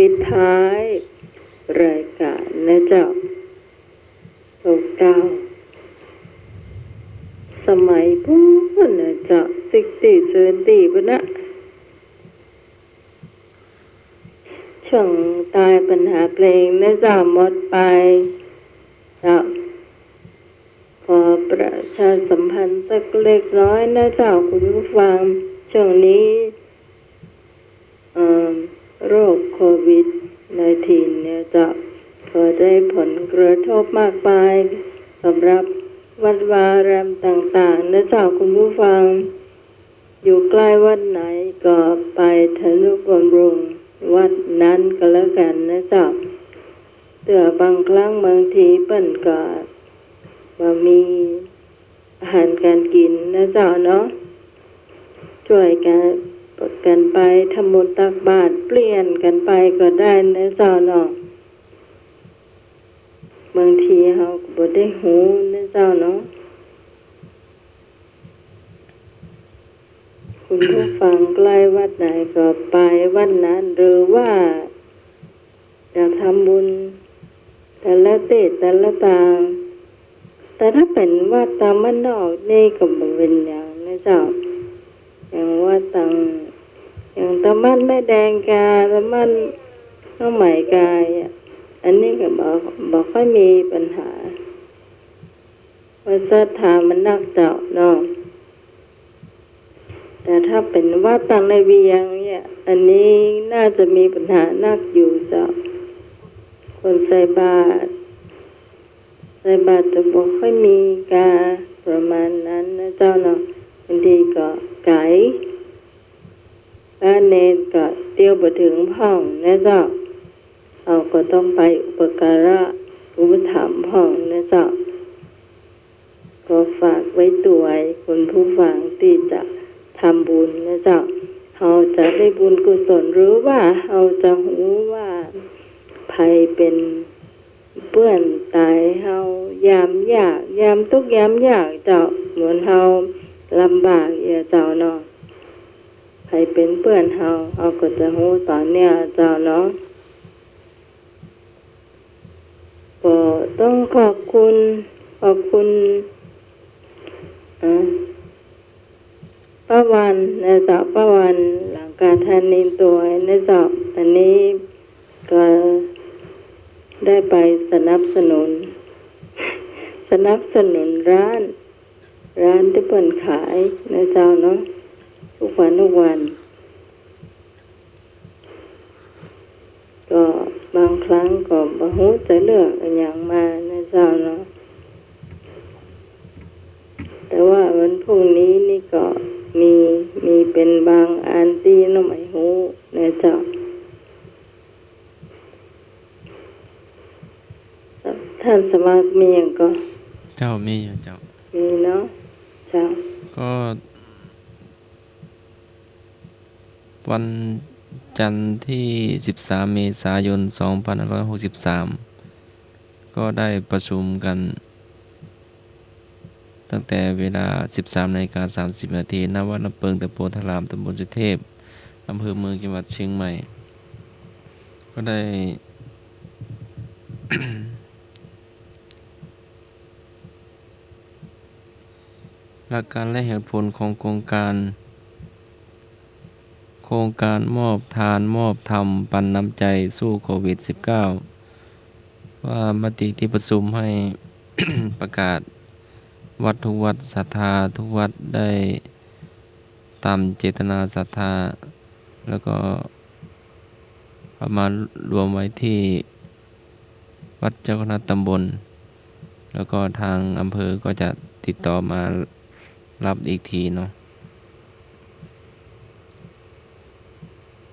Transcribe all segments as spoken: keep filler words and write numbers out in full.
ปิดท้ายรายก๋านนะเจ้า เก่าๆ สมัยปู๊นนะเจ้า ซิกตี้ เซเว่นตี้ ปู๊นนะ ช่วงตายปัญหาเพลงนะเจ้า หมดไปเจ้า ขอประชาสัมพันธ์สักเล็กน้อยนะเจ้าคุณผู้ฟัง ช่วงนี้ เอ่อ โรคโควิดสิบเก้า เนี่ยเจ้า ก็ได้ผลกระทบมากมายสำหรับวัดวาอารามต่างๆ นะเจ้าคุณผู้ฟัง อยู่ใกล้วัดไหนก็ไปทนุบำรุงวัดนั้นก็แล้วกั๋นนะเจ้า เตื้อบางครั้งบางทีเปิ้นก็บ่มีอาหารก๋านกิ๋นนะเจ้าเนาะ จ้วยกั๋น กั๋นไปทำบุญตักบาตร เปลี่ยนกั๋นไปก็ได้นะเจ้าเนาะ บางทีเฮาก็บ่ได้ฮู้นะเจ้าเนาะ คุณผู้ฟังใกล้วัดไหนก็ไปวัดนั้น หรือว่าจะทำบุญแต่ละตี้แต่ละตาง แต่ถ้าเป๋นวัดตางบ้านนอกนี่ก็บ่เป๋นหยังนะเจ้า อย่างวัดตาง อย่างตางบ้านแม่แดงกา ตางบ้านน้องใหม่กา อันนี้ก็บ่ บ่ค่อยมีปัญหา ว่าศรัทธามันนักเจ้าเนาะ แต่ถ้าเป๋นวัดตางในเวียงเนี่ย อันนี้น่าจะมีปัญหานักอยู่เจ้า คนใส่บาตร ใส่บาตรจะบ่ค่อยมีกา ประมาณนั้นนะเจ้าเนาะ บางทีก็ไก๋ พระเณรก็เตียวบ่เถิงพ่องนะเจ้า เฮาก็ต้องไปอุปการะอุปถัมภ์พ่องนะเจ้า ก็ฝากไว้ตวยคุณผู้ฟังตี้จะทำบุญนะเจ้า เฮาจะได้บุญกุศล หรือว่าเฮาจะฮู้ว่าใผเป๋นเปื้อนต๋ายเฮา ยามยาก ยามตุ๊กข์ยามยากเจ้า เหมือนเฮาลำบากเยียะเจ้าเนาะ ใผเป๋นเปื้อนเฮา เฮาก็จะฮู้ต๋อนเนี้ยเจ้าเนาะ ก็ต้องขอบคุณ ขอบคุณ อ่า ป้าวันนะเจ้า ป้าวัน หลังกาธานีตวยนะเจ้า อันนี้ก็ได้ไปสนับสนุน สนับสนุนร้าน ร้านตี้เปิ้นขายนะเจ้าเนาะ ทุกวันทุกวัน ก็บางครั้งก็บ่ฮู้จะเลือกอะหยังมานะเจ้าเนาะ แต่ว่าวันพรุ่งนี้นี่ก็มี มีเป๋นบางอันตี้น้องใหม่ฮู้นะเจ้า ท่านสมัครมีหยังก่อ เจ้า มีอยู่เจ้า มีเนาะ เจ้า ก็ วันจันทร์ที่สิบสามเมษายนสองพันห้าร้อยหกสิบสาม ก็ได้ประชุมกัน ตั้งแต่เวลาสิบสามนาฬิกาสามสิบนาที ณ วัดน้ำเปิง ตำบลโพธาราม ตำบลสุเทพ อำเภอเมือง จังหวัดเชียงใหม่ ก็ได้ หลักการและเหตุผลของโครงการ โครงการมอบทานมอบธรรมปันน้ำใจสู้โควิดสิบเก้า ว่ามติที่ประชุมให้ ประกาศวัดทุกวัด ศรัทธาทุกวัดได้ตามเจตนาศรัทธา แล้วก็เอามารวมไว้ที่วัดเจ้าคณะตำบล แล้วก็ทางอำเภอก็จะติดต่อมารับอีกทีเนาะ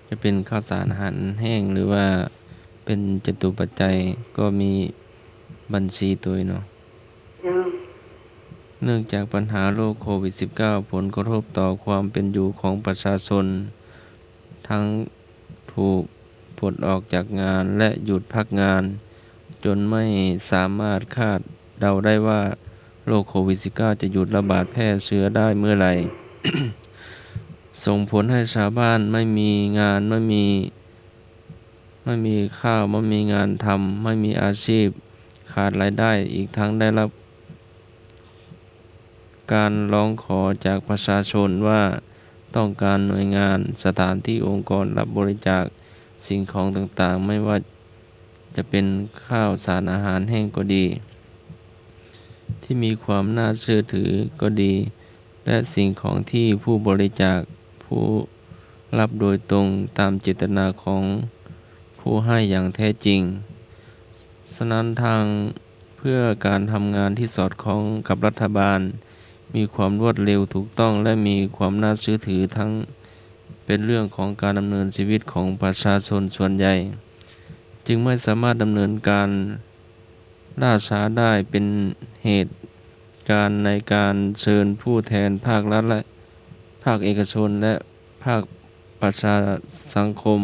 จะเป็นข้าวสารอาหารแห้ง หรือว่าเป็นจตุปัจจัย ก็มีบัญชีตวยเนาะ เจ้า เนื่องจากปัญหาโรคโควิดสิบเก้า ผลกระทบต่อความเป็นอยู่ของประชาชน ทั้งถูกปลดออกจากงานและหยุดพักงาน จนไม่สามารถคาดเดาได้ว่าโรคโควิดสิบเก้า จะหยุดระบาดแพร่เชื้อได้เมื่อไหร่ ส่งผลให้ชาวบ้านไม่มีงาน ไม่มี ไม่มีข้าว ไม่มีงานทำ ไม่มีอาชีพ ขาดรายได้ อีกทั้งได้รับ การร้องขอจากประชาชนว่าต้องการหน่วยงาน สถานที่ องค์กรรับบริจาคสิ่งของต่างๆ ไม่ว่าจะเป็นข้าวสารอาหารแห้งก็ดี ที่มีความน่าเชื่อถือก็ดี และสิ่งของที่ผู้บริจาคผู้รับโดยตรงตามเจตนาของผู้ให้อย่างแท้จริง ฉะนั้นทางเพื่อการทำงานที่สอดคล้องกับรัฐบาล มีความรวดเร็วถูกต้อง และมีความน่าเชื่อถือทั้งเป็นเรื่องของการดำเนินชีวิตของประชาชนส่วนใหญ่ จึงไม่สามารถดำเนินการล่าช้าได้ เป็นเหตุการณ์ในการเชิญผู้แทนภาครัฐและภาคเอกชน และภาคประชาสังคม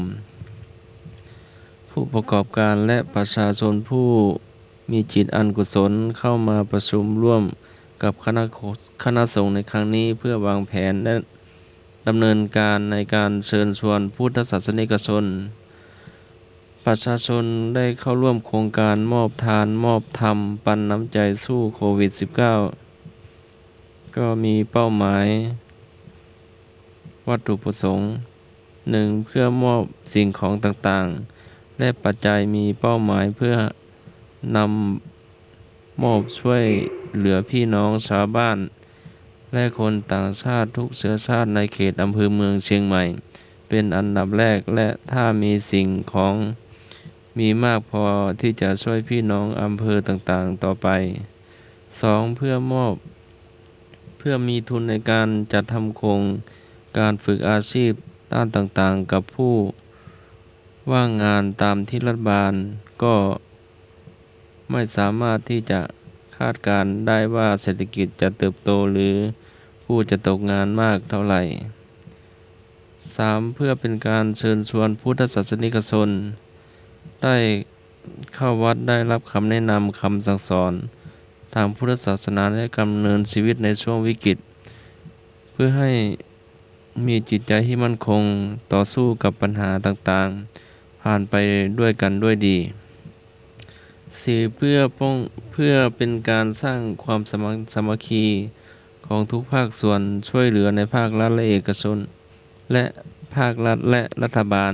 ผู้ประกอบการและประชาชนผู้มีจิตอันกุศลเข้ามาประชุมร่วมกับคณะ คณะสงฆ์ในครั้งนี้ เพื่อวางแผนและดำเนินการในการเชิญชวนพุทธศาสนิกชน ประชาชนได้เข้าร่วมโครงการมอบทานมอบธรรมปันน้ำใจสู้โควิดสิบเก้า ก็มีเป้าหมาย วัตถุประสงค์ หนึ่ง เพื่อมอบสิ่งของต่างๆ และปัจจัย มีเป้าหมายเพื่อนำมอบช่วยเหลือพี่น้องชาวบ้าน และคนต่างชาติทุกเชื้อชาติในเขตอำเภอเมืองเชียงใหม่ เป็นอันดับแรก และถ้ามีสิ่งของมีมากพอที่จะช่วยพี่น้องอำเภอต่างๆ ต่อไป สอง เพื่อมอบ เพื่อมีทุนในการจัดทำโครงการฝึกอาชีพด้านต่างๆ กับผู้ว่างงาน ตามที่รัฐบาลก็ไม่สามารถที่จะคาดการณ์ได้ว่าเศรษฐกิจจะเติบโตหรือผู้จะตกงานมากเท่าไหร่ สาม เพื่อเป็นการเชิญชวนพุทธศาสนิกชน ได้เข้าวัด ได้รับคำแนะนำคำสั่งสอนทางพุทธศาสนา และดำเนินชีวิตในช่วงวิกฤต เพื่อให้มีจิตใจที่มั่นคง ต่อสู้กับปัญหาต่างๆ ผ่านไปด้วยกันด้วยดี สี่ เพื่อป้อง เพื่อเป็นการสร้างความสามัค สามัคคีของทุกภาคส่วน ช่วยเหลือในภาครัฐและเอกชน และภาครัฐและรัฐบาล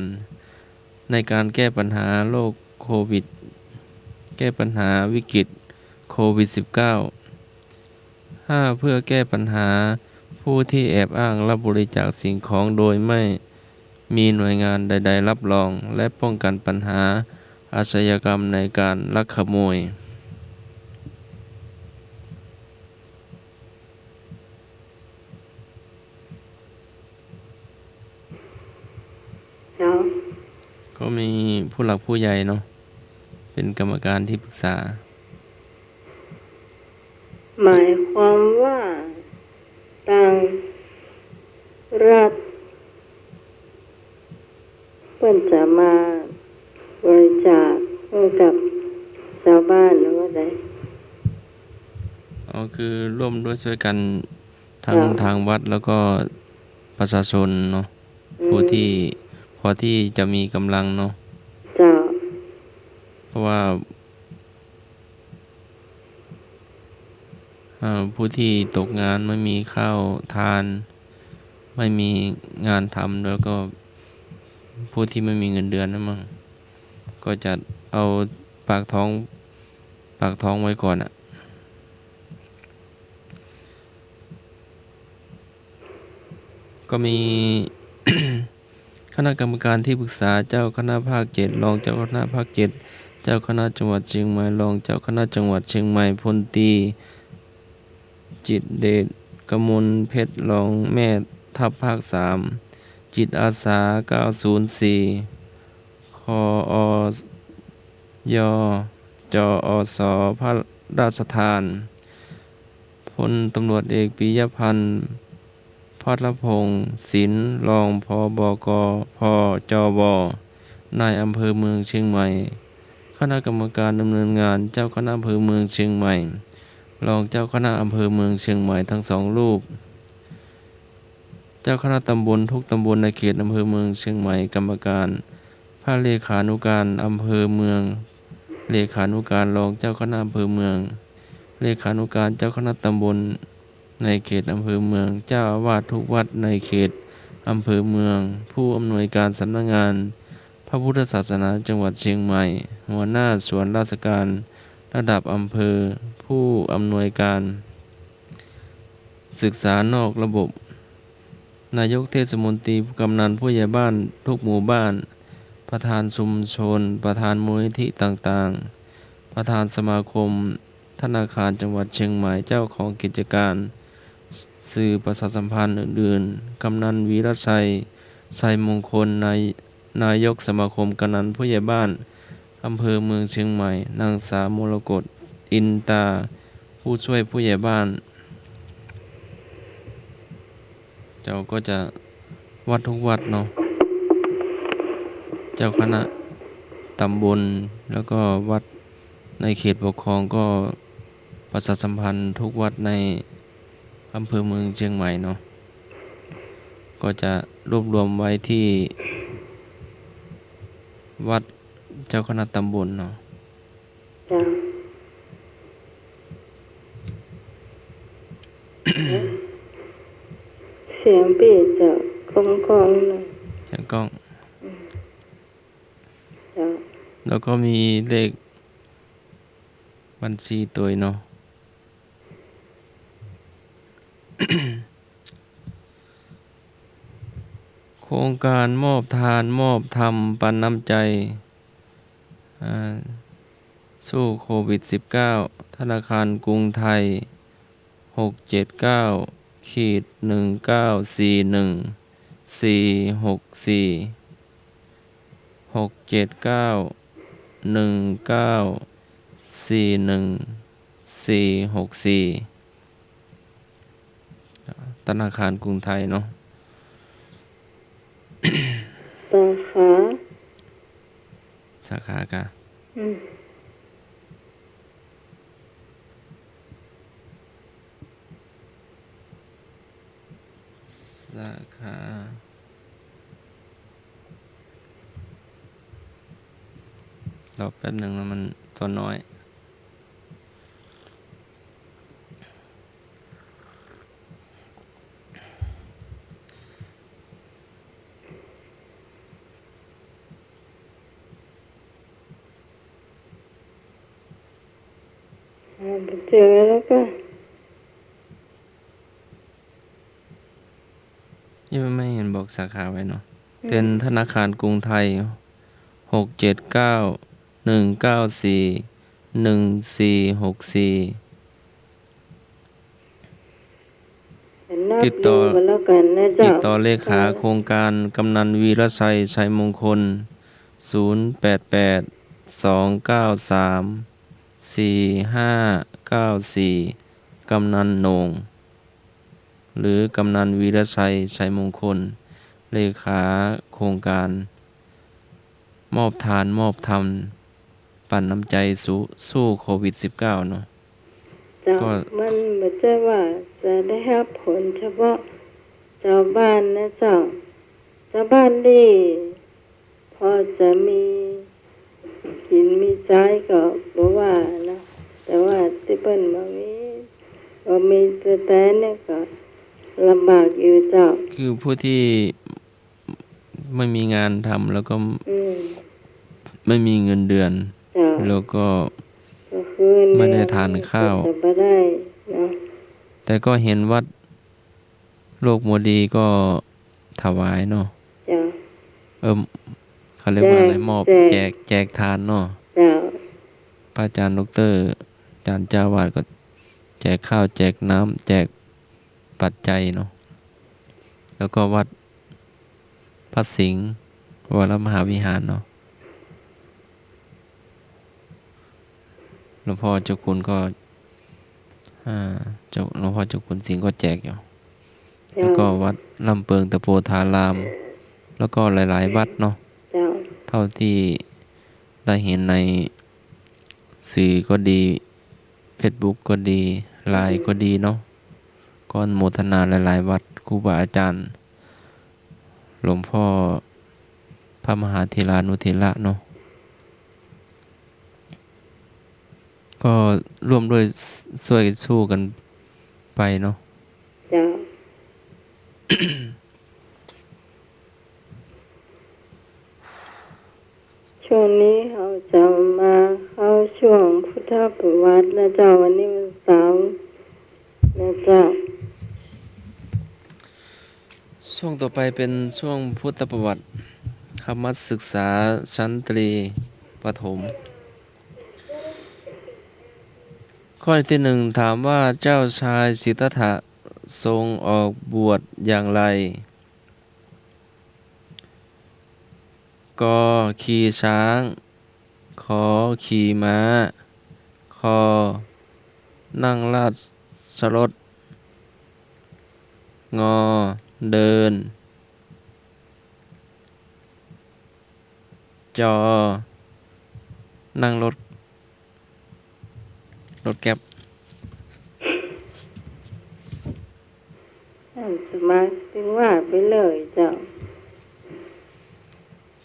ในการแก้ปัญหาโรคโควิด แก้ปัญหาวิกฤตโควิดสิบเก้า ห้า เพื่อแก้ปัญหาผู้ที่แอบอ้างรับบริจาคสิ่งของโดยไม่มีหน่วยงานใดๆ รับรอง และป้องกันปัญหาอาชญากรรมในการลักขโมย เจ้า ก็มีผู้หลักผู้ใหญ่เนาะ เป็นกรรมการที่ปรึกษา หมายความว่าตางรัฐเปิ้นจะมาบริจาคหื้อกับจาวบ้านหรือว่าใด อ๋อ คือร่วมด้วยช่วยกันทั้ง เจ้า ทางวัดแล้วก็ประชาชนเนาะ อืม ผู้ที่พอที่จะมีกำลังเนาะ เจ้า เพราะว่า เอ่อ ผู้ที่ตกงานไม่มีข้าวทาน ไม่มีงานทำ แล้วก็ผู้ที่ไม่มีเงินเดือนนั่นมั้ง ก็จะเอาปากท้อง ปากท้องไว้ก่อนอะ ก็มี คณะกรรมการที่ปรึกษา เจ้าคณะภาคเจ็ด รองเจ้าคณะภาคเจ็ด เจ้าคณะจังหวัดเชียงใหม่ รองเจ้าคณะจังหวัดเชียงใหม่ พลตรี จิตเดช กมลเพชร รองแม่ทัพภาคสาม จิตอาสา เก้าศูนย์สี่ คอ ย จ อ ส พระราชทาน พลตำรวจเอก ปิยพันธ์ พัทรพงษ์สิน รอง ผบก พจว นายอำเภอเมืองเชียงใหม่ คณะกรรมการดำเนินงาน เจ้าคณะอำเภอเมืองเชียงใหม่ รองเจ้าคณะอำเภอเมืองเชียงใหม่ทั้งสองรูป เจ้าคณะตำบลทุกตำบลในเขตอำเภอเมืองเชียงใหม่ กรรมการภ พระเลขานุการอำเภอเมือง เลขานุการรองเจ้าคณะอำเภอเมือง เลขานุการเจ้าคณะตำบลในเขตอำเภอเมือง เจ้าอาวาสทุกวัดในเขตอำเภอเมือง ผู้อำนวยการสำนักงานพระพุทธศาสนาจังหวัดเชียงใหม่ หัวหน้าส่วนราชการระดับอำเภอ ผู้อำนวยการศึกษานอกระบบ นายกเทศมนตรี กำนัน ผู้ใหญ่บ้านทุกหมู่บ้าน ประธานชุมชน ประธานมูลนิธิต่างๆ ประธานสมาคมธนาคารจังหวัดเชียงใหม่ เจ้าของกิจการสื่อประชาสัมพันธ์อื่นๆ กำนันวีรชัย ชัยมงคล นาย- นายกสมาคมกำนันผู้ใหญ่บ้านอำเภอเมืองเชียงใหม่ นางสาวมรกต อินตา ผู้ช่วยผู้ใหญ่บ้าน เจ้าก็จะวัดทุกวัดเนาะ เจ้าคณะตำบล แล้วก็วัดในเขตปกครองก็ประชาสัมพันธ์ทุกวัดในอำเภอเมืองเชียงใหม่เนาะ ก็จะรวบรวมไว้ที่วัดเจ้าคณะตำบลเนาะ เจ้า เสียงเบสจะก้องๆ หน่อย เสียงก้อง อืม เจ้า แล้วก็มีเลขบัญชีตวยเนาะ โครงการมอบทานมอบธรรมปันน้ำใจ อ่า สู้โควิดสิบเก้า ธนาคารกรุงไทย หกเจ็ดเก้า ขีด หนึ่งเก้าสี่หนึ่ง สี่หกสี่ หกเจ็ดเก้า หนึ่งเก้าสี่หนึ่ง สี่หกสี่ ธนาคารกรุงไทยเนาะ สาขา สาขากะ อืม สาขา รอแป๊บหนึ่งนะ มันตัวน้อย อ่า บ่เจอแล้วก็ นี่มันไม่เห็นบอกสาขาไว้เนาะ อืม เป๋นธนาคารกรุงไทย หกเจ็ดเก้า หนึ่งเก้าสี่ หนึ่งสี่หกสี่ เดี๋ยวนับ ติดต่อ ดูกันแล้วกันนะเจ้า ติดต่อเลขาโครงการกำนันวีรชัย ชัยมงคล ศูนย์แปดแปด สองเก้าสาม สี่ห้าเก้าสี่ กำนันโหน่ง หรือกำนันวีรชัย ชัยมงคล เลขาโครงการ มอบทานมอบธรรม ปันน้ำใจสู้ สู้โควิดสิบเก้าเนาะ เจ้า ก็ มันบ่ใจ้ว่าจะได้ฮับผลเฉพาะจาวบ้านนะเจ้า จาวบ้านนี่พอจะมีกิ๋นมีใจ๊ก็บ่ว่านะ แต่ว่าตี้เปิ้นบ่มี บ่มีแต๊ๆ เนี่ยก็ลำบากอยู่เจ้า คือผู้ตี้ ไม่มีงานทำแล้วก็ อืม ไม่มีเงินเดือน เจ้า แล้วก็ ก็คือ ไม่ได้ทานข้าว เงินเดือนก็บ่ได้เนาะ แต่ก็เห็นวัดโลกมัวดีก็ถวายเนาะ เจ้า เอิ่ม เขาเรียกว่าอะไร แจก มอบ แจก แจก แจกทานเนาะ เจ้า พระอาจารย์ด็อกเตอร์ อาจารย์เจ้าอาวาสก็แจกข้าว แจกน้ำ แจกปัจจัยเนาะ แล้วก็วัด พระสิงห์วรมหาวิหารเนาะ หลวงพ่อเจ้าคุณก็ อ่า เจ้า หลวงพ่อเจ้าคุณสิงห์ก็แจกอยู่ เจ้า แล้วก็วัดลำเปิงตะโพธาราม แล้วก็หลายๆ วัดเนาะ เจ้า เท่าที่ได้เห็นใน สื่อก็ดี เฟซบุ๊กก็ดี ไลน์ก็ดีเนาะ ก็อนุโมทนาหลายๆ วัด ครูบาอาจารย์ หลวงพ่อพ พระมหาเถรานุเถระเนาะ ก็ร่วมด้วยช่วยกันสู้กันไปเนาะ เจ้า ช่วงนี้เฮาจะมาเข้าช่วงพุทธประวัตินะเจ้า วันนี้วันเสาร์นะเจ้า ช่วงต่อไปเป็นช่วงพุทธประวัติ ธรรมศึกษาชั้นตรีประถม ข้อที่หนึ่ง ถามว่าเจ้าชายสิทธัตถะทรงออกบวชอย่างไร ก ขี่ช้าง ข ขี่ม้า ค นั่งราชรถ ง เดิน จ นั่งรถ รถแก๊ป ท่านสมาชิกว่าไปเลยเจ้า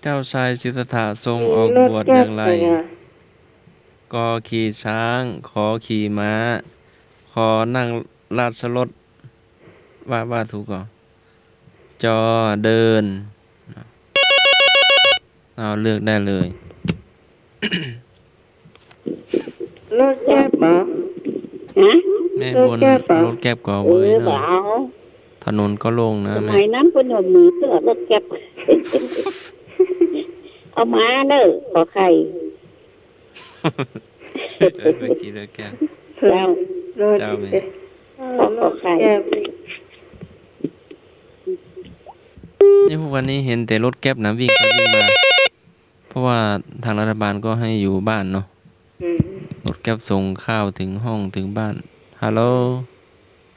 เจ้าชายสิทธัตถะทรงออกบวชอย่างไร ก ขี่ช้าง ข ขี่ม้า ค นั่งราชรถ ว่า ว่าถูกก่อ จ เดิน เอา เลือกได้เลย รถแก๊ปเหรอ ฮะ แม่บน รถแก๊ปเหรอ รถแก๊ปก่อ เออ เว้ยเนาะ บ่เอา ถนนก็โล่งนะ สมัยนั้นเปิ้นยังมีเตื้อรถแก๊ป เอามาเน่อ ขอไข่ เออ ไปขี่รถแก๊ป เจ้า เจ้าแม่ ขอ ขอไข่ นี่ทุกวันนี้เห็นแต่รถแก๊ปนะ วิ่งไปวิ่งมา เพราะว่าทางรัฐบาลก็ให้อยู่บ้านเนาะ อืม รถแก๊ปส่งข้าวถึงห้องถึงบ้าน ฮัลโหล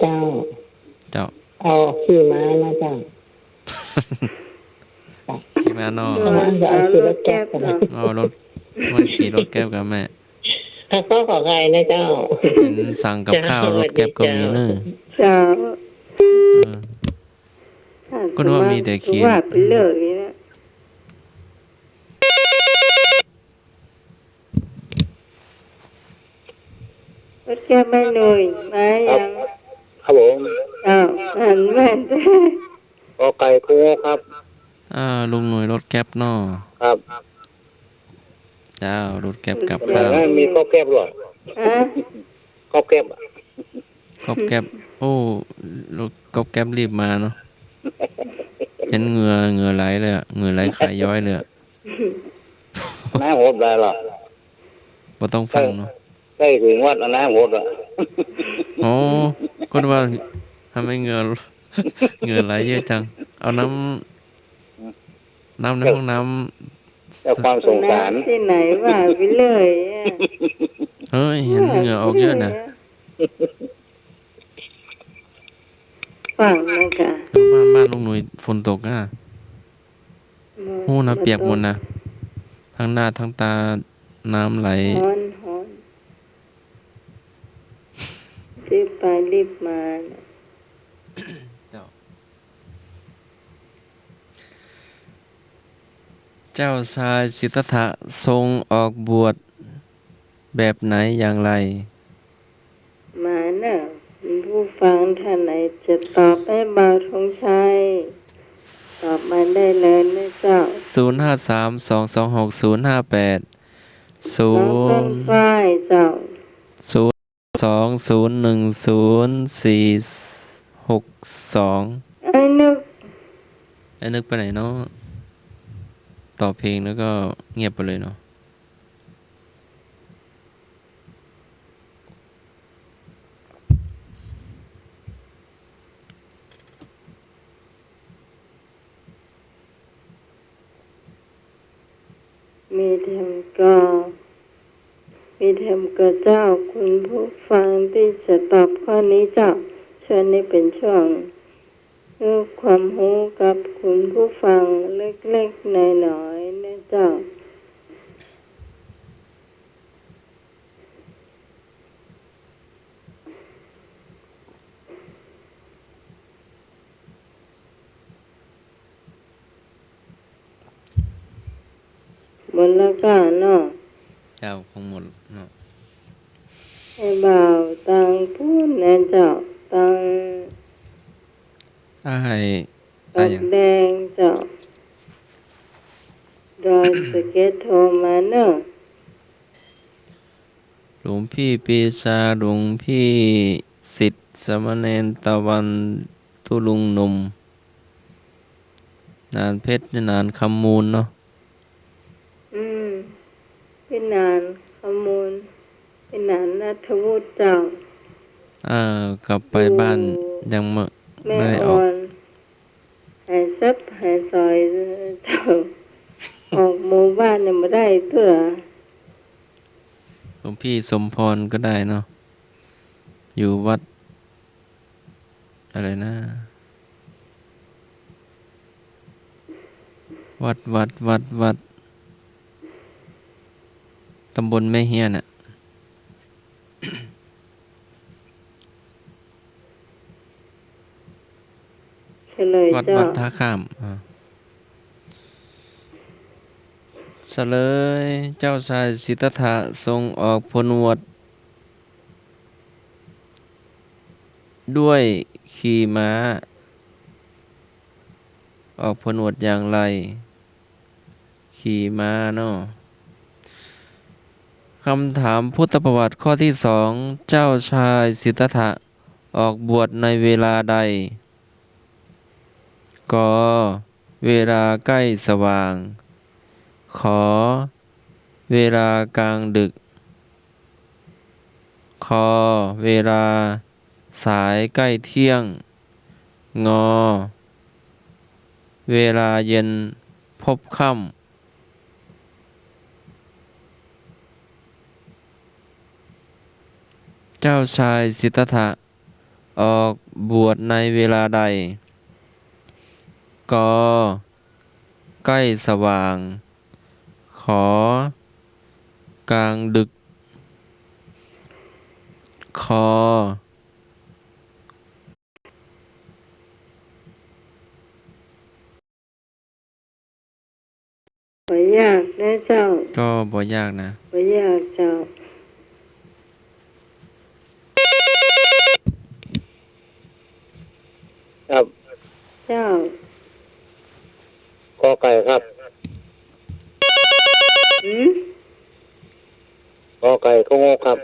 เจ้า เจ้า เอาขี่ม้านะเจ้า ขี่ม้าเนาะ เอาม้า เอาขี่รถแก๊ปกันนะ เอารถ ว่าขี่รถแก๊ปกับแม่ ถ้าก็ขอไข่นะเจ้า เห็นสั่งกับข้าวรถแก๊ปก็มีเนอะ เจ้า เออ ก็นึกว่ามีแต่ขี่ ว่าไปเลยนะ รถแก๊ปแม่หนุ่ย มายัง ครับผม อ้าว หันแม่น ก ไก่ ค ครับ อ่า ลุงหนุ่ยรถแก๊ปเนาะ ครับ เจ้า รถแก๊ปกับข้าว มีก๊อบแก๊ปด้วย ฮะ ก๊อบแก๊ปอะ ก๊อบแก๊ป โอ้ รถก๊อบแก๊ปรีบมาเนาะ เห็นเหงื่อ เหงื่อไหลเลยอะ เหงื่อไหลคายย้อยเลยอะ น้ำหดได้เหรอ บ่ต้องฟังเนาะ ใกล้ ใกล้ถึงวัดแล้วน้ำหดอะ อ๋อ ก็ว่าทำไมเหงื่อ เหงื่อไหลเยอะจัง เอาน้ำ น้ำในห้องน้ำ เจ้าความสงสาร น้ำที่ไหนว่าไปเลยอะ เฮ้ย เห็นเหงื่อออกเยอะนะ ฟังนะคะ เออ บ้าน บ้านลุงหนุ่ยฝนตกอะ หู้นะ เปียกหมดนะ ทั้งหน้าทั้งตาน้ำไหล ฮ้อน ฮ้อน รีบไปรีบมานะ เจ้า เจ้าชายสิทธัตถะทรงออกบวชแบบไหนอย่างไร มาเนอะ คุณผู้ฟังท่านไหนจะตอบให้บ่าวธงชัย ตอบมาได้เลยนะเจ้า ศูนย์ห้าสาม สองสองหก ศูนย์ห้าแปด ศูนย์ น้องต้นฝ้ายเจ้า ศูนย์สองศูนย์หนึ่งศูนย์สี่หกสอง ไอ้นึก ไอ้นึกไปไหนเนาะ ต่อเพลงแล้วก็เงียบไปเลยเนาะ มีเทมก็ มีเทมก็เจ้า คุณผู้ฟังที่จะตอบข้อนี้เจ้า ช่วงนี้เป็นช่วง ให้ความรู้กับคุณผู้ฟังเล็กๆน้อยๆนะเจ้า เ หมดแล้วก้าเนาะ เจ้า คงหมดเนาะ ไอ้บ่าวตังปู๊นนะเจ้า ตัง อ้าย ดอกแดงเจ้า ดอยสะเก็ดโทรมาเนาะ หลวงพี่ปีชา หลวงพี่สิทธิ์ สามเณรตะวัน ตุ๊ลุงหนุ่ม หนานเพชร หนานคำมูลเนาะ อืม พี่หนานคำมูล พี่หนานณัฐวุฒิเจ้า อ่า กลับไปบ้าน อยู่ ยังไม่ แม่ ไม่ได้ออก อ่อน หายซับหายซอยเจ้า ออกหมู่บ้านยังบ่ได้เตื้อ หลวงพี่สมพรก็ได้เนาะ อยู่วัด อะไรนะ วัด วัด วัด วัด ตำบลแม่เฮียน่ะ เฉลย วัด เจ้า วัดท่าข้าม อ่า เฉลย เจ้าชายสิทธัตถะทรงออกผนวด ด้วยขี่ม้า ออกผนวดอย่างไร ขี่ม้าเนาะ คำถามพุทธประวัติข้อที่สอง เจ้าชายสิทธัตถะออกบวชในเวลาใด ก เวลาใกล้สว่าง ข เวลากลางดึก ค เวลาสายใกล้เที่ยง ง เวลาเย็นพบค่ำ เจ้าชายสิทธัตถะออกบวชในเวลาใด ก ใกล้สว่าง ข กลางดึก ค บ่ยากนะเจ้า ก็บ่ยากนะ บ่ยากเจ้า ครับ เจ้า กอไก่ครับ หืม กอไก่ กองกครับ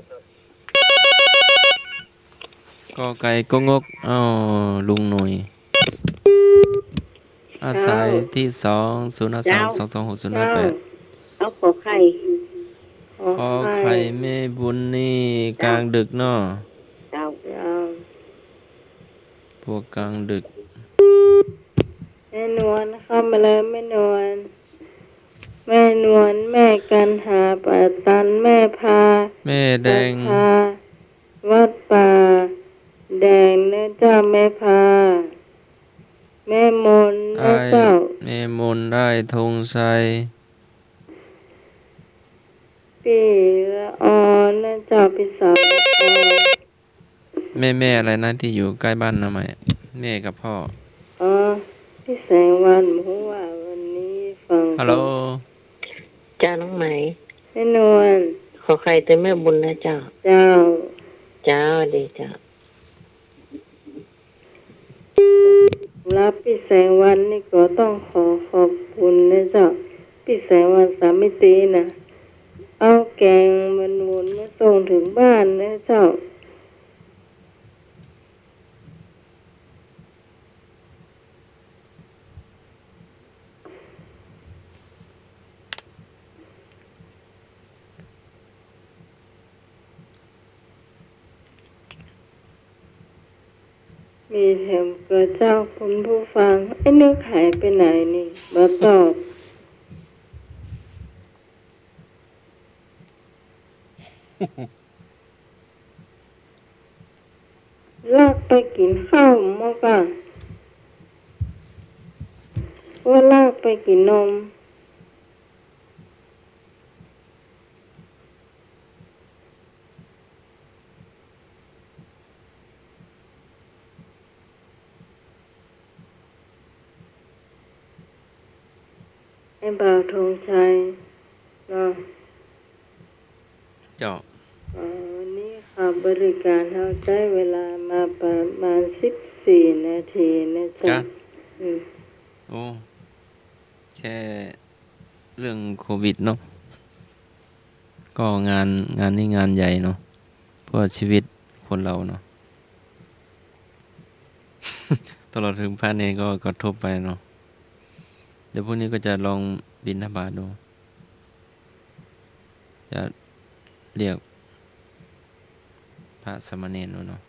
กอไก่ กองก อ้าว ลุงหนุ่ย อ่ะ เจ้า สายที่สอง ศูนย์ห้าสอง สองสองหก ศูนย์ห้าแปด เจ้า เอาขอไข่ ขอไข่ ขอไข่ แม่บุญนี่ เจ้า กลางดึกเนาะ เจ้า เจ้า พวกกลางดึก แม่นวลเข้ามาแล้ว แม่นวล แม่นวล แม่กันหา ป้าตัน แม่พา แม่แดง พา วัดป่าแดงนะเจ้า แม่พา แม่มนนะเจ้า อ้าย แม่มน อ้ายธงชัย ปี้ละออนนะเจ้า ปี้สาวละออน แม่ แม่อะไรนะ ที่อยู่ใกล้บ้านน้าใหม่อะ แม่กับพ่อ อ๋อ ปี้แสงวัน บ่ฮู้ว่าวันนี้ฟัง ฮัลโหล เจ้าน้องไหม แม่นวล ขอไข่เตอแม่บุญนะเจ้า เจ้า เจ้า ดีเจ้า สำหรับปี้แสงวันนี่ก็ต้องขอขอบคุณนะเจ้า ปี้แสงวันสามมิตินะ เอาแกงแม่นวลมาส่งถึงบ้านนะเจ้า มีแถมกระเจ้าคุณผู้ฟัง ไอ้นึกหายไปไหนนี่ บ่ตอบ ลากไปกิ๋นข้าวมอกะ ว่าลากไปกิ๋นนม ไอ้บ่าวธงชัย เนาะ เจ้า อ๋อ นี่ข้าบริการเฮาใจ๊เวลามาประมาณสิบสี่นาทีนะเจ้า กะ อืม โอ้ แค่เรื่องโควิดเนาะ ก็งาน งานนี้งานใหญ่เนาะ เพื่อชีวิตคนเราเนาะ ตลอดถึงพระเณรก็กระทบไปเนาะ เดี๋ยวพรุ่งนี้ก็จะลองบิณฑบาตดู จะเรียกพระสามเณรดูเนาะ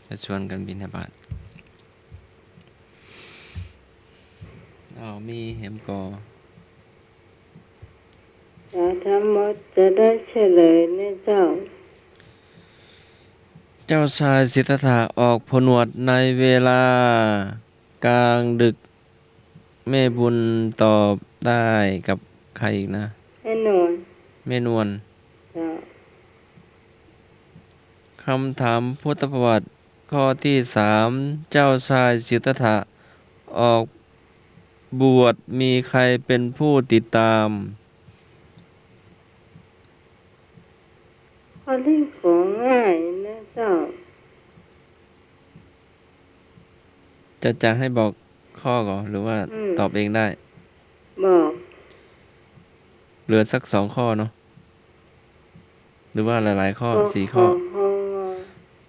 จะชวนกั๋นบิณฑบาต อ้าว มีแหมก่อ จะทั้งหมดจะได้เฉลยเนี่ยเจ้า เจ้าชายสิทธัตถะออกผนวดในเวลากลางดึก แม่บุญตอบได้กับใครอีกนะ แม่นวล แม่นวล เจ้า คำถามพุทธประวัติข้อที่สาม เจ้าชายสิทธัตถะออกบวชมีใครเป็นผู้ติดตาม ข้อนี้ก็ง่ายนะเจ้า จะ จะให้บอกข้อก่อ หรือว่า อืม ตอบเองได้ บอก เหลือสักสองข้อเนาะ หรือว่าหลายๆ ข้อ ก็ สี่ข้อ ขอ ขอ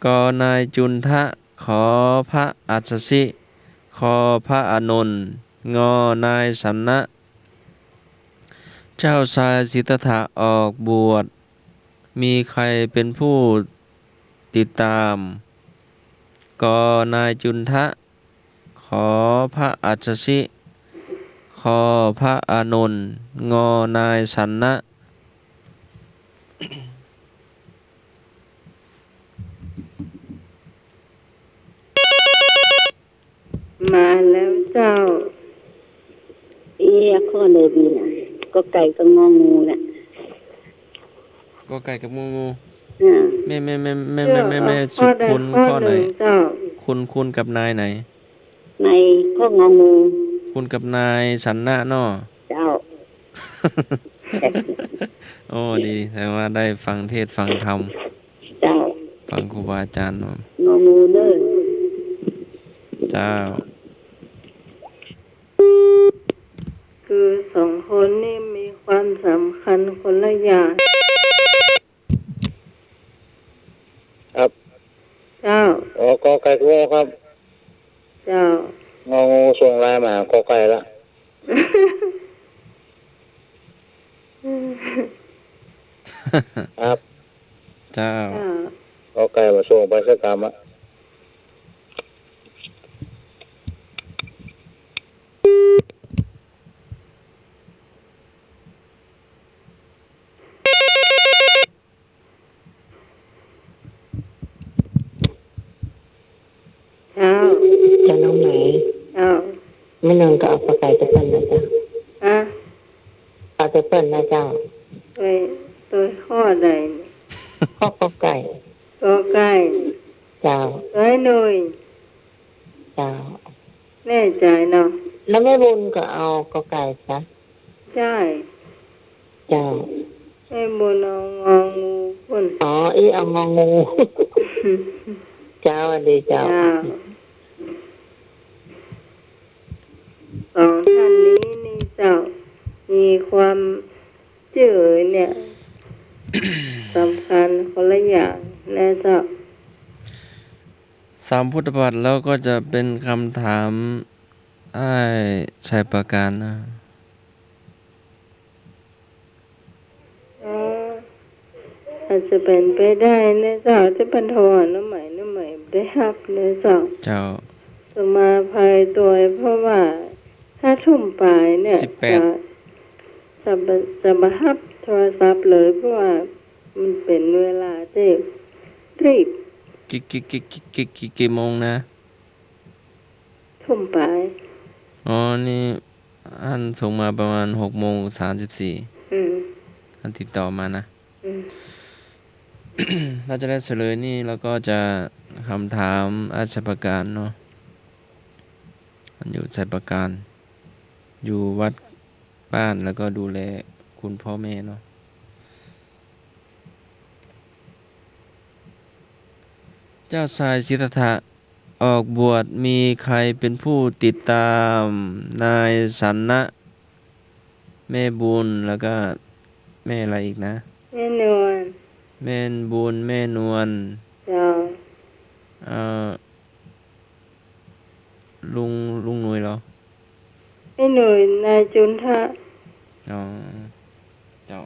ก นายจุนทะ ข พระอัสสชิ ค พระอานนท์ ง นายสัณณะ เจ้าชายสิทธัตถะออกบวช มีใครเป็นผู้ติดตาม ก นายจุนทะ ข พระอัสสชิ ค พระอานนท์ ง นายสัณณะ มาแล้วเจ้า เอ๊ะ ข้อไหนดีนะ ก.ไก่กับง.งู น่ะ ก.ไก่กับง.งู อ่า แม่ แม่ แม่ เจ้า แม่ แม่ เอา สุ ข้อใด คุณ ข้อ ข้อไหน หนึ่งเจ้า คุณ คุณกับนายไหน นาย ข้อ ง.งู คุณกับนายสัณณะเนาะ เจ้า โอ้ ดี แต่ว่าได้ฟังเทศน์ฟังธรรม เจ้า ฟังครูบาอาจารย์เนาะ ง.งู เด้อ เจ้า คือสองคนนี่มีความสำคัญคนละอย่าง ครับ เจ้า อ๋อ ก.ไก่ ครับ เจ้า ง.งู ส่งไลน์มาหา ก.ไก่ ละ ครับ เจ้า เจ้า ก.ไก่ มาส่งไปสักกำอะ เจ้า เจ้าน้องไหม เจ้า แม่นวลก็เอาปลาไก่ไปเปิ้นนะเจ้า อะ เอาไปเปิ้นนะเจ้า ไป ตัวข้อใด ข้อ ก.ไก่ ก.ไก่ เจ้า ตัวหน่อย เจ้า แน่ใจ๋เนาะ แล้วแม่บุญก็เอา ก.ไก่ จ้ะ ใจ้ เจ้า แม่บุญเอา ง.งู ปุ้น อ๋อ อี้เอา ง.งู เจ้า สวัสดีเจ้า เจ้า สองท่านนี้นี่เจ้า มีความจื้อเนี่ย สำคัญคนละอย่างนะเจ้า สามพุทธประวัติแล้วก็จะเป็นคำถามอ้ายชัยปราการนะ อ๋อ อาจจะเป๋นไปได้นะเจ้า จะเป๋นโทรหาน้องใหม่ น้องใหม่บ่ได้ฮับนะเจ้า เจ้า จะมาภัยตัวย เพราะว่าห้าทุ่มป๋ายเนี่ย สิบแปด จะ จะบ่ จะบ่ฮับโทรศัพท์เลย เพราะว่ามันเป๋นเวลาตี้รีบ กี่ กี่ กี่ กี่ กี่ กี่ กี่โมงนะ ทุ่มป๋าย อ๋อ นี่อันส่งมาประมาณหกโมงสามสิบสี่ อืม อันติดต่อมานะ อืม ถ้าจะได้เฉลยนี่ เราก็จะคำถามอาชัยปราการเนาะ มันอยู่ชัยปราการ อยู่วัดบ้าน แล้วก็ดูแลคุณพ่อแม่เนาะ เจ้าชายสิทธัตถะออกบวช มีใครเป็นผู้ติดตาม นายสัณณะ แม่บุญ แล้วก็แม่อะไรอีกนะ แม่นวล แม่บุญ แม่นวล เจ้า เอ่อ ลุง ลุงหนุ่ยเหรอ แม่หนุ่ย นายจุนทะ อ๋อ เจ้า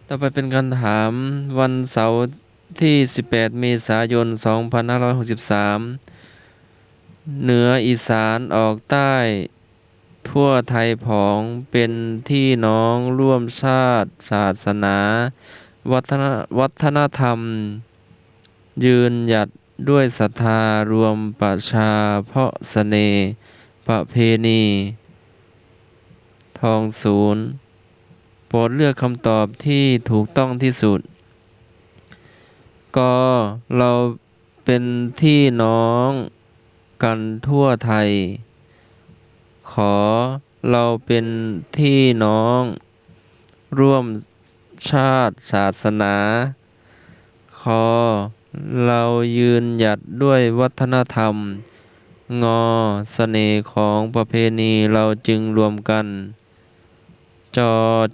ต่อไปเป็นคำถาม วันเสาร์ที่สิบแปดเมษายนสองพันห้าร้อยหกสิบสาม เหนืออีสานออกใต้ ทั่วไทยผอง เป็นพี่น้องร่วมชาติศาสนา วัฒน- วัฒนธรรม ยืนหยัดด้วยศรัทธารวมประชาเพราะเสน่ห์ประเพณี ทองศูนย์ โปรดเลือกคำตอบที่ถูกต้องที่สุด ก เราเป็นพี่น้องกันทั่วไทย ข เราเป็นพี่น้องร่วมชาติศาสนา ค เรายืนหยัดด้วยวัฒนธรรม ง เสน่ห์ของประเพณี เราจึงรวมกัน จ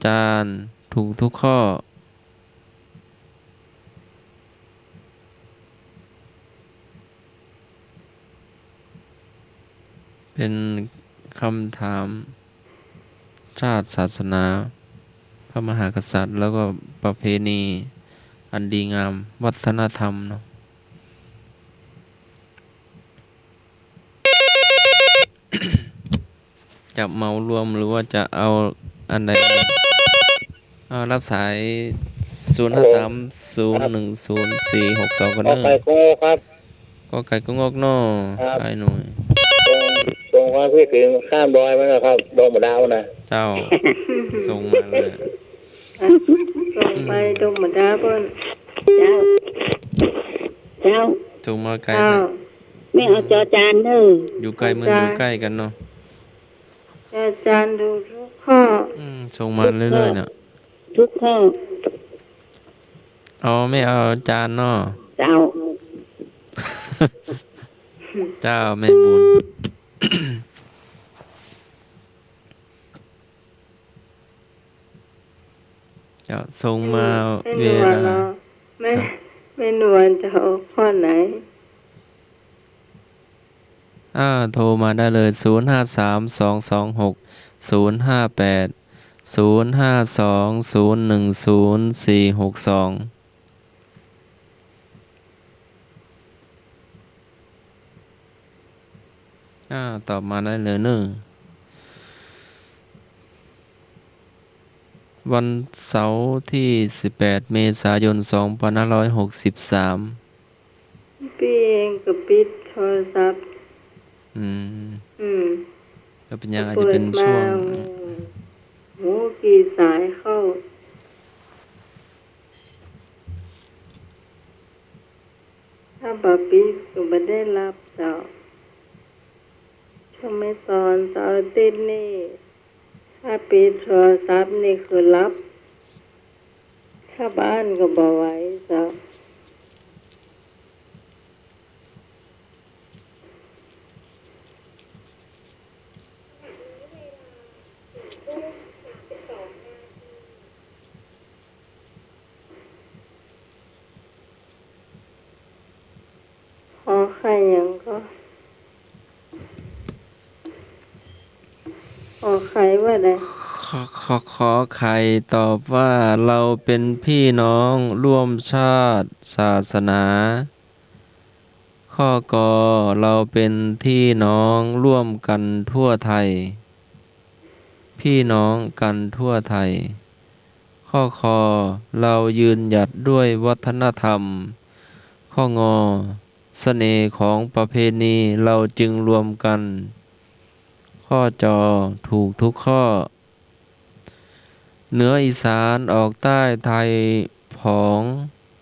จาน ถูกทุกข้อ เป็นคำถาม ชาติศาสนา พระมหากษัตริย์ แล้วก็ประเพณีอันดีงาม วัฒนธรรมเนาะ จะเหมารวมหรือว่าจะเอาอันใดอันหนึ่ง เอา รับสาย ศูนย์ห้าสาม ศูนย์หนึ่งศูนย์ สี่หกสอง ก่อนเนอะ ก.ไก่ กงก ครับ ก.ไก่ กงก เนาะ ครับ อ้ายหนุ่ย ส่ง ส่งความคิดถึงข้ามดอยมานะครับ ดงบ่าดาวนะ เจ้า ส่งมาเลย ส่งไปดงบ่าดาวเปิ้น เจ้า เจ้า ส่งมาไกล เจ้า แม่ เอาจอจานเนอะ อยู่ไกลเหมือนอยู่ใกล้กันเนาะ จอจานถูกทุกข้อ อืม ส่งมาเรื่อยๆ เนี่ย ทุกข้อ อ๋อ แม่เอาจานเนาะ เจ้า เจ้า แม่บุญ จะส่งมา แม่ เวลา แม่นวลเนาะ แม่ ครับ แม่นวลจะเอาข้อไหน อ่า โทรมาได้เลย ศูนย์ห้าสาม สองสองหก ศูนย์ห้าแปด ศูนย์ห้าสอง ศูนย์หนึ่งศูนย์ สี่หกสอง อ่า ตอบมาได้เลยเนอะ วันเสาร์ที่สิบแปดเมษายนสองพันห้าร้อยหกสิบสาม ปี้เองก็ปิดโทรศัพท์ อืม อืม ก็เป็นอย่าง อาจจะเป็นช่วง เปิดมา โอ้โห กี่สายเข้า ถ้าบ่ปิดก็บ่ได้รับเจ้า ช่วงแม่สอนเสาร์อาทิตย์นี่ ถ้าปิดโทรศัพท์นี่คือหลับ ถ้าบ่อ่านก็บ่ไหวเจ้า ขอไข่หยังก็ ขอไข่ว่าได ขอ- ขอ- ขอไข่ตอบว่า เราเป็นพี่น้องร่วมชาติศาสนา ข้อ ก เราเป็นพี่น้องร่วมกันทั่วไทย พี่น้องกันทั่วไทย ข้อ ค เรายืนหยัดด้วยวัฒนธรรม ข้อ ง เสน่ห์ของประเพณี เราจึงรวมกัน ข้อ จ ถูกทุกข้อ เหนืออีสานออกใต้ไทยผอง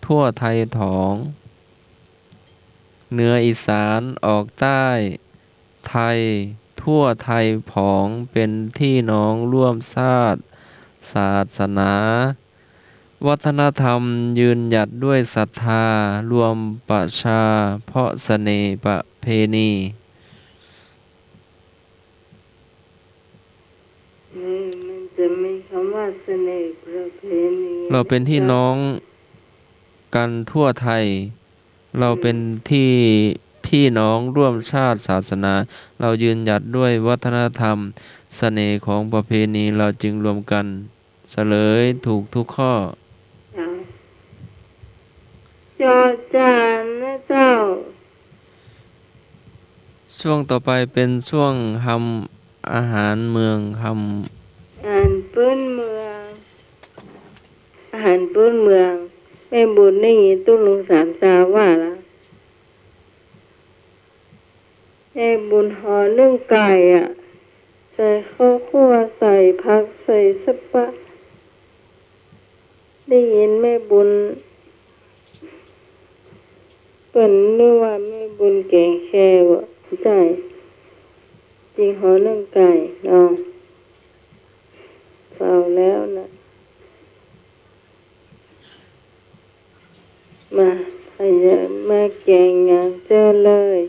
ทั่วไทยถอง เหนืออีสานออกใต้ ไทยทั่วไทยผอง เป๋นพี่น้องร่วมชาติศาสนา วัฒนธรรมยืนหยัดด้วยศรัทธา รวมประชาเพราะเสน่ห์ประเพณี อืม มันจะมีคำว่าเสน่ห์ประเพณี เราเป๋นพี่น้องกั๋นทั่วไทย เราเป๋นที่ พี่น้องร่วมชาติศาสนา เรายืนหยัดด้วยวัฒนธรรม เสน่ห์ของประเพณี เราจึงรวมกั๋น เฉลยถูกทุกข้อ เจ้า จอจานนะเจ้า ช่วงต่อไปเป๋นช่วงฮำอาหารเมือง ฮำ อาหารพื้นเมือง อาหารพื้นเมือง แม่บุญได้ยินตุ๊ลุงสามซาวว่าละ แม่บุญห่อนึ่งไก่อะ ใส่ข้าวคั่ว ใส่ผัก ใส่สะปะ ได้ยินแม่บุญ เปิ้นนึกว่าแม่บุญแก๋งแค่บ่ใจ้ จริงห่อนึ่งไก่เนาะ เฝ้าแล้วนะ มา ใผจะมาแก๋งหยังเจิญเลย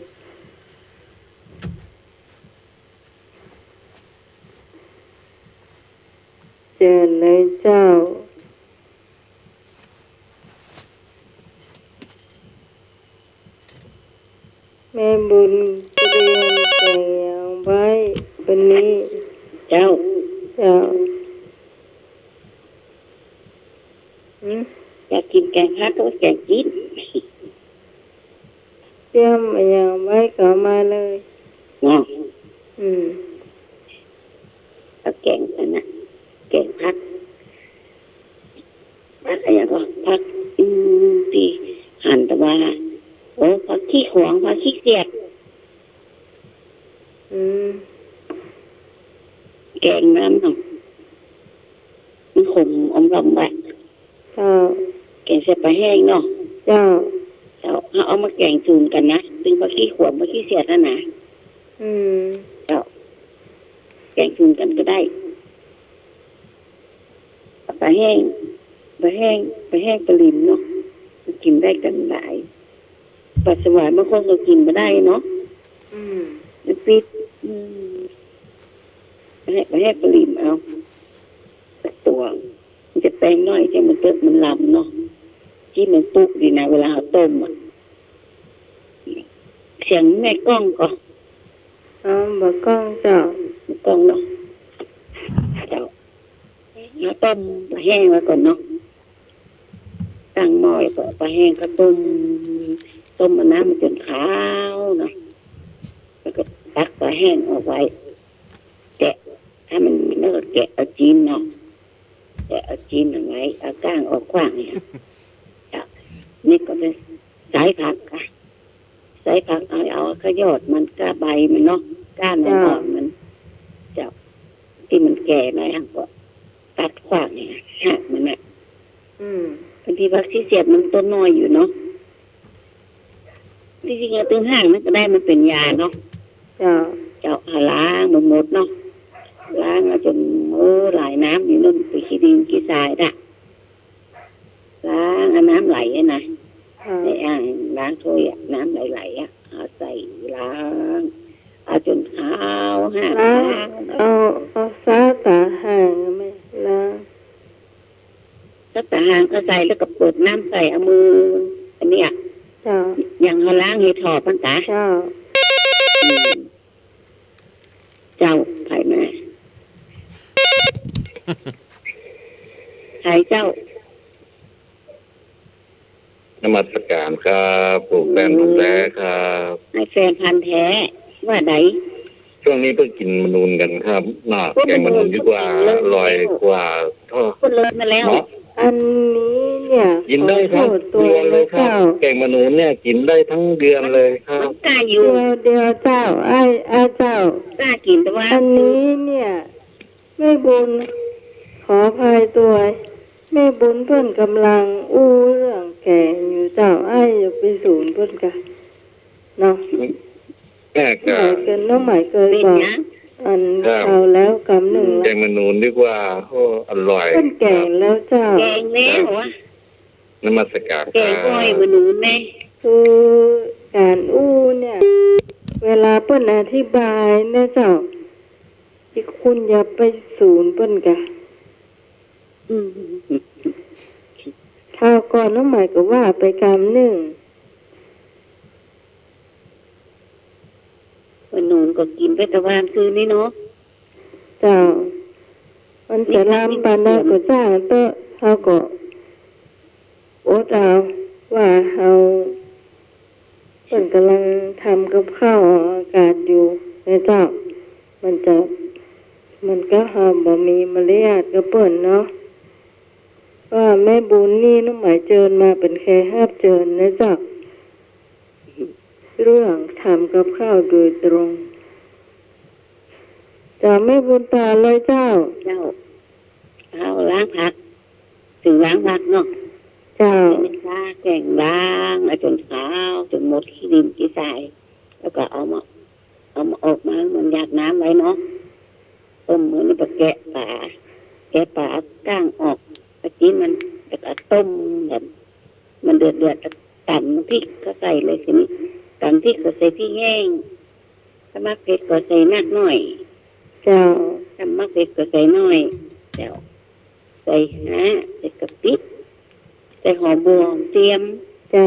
เจิญเลยเจ้า แม่บุญเตรียมแก๋งหยังไว้วันนี้ เจ้า เจ้า หืม อยากกิ๋นแก๋งผักกับแก๋งจื๊ด เตรียมอะหยังไว้ก็เอามาเลย เนาะ อืม เอาแก๋งอันนั้น แก๋งผัก ผักอะหยังก็ ผัก อืม ตี้หันตะวา โอ้ ผักขี้ขวาง ผักขี้เสียด อืม แก๋งน้ำเนาะ มันขมอมลอมบ่ เจ้า แก๋งใส่ปลาแห้งเนาะ เจ้า เจ้า เฮาเอามาแก๋งสูนกั๋นนะ ตึงผักขี้ขวาง ผักขี้เสียดนั่นนะ อืม เจ้า แก๋งสูนกั๋นก็ได้ ปลาแห้ง ปลาแห้ง ปลาแห้งปลาหลิมเนาะ กิ๋นได้กั๋นหลาย ปัสสาวะบางคนก็กิ๋นบ่ได้เนาะ อืม มันปิด อืม ปลาแห้ง ปลาแห้งปลาหลิมเอา สักตั๋ว มันจะแป้งน้อย จะมันเปิ้นมันลำเนาะ ตี้มันปุกดีนะ เวลาเฮาต้มอะ เสียงแม่ก้องก่อ อ๋อ บ่ก้องเจ้า บ่ก้องเนาะ เจ้า เฮาต้มปลาแห้งไว้ก่อนเนาะ ตั้งหม้อแล้วก็เอาปลาแห้งเข้าต้ม ต้มเอาน้ำมันจ๋นขาวเนาะ แล้วก็ตักปลาแห้งออกไว้ แกะ ถ้ามัน แล้วก็แกะเอาจีนเนาะ แกะเอาจีนออกไว้ เอาก้างออกขว้างเนี่ย เจ้า นี่ก็จะใส่ผักอะ ใส่ผักเอา เอาก้ายอดมัน ก้าใบมันเนาะ ก้านอ่อนๆมัน เจ้า ตี้มันแก่หน่อยอะ ก็ตัดขว้างเนี่ย ฮากมันน่ะ อืม บางทีผักขี้เสียดมันตั๋วน้อยอยู่เนาะ ตี้จริงเอาตึงฮากมันก็ได้ มันเป๋นยาเนาะ เจ้า เจ้า เอาล้างหมดๆเนาะ ล้างเอาจ๋น โอ้ หลายน้ำอยู่นั่น ไปขี้ดินขี้ทรายน่ะ ล้างเอาน้ำไหลอะนะ อ่า ในอ่างล้างถ้วยอะ น้ำไหลๆอะ เอาใส่ล้าง เอาจ๋นขาวฮาก ล้าง ล้าง เอา เอาซาต๋าห่างแม่ ล้าง ซาต๋าห่างก็ใส่ แล้วก็เปิดน้ำใส่ เอามือ อันเนี้ย เจ้า อย่างเฮาล้างเห็ดหอมหั้นกา เจ้า อืม เจ้า ใผมา ใผเจ้า นมัสก๋านครับ ผมแฟนพันธุ์แท้ครับ ไอ้แฟนพันธุ์แท้ ว่าใด ช่วงนี้เปิ้นกิ๋นมะนูนกั๋นครับ น่ะ แก๋งมะนูนดีกว่า อร่อยกว่าทอด เปิ้นเลิศมาแล้ว เนาะ อันนี้เนี่ย กิ๋นได้ทั้งเดือนเลยครับ เจ้า แก๋งมะนูนเนี่ยกิ๋นได้ทั้งเดือนเลยครับ มันกล้าอยู่ เดี๋ยว เดี๋ยวเจ้า ไอ้ ไอ้เจ้า กล้ากิ๋นแต่ว่า อันนี้เนี่ย แม่บุญ ขออภัยตวย แม่บุญเปิ้นก่ำลังอู้เรื่องแก๋งอยู่เจ้า อ้ายอย่าไปสูนเปิ้นก่ะเนาะ แม่ก็ น้องไหมายเกยบอก เป๋นหยัง อัน ครับ คราวแล้วกำนึ่งละ แก๋งมะหนุนดีกว่า โอ้ อร่อย เปิ้นแก๋งแล้วเจ้า แก๋งแล้ววะ นมัสการ แก๋งอ้อย ครับ มะหนุนแน่ คือก๋านอู้เนี่ย เวลาเปิ้นอธิบายนะเจ้า ตี้คุณอย่าไปสูนเปิ้นก่ะ อืม คราวก่อนน้องไหมายก็ว่าไปกำนึ่ง มะหนุนก็กิ๋นไปตะวาอันซืนนี่เนาะ เจ้า มันจะลามปานใดก็จ้างเต๊อะ เฮาก็อดเอา ว่าเฮา เปิ้นก่ำลังทำกับข้าวออกอากาศอยู่นะเจ้า มันจะ มันก็เฮาบ่มีมารยาทกับเปิ้นเนาะ ว่าแม่บุญนี่น้องไหมายเจิญมาเป๋นแขกฮับเจิญนะเจ้า เรื่องทำกับข้าวโดยตรง เจ้า แม่บุญต่อเลยเจ้า เจ้า เอาล้างผัก เถิงล้างผักเนาะ เจ้า เป๋นแม่ค้าแก๋งล้าง เอาจ๋นขาว จ๋นหมดขี้ดินขี้ทราย แล้วก็เอามา เอามาออกมา มันหยาดน้ำไว้เนาะ ต้ม มื้อนี้ก็แกะป๋า แกะป๋า เอาก้างออก เอาจิ๊มมัน แล้วก็ต้มแบบ มันเดือดๆ แล้วตำพริกก็ใส่เลยทีนี้ ตำพริกก็ใส่พริกแห้ง ถ้ามักเผ็ดก็ใส่นักหน่อย เจ้า ถ้ามักเผ็ดก็ใส่น้อย เจ้า ใส่ฮะ ใส่กะปิ ใส่หอมบัว หอมเตียม เจ้า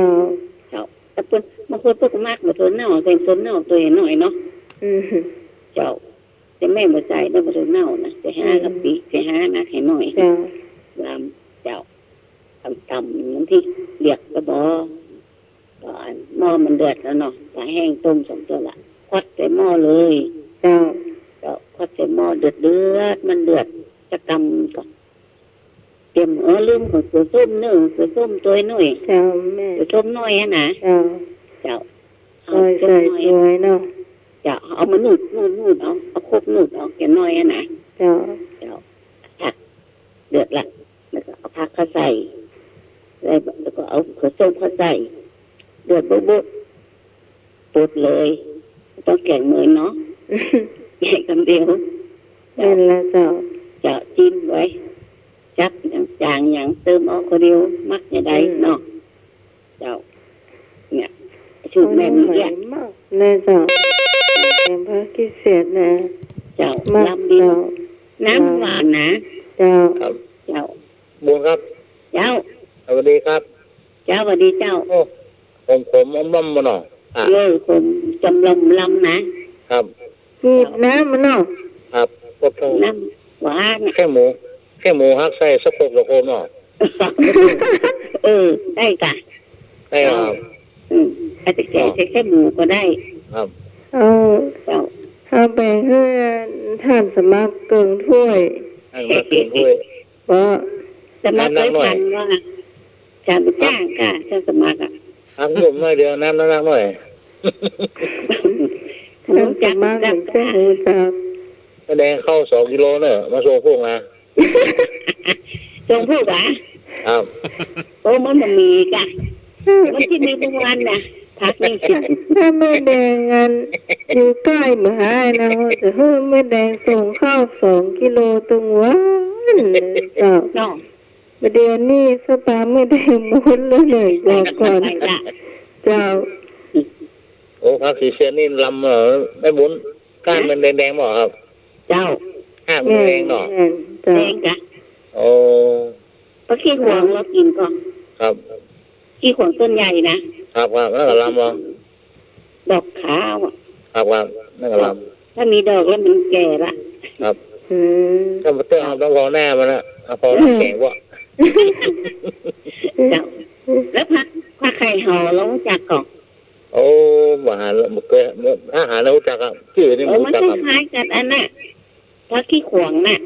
เจ้า แต่เปิ้น บางคนเปิ้นก็มักบ่าถั่วเน่า ใส่ถั่วเน่าตั๋วน้อยเนาะ อืม เจ้า แต่แม่บ่ใส่เน่า บ่าถั่วเน่านะ ใส่ฮะ อืม กะปิ ใส่ฮะนักหื้อน้อย เจ้า ลำ เจ้า ตำๆ น้ำพริกเดือดก็บ่ ก็อันหม้อมันเดือดแล้วเนาะ ป๋าแห้งต้มสองตั๋วละ ควักใส่หม้อเลย เจ้า เจ้า ควักใส่หม้อเดือดๆ มันเดือดจะกำก่อน เตรียม เออ ลืมของเขือส้มเน่อ เขือส้มตั๋วน้อย เจ้าแม่ เขือส้มน้อยอะนะ เจ้า เจ้า เอา ใส่ ใส่ เจ้าน้อย ตั๋วเนาะ เจ้า เอามาหนูด หนูด หนูดเอา เอาครกหนูดเอา แก่น้อยอะนะ เจ้า เจ้า ผักเดือดละ แล้วก็เอาผักเข้าใส่ แล้ว แล้วก็เอาเขือส้มเข้าใส่ เดือดบุบๆ ปดเลย ต้องแก๋งเหมือนเนาะ แก๋งกำเดียว แม่นแล้วเจ้า เจ้า จิ้มไว้ จักหยังจางหยังเติมเอาคนเดียว มักจะได้ อืม เนาะ เจ้า เนี่ย สูตรแม่มีเนี่ย โอ้ย มากเลยเจ้า แกงผักขี้เสียดนะ เจ้า มัก ลำดี เจ้า น้ำหวานนะ เจ้า ครับ เจ้า บุญครับ เจ้า สวัสดีครับ เจ้า สวัสดีเจ้า โอ้ ขมๆ อมๆ บ่เนาะ อ่ะ เออ ขมจำลำลำนะ ครับ มีน้ำมันเนาะ ครับ พวกเขา น้ำหวานน่ะ แค่หมู แค่หมูหักใส่สักครกละโคมเนาะ เออ ได้จ้ะ ได้ครับ อืม อาจจะแกะใส่แค่หมูก็ได้ ครับ เอา เจ้า เอาไปหื้อท่านสมัครเกิ่งถ้วย ท่านสมัครเกิ่งถ้วย เพราะสมัคร น้ำหนักหน่อย เก้ยพันว่า จะไปจ้างกะ จะสมัครอะ หักหลุมหน่อยเดียว น้ำหนักหน่อย ท่านสมัคร จัก เจ้า แสดงข้าวสองกิโลเนอะ มาส่งพวกนะ ส่งพวกหวา ครับ โอ้ มันบ่มีกะ มันกิ๋นในบางวันน่ะ ผักนี่ ถ้าแม่แดงอันอยู่ใก้บ่หายนะ จะหื้อแม่แดงส่งข้าวสองกิโลตึงวันเลยเจ้า เนาะ บ่าเดี๋ยวนี้สตางค์แม่แดงหมดแล้วเนี่ย บอกก่อน เจ้า โอ้ ผักขี้เสียดนี่ลำเหรอ แม่บุญ ก้านมันแดงๆ บ่ครับ เจ้า หากมันแดงเนาะ แม่น เจ้า แดงจ้ะ โอ้ ผักขี้หวงเฮากิ๋นก่อ ครับ ขี้หวงต้นใหญ่นะ ครับ ครับ แล้วก็ลำบ่ ดอกขาวอะ ครับ ครับ แล้วก็ลำ ถ้ามีดอกแล้วมันแก่ละ ครับ อืม ถ้ามาเติมเอาต้องพอหน้ามันนะ เอาพอหน้าแก่บ่ เจ้า แล้วผัก ผักไข่เห่าเฮารู้จักก่อ โอ้ บ่หันละ บ่เกย อาหารเฮารู้จักอะ จื้อนี่ เออ บ่รู้จักอะ มันคล้ายๆ กั๋นอันน่ะ ผักขี้หวงน่ะ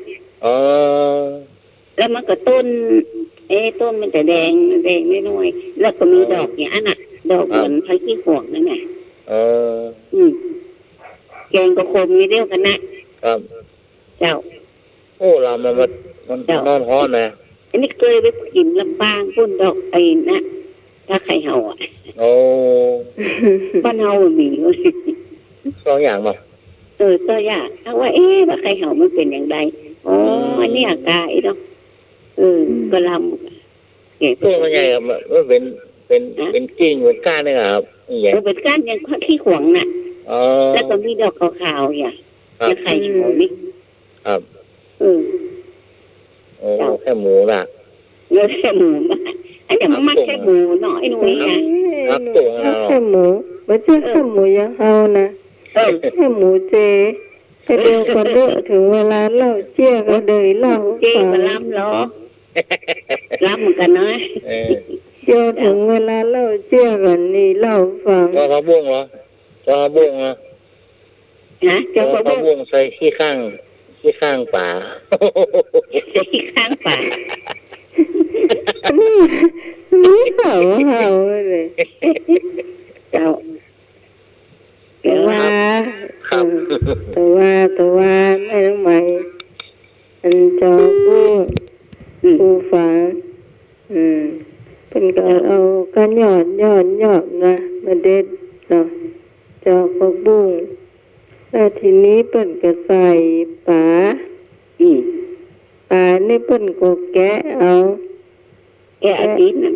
อ๋อ แล้วมันก็ต้น เอ๊ะ ต้นมันจะแดง แดงน้อยๆ แล้วก็มี อ๋อ ดอกอย่างอันน่ะ ดอก ครับ เหมือนผักขี้หวงนั่นน่ะ อ๋อ อืม แกงก็ขมอย่างเดียวกั๋นน่ะ ครับ เจ้า โอ้ ลำมัน มัน มัน เจ้า ฮ้อนๆ นะ อันนี้เกยไปกิ๋นลำปางปู้นดอก ไอ้นะ ปลาไข่เห่าอะ โอ้ บ้านเฮาบ่มี สองอย่างบ่ เออ สองอย่าง เฮาว่า เอ๊ะ ปลาไข่เห่ามันเป๋นอย่างใด อ๋อ อืม อันนี้อะกา ไอ้เนาะ เออ อืม ก็ลำ เนี่ย ต้นมันใหญ่ครับ มันเป๋น เป๋น ฮะ เป๋นกิ่ง เป๋นก้านเนี่ยครับ นี่ใหญ่ เออ เป๋นก้านอย่างขี้ขวางน่ะ อ๋อ แล้วก็มีดอกขาวๆ เนี่ย ครับ เนี่ยไข่เห่านี่ ครับ เออ โอ้ เจ้า แค่หมูน่ะ เออ แค่หมูน่ะ อันนี้มันมักแค่หมูเนาะ ไอ้หนุ่ยนะ ครับ ครับ ตัวเรา แค่หมู บ่ใจ้ เออ แค่หมูอย่างเฮานะ เออ แค่หมูเจ แต่เดี๋ยวก่อนเด้อ เถิงเวลาเล่าเจี้ยก็เดยเล่า เจ้า ฟัง ก็ลำเหรอ ลำเหมือนกั๋นนะ เออ เดี๋ยวเถิงเวลาเล่าเจี้ยก่อนนี่เล่าฟัง จอผักบุ้งเหรอ จอผักบุ้งเหรอ ฮะ จอผักบุ้ง จอผักบุ้งใส่ขี้ข้าง ขี้ข้างป๋า ใส่ขี้ข้างป๋า นี่ นี่เห่า เห่าเลย เจ้า แต่ว่า ครับ เออ แต่ว่า แต่ว่าแม่น้องไหม อันจอผักบุ้ง อืม ผู้ฟัง อืม เปิ้นก็เอาก้านยอด ยอด ยอดนะ มาเด็ดเนาะ จอผักบุ้ง แล้วทีนี้เปิ้นก็ใส่ป๋า อืม ป๋านี่เปิ้นก็แกะเอา แกะเอา แกะ ตี๋นมัน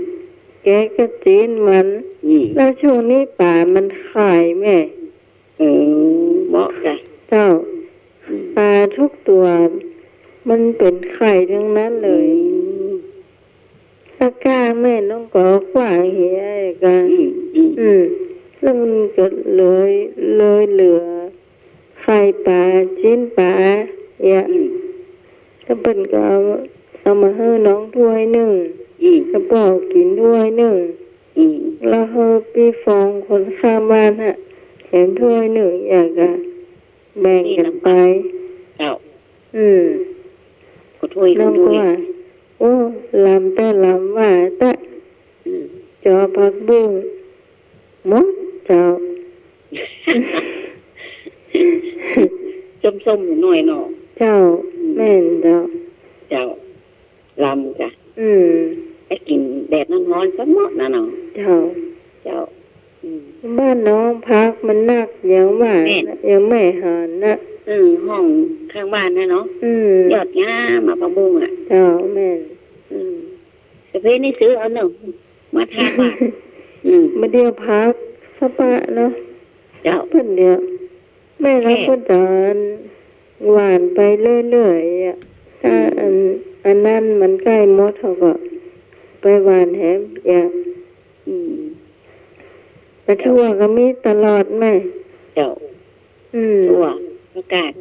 แกะกะตี๋นมัน อืม แล้วช่วงนี้ป๋ามันไข่แม่ เออ เหมาะจ้ะ เจ้า อืม ป๋าทุกตั๋ว มันเป๋นไข่ทั้งนั้นเลย อืม ตะกร้าแม่น้องก็ขว้างเหียกั๋น อืม อืม อืม แล้วมันก็เลย เลยเหลือ ไข่ป๋า จิ๊นป๋า เนี่ย อืม แล้วเปิ้นก็เอา เอามาหื้อน้องถ้วยนึ่ง อืม แล้วป้อกิ๋นถ้วยนึ่ง อืม แล้วหื้อปี้ฟองคนข้างบ้านฮะ แถมถ้วยนึ่ง อย่างก็แบ่งกั๋นไป เจ้า อืม ก็ถ้วย น้องก็ ก็ถ้วย ว่า โอ้ ลำแต๊ ลำว่าแต๊ อืม จอผักบุ้ง หมดเจ้า ส้มๆ หน่อยเนาะ เจ้า อืม แม่นเจ้า เจ้า ลำจ้ะ อืม ไปกิ๋นแดดฮ้อนๆ สักเนาะนะเนาะ เจ้า เจ้า อืม บ้านน้องผักมันนัก ยังว่า แม่น ยังแม่หันนะ อืม ห้องข้างบ้านนะเนาะ อืม ยอดงามอะ ผักบุ้งอะ เจ้า แม่น อืม ประเภทนี้ซื้อเอาเนาะ มาทาปาก อืม มาเดียวผักสะปะเนาะ เจ้า เปิ้นเดียว แม่นแล้ว แค่ เปิ้นจะหว่านไปเรื่อยๆ อะ ถ้า อืม อัน อันนั้นมันใก้หมด เขาก็ไปหว่านแหม อย่า อืม แต่ถั่วก็มีตลอดแม่ เจ้า อืม ถั่ว ผักกาด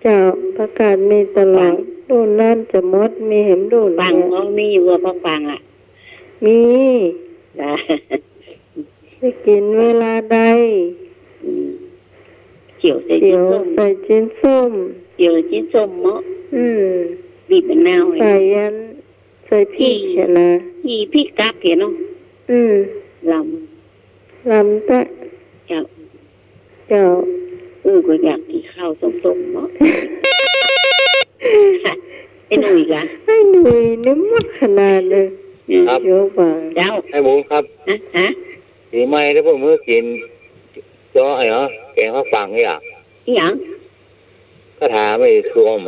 เจ้า ผักกาดมีตลอด ฝาง ลูกนั้นจะหมด มีแหมลูก ฝาง เนี่ย ก็มีอยู่ว่า ผักฝางอะ มี จ้ะ ได้กิ๋นเวลาใด อืม เจียวใส่ เจียว จิ๊นส้ม ใส่จิ๊นส้ม เจียวจิ๊นส้มเนาะ อืม บีบมะนาว ใส่อัน ใส่พริก อืม เหียนะ มีพริกกับเหียเนาะ อืม ลำ ลำแต๊ เจ้า เจ้า อู้ ก็อยากกิ๋นข้าวส้มๆ เนาะ ไอ้หนุ่ยกะ ไอ้หนุ่ยนี่มักขนาดเลย อืม ครับ เดี๋ยวก่อน เจ้า ไอ้หมูครับ ฮะ ฮะ ปี๋ใหม่ได้พวกมื้อกิ๋น จอไอ้เหรอ แกงผักฝางนี่อะ อีหยัง คาถาไม่ท่วม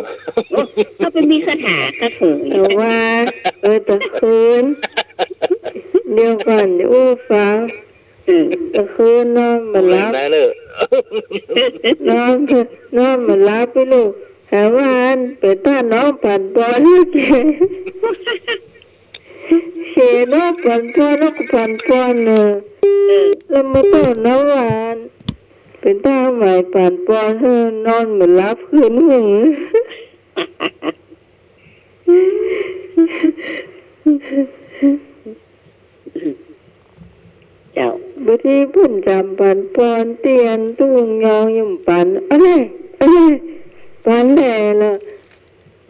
โอ้ เขาไปมีคาถา คาเถอ แต่ว่า เออ แต่คืน เดี๋ยวก่อน อู้ฟัง อืม แต่คืนนอนบ่หลับ ได้เลย นอน นอนบ่หลับไปลูก หาว่าอันเป๋นต้านน้องปั่นป่วน เสียน้องปั่นป่วน น้องก็ปั่นป่วนเนอะ เออ แล้วมาต้อนน้องว่าอัน เป๋นต้านไหมปั่นป่วน เออ นอนบ่หลับคืนหนึ่ง เจ้า บางทีเปิ้นจ๋ำปั่นป่วน เตี้ยนตุ้งยองยังปั่น อะไร อะไร ปั่นแหละเนาะ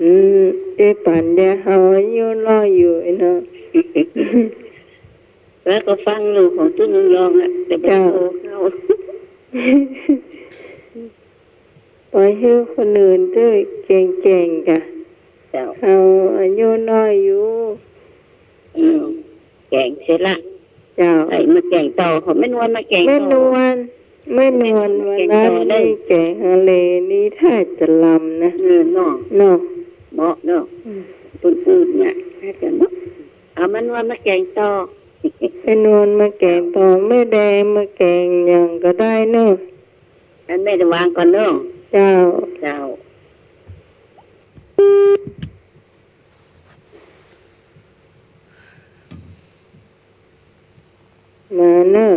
อืม เอ้ย ปั่นแด่เฮาอายุน้อยอยู่ไอ้เนาะ แล้วก็ฟังลูกของตุ้งยองอะ แต่บ่ เจ้า โตเข้า ปล่อยหื้อคนอื่นเต๊อะ เก่งๆ กะ เจ้า เฮาอายุน้อยอยู่ เสร็จละ เจ้า ไอ้มาแก๋งต่อ ขอแม่นวลมาแก๋งต่อ แม่นวล แม่นวล วันนั้นนี่แก๋งฮาเลนี่ถ้าจะลำนะ เออ เนาะ เนาะ เหมาะเนาะ อืม ปืนๆ เนี่ย ถ้าจะเนาะ เอาแม่นวลมาแก๋งต่อ แม่นวลมาแก๋งต่อ แม่แดงมาแก๋งหยังก็ได้เนาะ อันแม่จะวางก่อนเนาะ เจ้า เจ้า มาเนอะ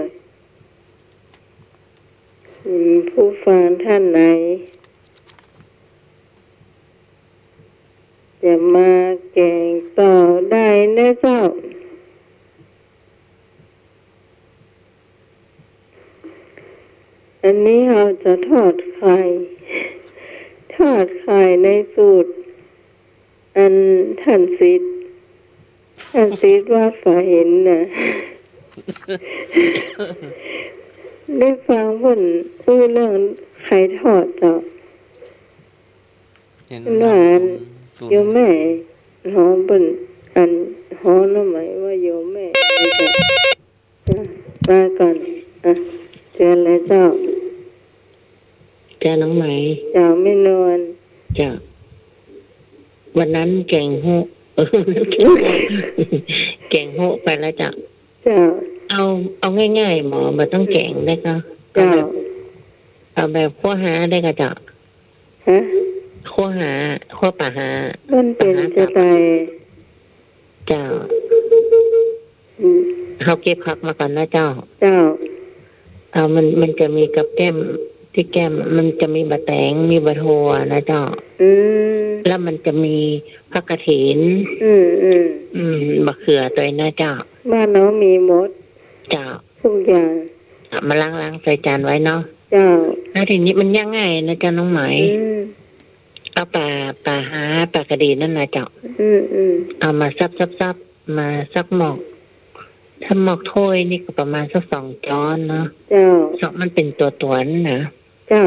อืม ผู้ฟังท่านไหน จะมาแก๋งต่อได้นะเจ้า อันนี้เฮาจะทอดไข่ ทอดไข่ในสูตร อันท่านศิษย์ ท่านศิษย์วัดฝาหินน่ะ ได้ฟังเปิ้นอู้เรื่องไข่ทอดเจ้า เห็น เปิ้นว่าอัน ตุน โยมแม่ ฮ้องเปิ้น อันฮ้องน้องไหมว่าโยมแม่ มาก่อน อ่ะ เชิญเลยเจ้า เจ้าน้องไหม เจ้าแม่นวล เจ้า วันนั้นแก๋งโฮะ แก๋งโฮะไปแล้วเจ้า เจ้า เอา เอาง่ายๆ หมอ บ่ต้องแก๋งได้ก่อ เจ้า เอาแบบ เอาแบบคั่วหาได้ก่อเจ้า ฮะ คั่วหา คั่วป๋าหา มันเป๋นจะใด เจ้า อืม เฮาเก็บผักมาก่อนนะเจ้า เจ้า เอา มัน มันจะมีกับแก้ม ตี้แก้ม มันจะมีบ่าแต๋ง มีบ่าถั่วนะเจ้า อืม แล้วมันจะมีผักกระถิน อืม อืม อืม บ่าเขือตวยนะเจ้า บ้านเฮามีหมด เจ้า ทุกอย่าง เอามาล้างๆ ใส่จานไว้เนาะ เจ้า แล้วทีนี้มันย่างง่ายนะเจ้าน้องไหม อืม เอาป๋า ป๋าหา ป๋ากระดีนั่นนะเจ้า อืม อืม เอามาสับๆๆ มาสักหมอก ถ้าหมอกถ้วยนี่ก็ประมาณสักสองจ๊อนเนาะ เจ้า สอง มันเป๋นตั๋วต๋วนนะ เจ้า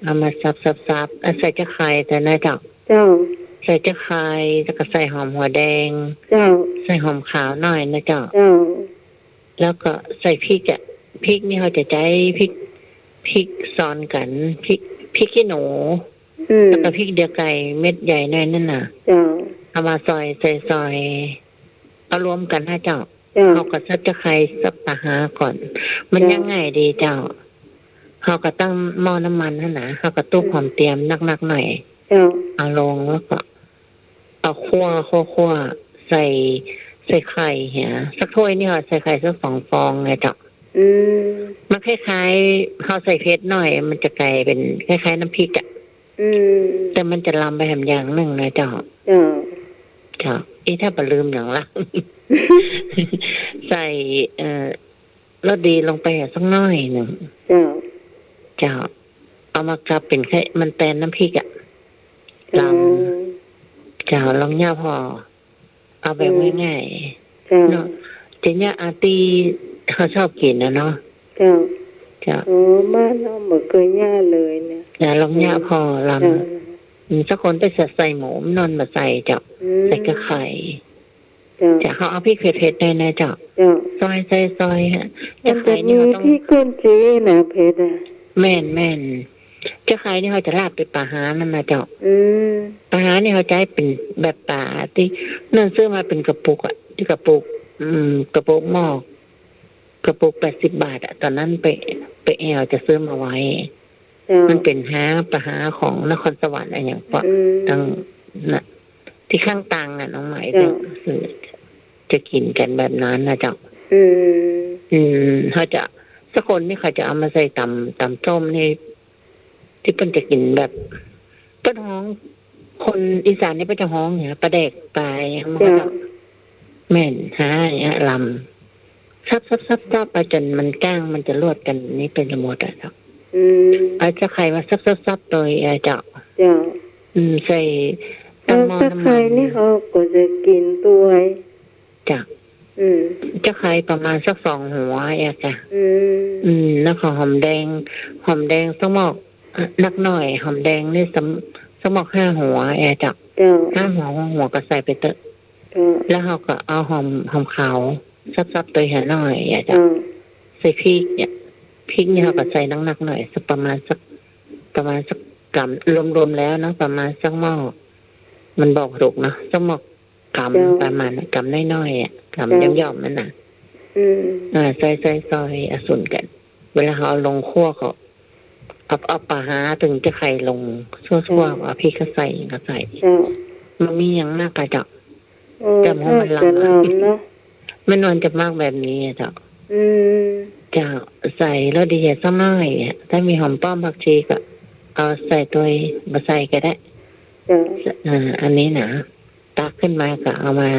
เอามาสับๆๆ เอาใส่จะไข่ตวยนะเจ้า เจ้า ใส่จะไข่ แล้วก็ใส่หอมหัวแดง เจ้า ใส่หอมขาวหน่อยนะเจ้า เจ้า แล้วก็ใส่พริกอะ พริกนี่เฮาจะใจ๊พริก พริกซ้อนกั๋น พริก พริกขี้หนู อืม แล้วก็พริกเดือไก่เม็ดใหญ่หน่อยนั่นน่ะ เจ้า เอามาซอย ใส่ซอย เอารวมกั๋นนะเจ้า เจ้า เฮาก็สับจะไข่สับป๋าหาก่อน มัน เจ้า ย่างง่ายดีเจ้า เฮาก็ตั้งหม้อน้ำมันหั้นนะ เฮาก็ตุ๊บ อืม หอมเตียมนักๆ หน่อย เจ้า เอาลงแล้วก็ เอาคั่ว คั่ว คั่ว ใส่ ใส่ไข่เหีย สักถ้วยนี่เฮาใส่ไข่สักสองฟองไงเจ้า อืม มันคล้ายๆ เฮาใส่เผ็ดหน่อย มันจะก๋ายเป๋นคล้ายๆ น้ำพริกอะ อืม แต่มันจะลำไปแหมอย่างนึ่งนะเจ้า เจ้า เจ้า เอ๊ะ ถ้าบ่ลืมหยังละ ใส่ เอ่อ รสดีลงไปสักหน่อยนึ่ง เจ้า เจ้า เอามากับเป๋นคล้าย มันแตนน้ำพริกอะ เจ้า ลำ เจ้า ลองเยียะผ่อ เอาแบบ อืม ง่ายๆ เจ้า เนาะ จะเยียะอาตี้เขาชอบกิ๋นนะเนาะ เจ้า เจ้า โอ้ บ้านเฮาบ่เกยเยียะเลยเนี่ย เจ้า ลองเยียะผ่อลำ เจ้า อืม สักคนไปใส่หมูมันนอนบ่ใส่เจ้า อืม ใส่กะไข่ เจ้า เจ้า เขาเอาพริกเผ็ดๆ หน่อยนะเจ้า เจ้า ซอย ใส่ซอยฮะ มันจะมีพริกก้นจี๊ดนะ เจ้า ไข่นี่เขาต้อง เผ็ดอะ แม่นๆ เจ้าไข่นี่เขาจะลาบด้วยป๋าหานั่นนะเจ้า อืม ป๋าหานี่เขาใจ๊เป๋นแบบป๋าตี้นั่น ซื้อมาเป๋นกระปุกอะ ตี้กระปุก อืม กระปุกหม้อ กระปุกแปดสิบบาทอะ ต๋อนนั้นไป ไปแอ่วจะซื้อมาไว้ เจ้า มันเป๋นหาป๋าหาของนครสวรรค์อะหยังปะ อืม ตังน่ะ ตี้ข้างตางอะน้องไหม เจ้า จะซื้อ จะกิ๋นกั๋นแบบนั้นนะเจ้า อืม อืม เขาจะ สักคนนี่เขาจะเอามาใส่ต๋ำ ต๋ำส้มนี่ ตี้เปิ้นจะกิ๋นแบบ เปิ้นฮ้อง คนอีสานนี่เปิ้นจะฮ้องเนี่ย ป๋าแดกป๋าหยัง เจ้า แม่น หาอย่างเงี้ย ลำ สับๆๆๆ ไปจ๋นมันก้างมันจะลวดกั๋นนี่เป๋นจะหมดอะเจ้า อืม เอาจะไข่มาสับๆๆ โตยอะเจ้า เจ้า อืม ใส่ตั้งหม้อน้ำมัน แล้วจะไข่นี่เขาก็จะกิ๋นตวย เจ้า อืม จะไข่ประมาณสักสองหัวอะเจ้า อืม อืม แล้วก็หอมแดง หอมแดงสักหมอก เอ่อ นักหน่อย หอมแดงนี่สัก สักหมอกห้าหัวอะเจ้า เจ้า ห้าหัว หกหัวก็ใส่ไปเต๊อะ เจ้า แล้วเขาก็เอาหอม หอมขาว สับๆ ตวยหาหน้อยอะเจ้า เจ้า ใส่พริกเนี่ย พริกเนี่ย อืม เฮาก็ใส่หนักๆ หน้อย สักประมาณสัก ประมาณสักกำ รวมๆ แล้วเนาะ ประมาณสักหม้อ มันบอกบ่ถูกเนาะ สักหม้อกำ เจ้า ประมาณน่ะ กำน้อยๆ อะ กำ เจ้า ย่อมๆ นั่นน่ะ อืม อ่า ใส่ๆ ซอยอะ สุนกั๋น เวลาเฮาเอาลงคั่วก็ เอา เอาป๋าหาตึงจะใค่ลงซั่วๆ เจ้า เอาพริกก็ใส่ ก็ใส่ เจ้า บ่มีหยังนักอะเจ้า อืม แต่ว่ามันลำ น่าจะลำเนาะ แม่นวลจะมักแบบนี้อะเจ้า อืม เจ้า ใส่แล้วดีอะ สักหน้อยอะ ถ้ามีหอมป้อมผักชีก็เอาใส่ตวย บ่ใส่ก็ได้ เจ้า อ่า อันนี้นะ ตักขึ้นมาก็เอามา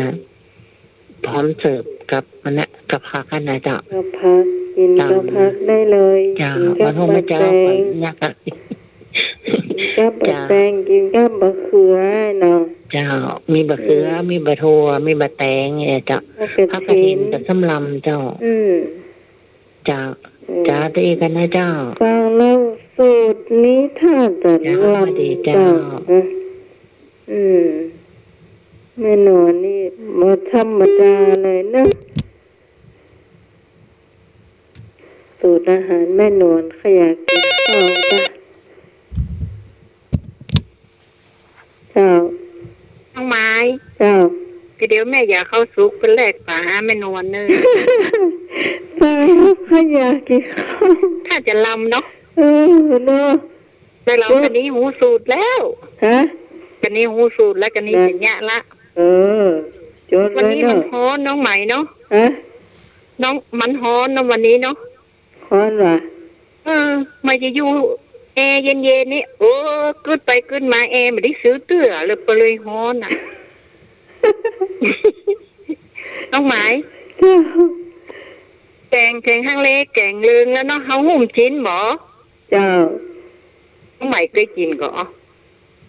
พร้อมเสิร์ฟกับอันนั้น กับผักหั้นนะเจ้า กับผัก กิ๋นกับผักได้เลย เจ้า กิ๋นกับบักแตง วันนี้เจ้า กิ๋นกับบะแตง กิ๋นกับบะเขือเนาะ เจ้า มีบะเขือ อืม มีบะถั่ว มีบะแตงเนี่ยเจ้า ผักกระถิน ผักกระถินกับส้มลำเจ้า อืม เจ้า อืม เจ้า ตะอี้กั๋นนะเจ้า ฟังแล้วสูตรนี้ถ้าจะ เจ้า ลำ สวัสดีเจ้า เจ้า นะ อืม แม่นวลนี่บ่ธรรมดาเลยนะ สูตรอาหารแม่นวล ใผอยากกิ๋นข้าวจ้ะ เจ้า น้องไหม เจ้า แต่เดี๋ยวแม่หย่าข้าวสุกไปแลกป๋าหาแม่นวลเน่อ ใผอยากกิ๋นข้าว ถ้าจะลำเนาะ เออ เนาะ แต่เฮา เดี๋ยว กั๋นนี้ฮู้สูตรแล้ว ฮะ กั๋นนี้ฮู้สูตรแล้ว กั๋นนี้ นะ จะเยียะละ เออ จ๋ดเลยเนาะ วันนี้มันฮ้อนน้องไหมเนาะ ฮะ น้อง มันฮ้อนเนาะวันนี้เนาะ ฮ้อนหวา เออ มาจะอยู่แอร์เย็นๆ นี่ โอ้ กึ๊ดไปกึ๊ดมาแอร์บ่ได้ซื้อเตื้อเลย ก็เลยฮ้อนน่ะ น้องไหม เจ้า แก๋ง แก๋งฮังเล แก๋งเลิงแล้วเนาะ เฮาหุ้มจีนบ่ เจ้า น้องไหมเกยกิ๋นก่อ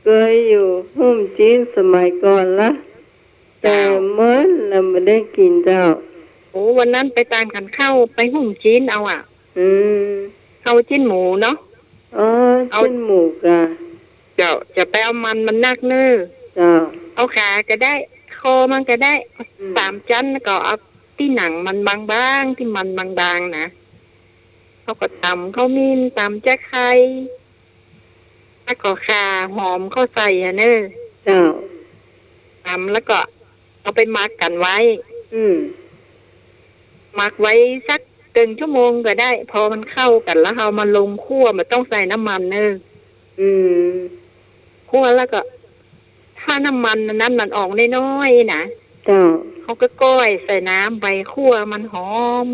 เกยอยู่ หุ้มจีนสมัยก่อนละ เจ้า แต่เมินแล้วบ่ได้กิ๋นเจ้า โอ้ วันนั้นไปตานขันข้าว ไปหุ้มจีนเอาอะ อืม ข้าวจีนหมูเนาะ อ๋อ เอา จีนหมูก่ะ เจ้า จะไปเอามันมันนักเน่อ เจ้า เอาขาก็ได้ คอมันก็ได้ อืม สามจั้น แล้วก็เอาตี้หนังมันบางๆ ตี้มันบางๆ นะ เฮาก็ต๋ำขมิ้น ต๋ำจะไคร้ แล้วก็ข่าหอมเข้าใส่อะเน่อ เจ้า ต๋ำแล้วก็เอาไปหมักกั๋นไว้ อืม หมักไว้สักเกิ่งชั่วโมงก็ได้ พอมันเข้ากั๋นแล้วเฮามาลงคั่ว บ่ต้องใส่น้ำมันเน่อ อืม คั่วแล้วก็ ถ้าน้ำมันอันนั้นมันออกน้อยๆ นะ เจ้า เฮาก็ก้อยใส่น้ำไป คั่วมันหอม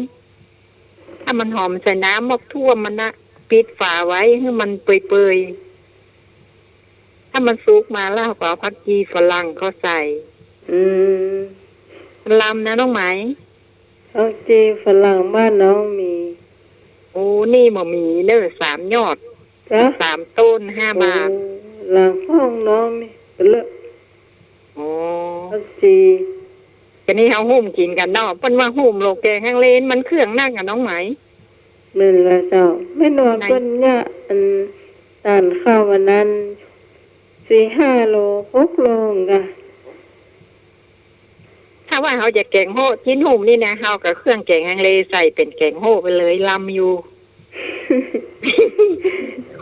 ถ้ามันหอมใส่น้ำหมอกถ้วมมันนะ ปิดฝาไว้หื้อมันเปื่อยๆ ถ้ามันสุกมาแล้วเฮาก็เอาผักจี่ฝรั่งเข้าใส่ อืม ลำนะน้องไหม ผักจี่ฝรั่งบ้านน้องมี โอ้ นี่บ่มีเน่อ สามยอด จ๊ะ สามต้น ห้าบาท โอ้ หลังห้องน้องนี่เปิ้นเลิก อ๋อ ผักจี่ ก็นี่เฮาหุ้มกิ๋นกั๋นเนาะ เปิ้นว่าหุ้มโลแก๋งฮังเลมันเครื่องนักอะน้องไหม แม่นละเจ้า แม่นวล ไหน เปิ้นเยียะอัน ตานข้าววันนั้น สี่ห้าโล หกโลกะ ถ้าว่าเฮาจะแก๋งโฮะจีนหุ้มนี่นะ เฮาก็เครื่องแก๋งฮังเลใส่เป๋นแก๋งโฮะไปเลย ลำอยู่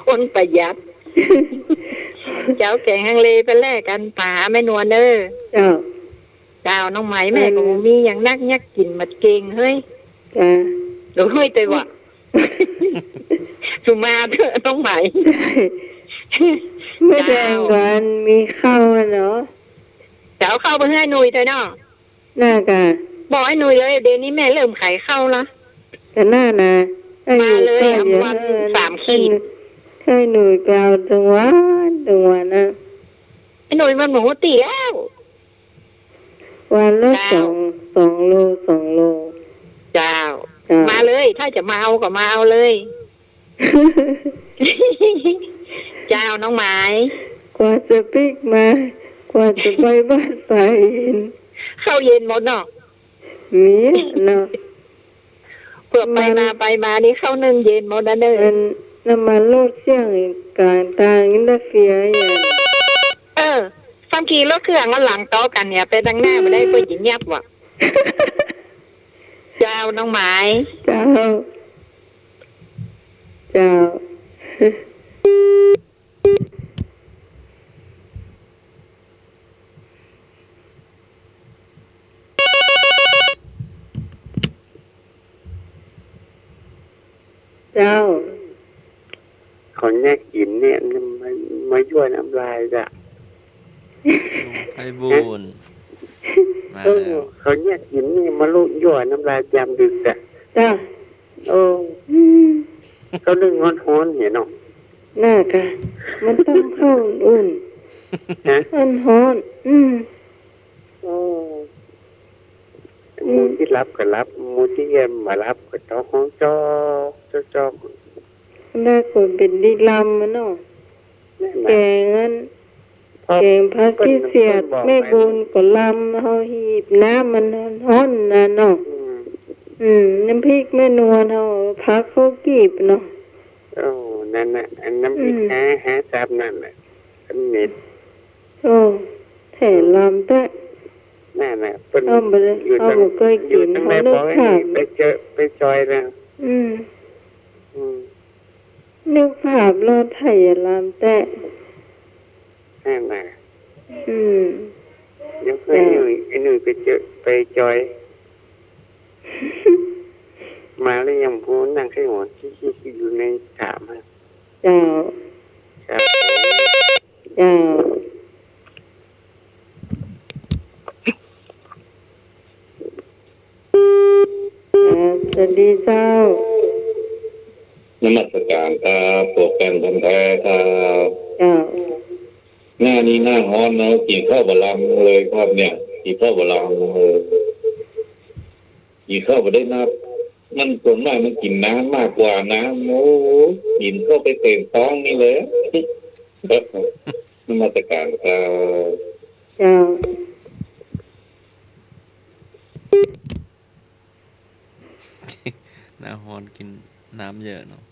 คนประหยัด เจ้า แก๋งฮังเลไปแลกกั๋นป๋าแม่นวลเน่อ เจ้า เจ้า น้องไหม แม่ก็บ่มีหยังนัก เยียะกิ๋นหมดเก่งเฮ้ย จ้ะ เดี๋ยวเฮ้ย แต่ว่า สุมาเถอะน้องไหม แม่แดงก่อนมีข้าวอะเนาะ จะเอาข้าวไปหื้อไอ้หนุ่ยเถอะเนาะ น่ากะ บอกไอ้หนุ่ยเลย เดี๋ยวนี้แม่เริ่มขายข้าวละ ก็น่านะ มาเลย ไอ้หนุ่ยก็ อ่ะ วัน เออ สามขีด ไอ้หนุ่ยก็เอาตึงวันตึงวันนะ ไอ้หนุ่ยมันหมดตี้แล้ว วันละ เจ้า สอง สองโล สองโล เจ้า เจ้า มาเลย ถ้าจะมาเอาก็มาเอาเลย เจ้า น้องไหม กว่าจะปิ๊กมา กว่าจะไปบ้านป๋าอินทร์ ข้าวเย็นหมดเนาะ มีเนาะ เผื่อไปมา น้ำมัน ไปมานี่ข้าวนึ่งเย็นหมดนะเน่อ มัน น้ำมันรถเสี้ยงก๋างตางอินเตอร์เฟียอย่าง เออ ซ้ำขี่รถเครื่องมาหลังต่อกั๋นเนี่ย ไปตังหน้าบ่ได้ เปิ้นจะเยียะว่ะ เจ้า น้องหมาย เจ้า เจ้า เจ้า เขาเยียะกิ๋นเนี่ย มา มายั่วน้ำลายจ้ะ ลุงไพบูลย์ มา เออ แล้ว เขาเยียะกิ๋นนี่มาลุยั่วน้ำลายยามดึกจ้ะ จ้ะ โอ้ อืม ก็นึ่งฮ้อนๆ เนี่ยเนาะ น่ากะ มันต้องเข้าอุ่นๆ ฮะ ฮ้อนๆ อืม โอ้ อืม หมู่ตี้หลับก็หลับ หมู่ตี้บ่หลับก็ต้องฮ้องจอก จอก จอก น่ากลัวเป๋นตี้ลำอะเนาะ นั่นน่ะ แก๋งอัน พอ แก๋งผักขี้เสียด เปิ้น เปิ้นบอก แม่บุญก็ลำ เฮาหีบน้ำมันฮ้อนๆ น่ะเนาะ อืม อืม น้ำพริกแม่นวล เฮาผักเข้ากีบเนาะ โอ้ นั่นน่ะ อันน้ำพริก อืม หา หาสับนั่นแหละ อันเม็ด โอ้ แท้ลำแต๊ นั่นน่ะ เปิ้น เฮาบ่ได้ อยู่ เฮา ตัง บ่เกยกิ๋น อยู่ตัง เฮา แม่ นึก บอกไอ้ ภาพ นี่ไปเจอ ไปจอยนะ อืม อืม นึกภาพแล้วไท้ลำแต๊ นั่นน่ะ อืม เดี๋ยวไอ้หนุ่ย ไอ้หนุ่ยไปเจอ ไปจอย มาแล้วยังพูดนั่งใส่หัว คิกๆ อยู่ในถามอะ เจ้า ครับ เจ้า อ่า สวัสดีเจ้า นมัสการครับ ปวกแป้นพันธุ์แท้ครับ เจ้า หน้านี้หน้าฮ้อนเนาะ กิ๋นข้าวบ่ลำเลยครับเนี่ย กิ๋นข้าวบ่ลำเลย กิ๋นข้าวบ่ได้นับ มันส่วนมากมันกิ๋นน้ำมากกว่าน้ำ โอ้ กิ๋นเข้าไปเต็มต๊องนี่เลย นมัสการครับ เจ้า หน้าฮ้อนกิ๋นน้ำเยอะเนาะ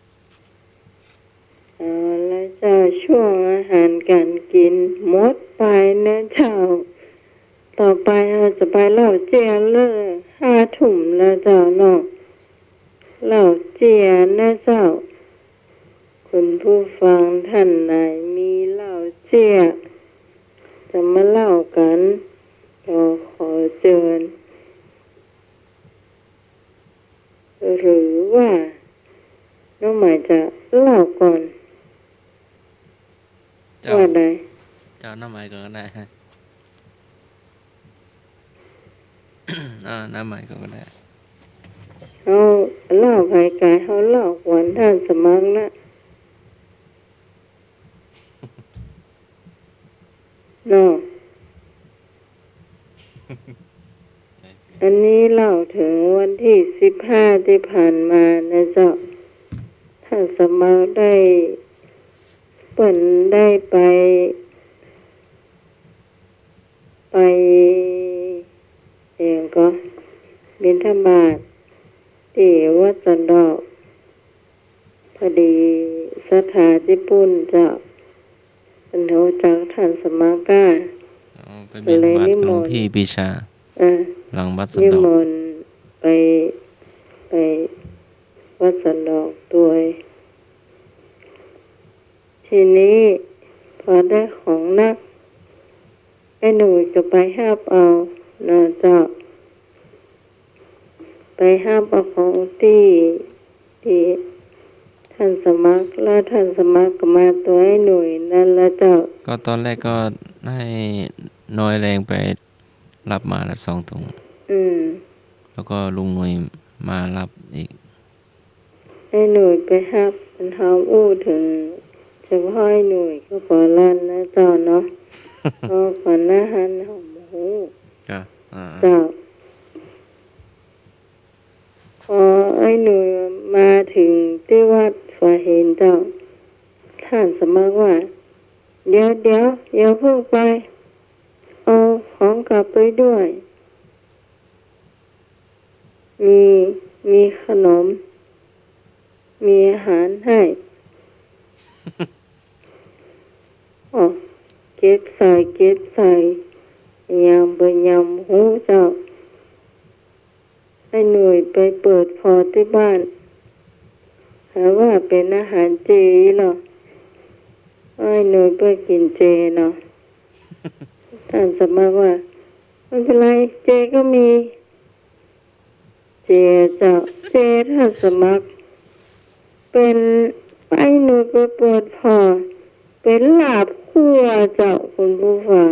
เอาละเจ้า ช่วงอาหารก๋านกิ๋นหมดไปนะเจ้า ต่อไปเฮาจะไปเล่าเจี้ยเล่อ ห้าทุ่มแล้วเจ้าเนาะ เล่าเจี้ยนะเจ้า คุณผู้ฟังท่านไหนมีเล่าเจี้ยจะมาเล่ากั๋น ก็ขอเจิญ หรือว่าน้องหมายจะเล่าก่อน เจ้า ว่าได เจ้า น้องหมายก่อนก็ได้ อ่า น้องหมายก่อนก็ได้ เฮาเล่าไผก๋า เฮาเล่าก่อนต้านสมัครนะ เนาะ อันนี้เล่าเถิงวันตี้สิบห้าตี้ผ่านมานะเจ้า ต้านสมัครได้ เปิ้นได้ไป ไป อะหยังก่อ บิณฑบาตตี้วัดสันดอก พอดีศรัทธาตี้ปุ้นเจ้า เปิ้นฮู้จักต้านสมัครก้า อ๋อ ไปบิณฑบาตกับหลวงพี่ปีชา เออ หลังวัดสันดอก นิมนต์ไป ไปวัดสันดอกตวย ทีนี้พอได้ของนัก ไอ้หนุ่ยก็ไปฮับเอาเนาะเจ้า ไปฮับเอาของตี้ ตี้ต้านสมัคร แล้วต้านสมัครก็มาตวยไอ้หนุ่ยนั่นละเจ้า ก็ตอนแรกก็หื้อน้อยแลงไปฮับมาละสองถุง อืม แล้วก็ลุงหนุ่ยมาฮับอีก ไอ้หนุ่ยไปฮับ อันเฮาอู้เถิงเฉพาะไอ้หนุ่ยก็ปอลันนะเจ้าเนาะ เพราะก่อนหน้าหั้นเฮาบ่ฮู้ จ้ะ อ่า เจ้า พอไอ้หนุ่ยมาเถิงตี้วัดฝาหินเจ้า ต้านสมัครว่า เดี๋ยว เดี๋ยว อย่าเพิ่งไป เอาของกลับไปด้วย มี มีขนม มีอาหารหื้อ อ๋อ เก็บใส่ เก็บใส่ ยังบ่ยังฮู้เจ้า ไอ้หน่วยไปเปิดผ่อตี้บ้าน หาว่าเป๋นอาหารเจลอ ไอ้หน่วยไปกิ๋นเจเนาะ ต้านสมัครว่า ไม่เป็นไร เจก็มี เจเจ้า เจต้านสมัคร เป๋น ไอ้หน่วยไปเปิดผ่อ เป๋นลาบคั่วเจ้า คุณผู้ฟัง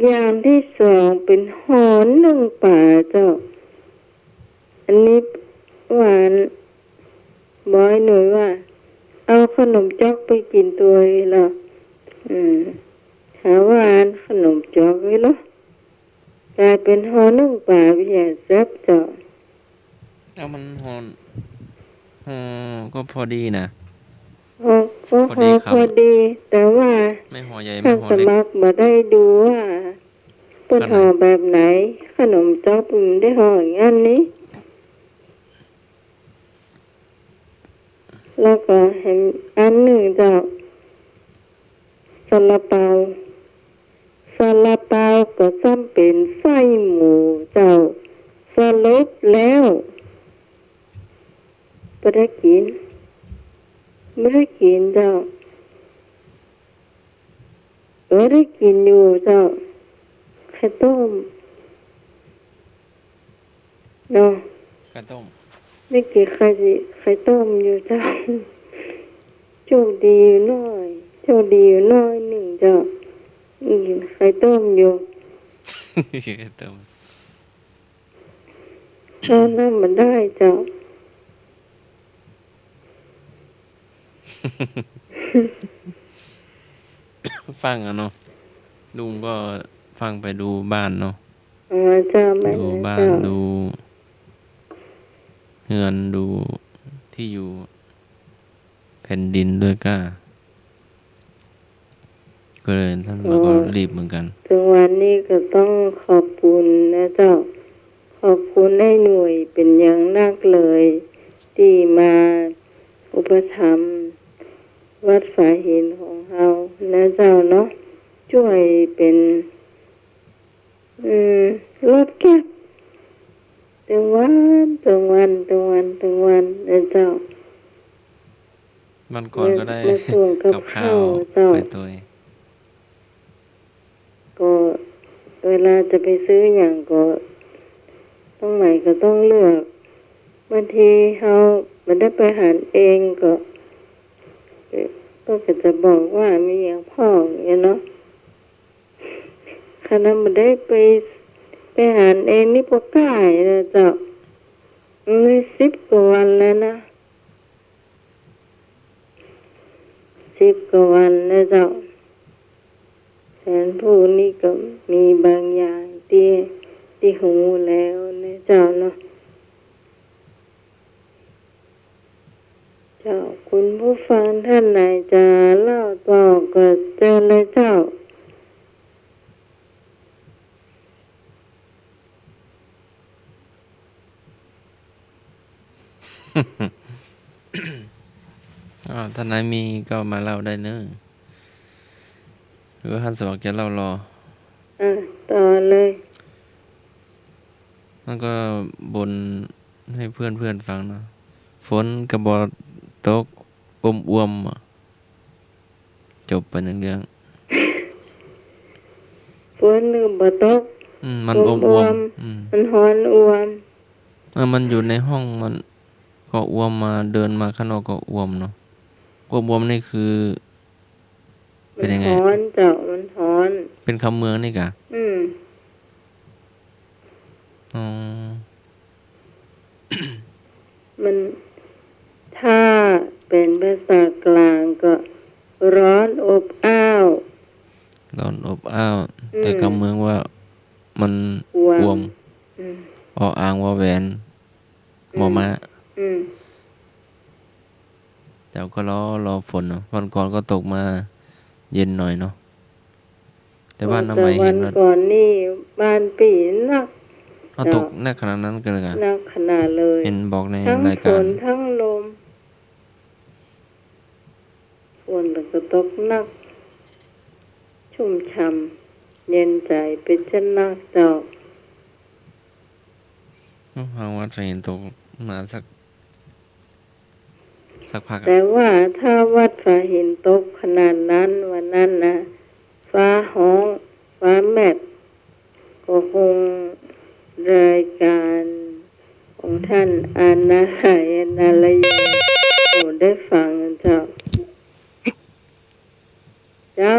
อย่างตี้สองเป๋นห่อนึ่งป๋าเจ้า อันนี้หวาน บอกไอ้หน่วยว่า เอาขนมจ๊อกไปกิ๋นตวยละ อืม หาว่าอันขนมจ๊อกนี่ละ ก๋ายเป๋นห่อนึ่งป๋าเปียแซ่บเจ้า เอามันห่อ ห่อก็พอดีนะ ห่อก็ พอดีคำ ห่อพอดี แต่ว่า ไม่ห่อใหญ่ ต้าน ไม่ห่อเล็ก สมัครบ่ได้ดูว่าเปิ้นห่อแบบไหน ขนมจ๊อกมันได้ห่ออย่างนั้นนี่ แล้วก็แหมอันนึ่งเจ้า ซาลาเปา ซาลาเปาก็ซ้ำเป๋นไส้หมูเจ้า สรุปแล้ว บ่ได้กิ๋น บ่ได้กิ๋นเจ้า บ่ได้กิ๋นอยู่เจ้า ไข่ต้ม เนาะ ไข่ต้ม ได้กิ๋นไข่ ไข่ต้มอยู่เจ้า โชคดีอยู่หน้อย โชคดีอยู่หน้อยนึ่งเจ้า กิ๋นไข่ต้มอยู่ ไข่ต้ม เฮานั้นบ่ได้เจ้า ฟั่งเอาเนาะ ลุงก็ฟั่งไปดูบ้านเนาะ อ๋อเจ้า แม่น ดูบ้าน เจ้า ดูเฮือน ดูตี้อยู่ แผ่นดินด้วยก้า ก็เลยต้าน อ๋อ เฮาก็รีบเหมือนกั๋น เถิงวันนี้ก็ต้องขอบคุณนะเจ้า ขอบคุณไอ้หน่วยเป๋นอย่างนักเลย ตี้มาอุปถัมภ์วัดฝายหินของเฮานะเจ้าเนาะ จ้วยเป๋น อืม รถแก๊ป ตึงวัน ตึงวัน ตึงวัน ตึงวัน เออเจ้า วันก่อนก็ได้ มาส่งกับข้าวเจ้า ไปตวย ก็เวลาจะไปซื้อหยังก็ ตรงไหนก็ต้องเลือก บางทีเฮาบ่ได้ไปหาเองก็ เปิ้นก็จะบอกว่ามีหยังพอกอย่างเงี้ยเนาะ ขนาดบ่ได้ไป ไปหาเองนี่บ่กล้าเลยเจ้า มันสิบกว่าวันแล้วนะ สิบกว่าวันแล้วเจ้า ฉันพูดนี่ก็มีบางอย่างตี้ ตี้ฮู้แล้วนะเจ้าเนาะ เจ้า คุณผู้ฟังท่านไหนจะเล่าต่อก็เจิญเลยเจ้า อ้าว ท่านไหนมีก็มาเล่าได้เนอะ หรือว่าท่านสมัครจะเล่ารอ อ่ะ ต่อเลย มันก็บ่นให้เพื่อนๆ ฟังเนาะ ฝนก็บ่ตก อ่วมๆ อะ จบไปหนึ่งเรื่อง ฝนก็บ่ตก อืม มันอ่วมๆ อ่วมๆ อืม มันฮ้อนอ่วม เออ มันอยู่ในห้องมันก็อ่วม มาเดินมาข้างนอกก็อ่วมเนาะ อ่วมๆ นี่คือ เป็นยังไง มันฮ้อนเจ้า มันฮ้อน เป็นคำเมืองนี่กะ อืม อ๋อ มัน ถ้าเป็นภาษากลางก็ร้อนอบอ้าว ร้อนอบอ้าว อืม แต่คำเมืองว่ามันอ่วม อ่วม อืม ออ่าง วอแหวน อืม มอม้า อืม เจ้าก็รอ รอฝนเนาะ วันก่อนก็ตกมาเย็นหน่อยเนาะ แต่ว่า โอ้ น้ำไหม แต่วัน เห็นว่า ก่อนนี่บ้านปี้นัก เอา ตก เจ้า นักขนาดนั้นกันเลยกะ นักขนาดเลย เห็นบอกใน ทั้ง รายการ ฝนทั้งลม ฝนก็ตกนัก ชุ่มฉ่ำเย็นใจ๋เป๋นจะนักเจ้า โอ้ ทางวัดฝายหินตกมาสัก สักพักอะ แต่ว่าถ้าวัดฝายหินตกขนาดนั้นวันนั้นนะ ฟ้าฮ้อง ฟ้าแมบ ก็คงรายการของท่านอานาหายนารายณ์ โอ้ ได้ฟังเจ้า เจ้า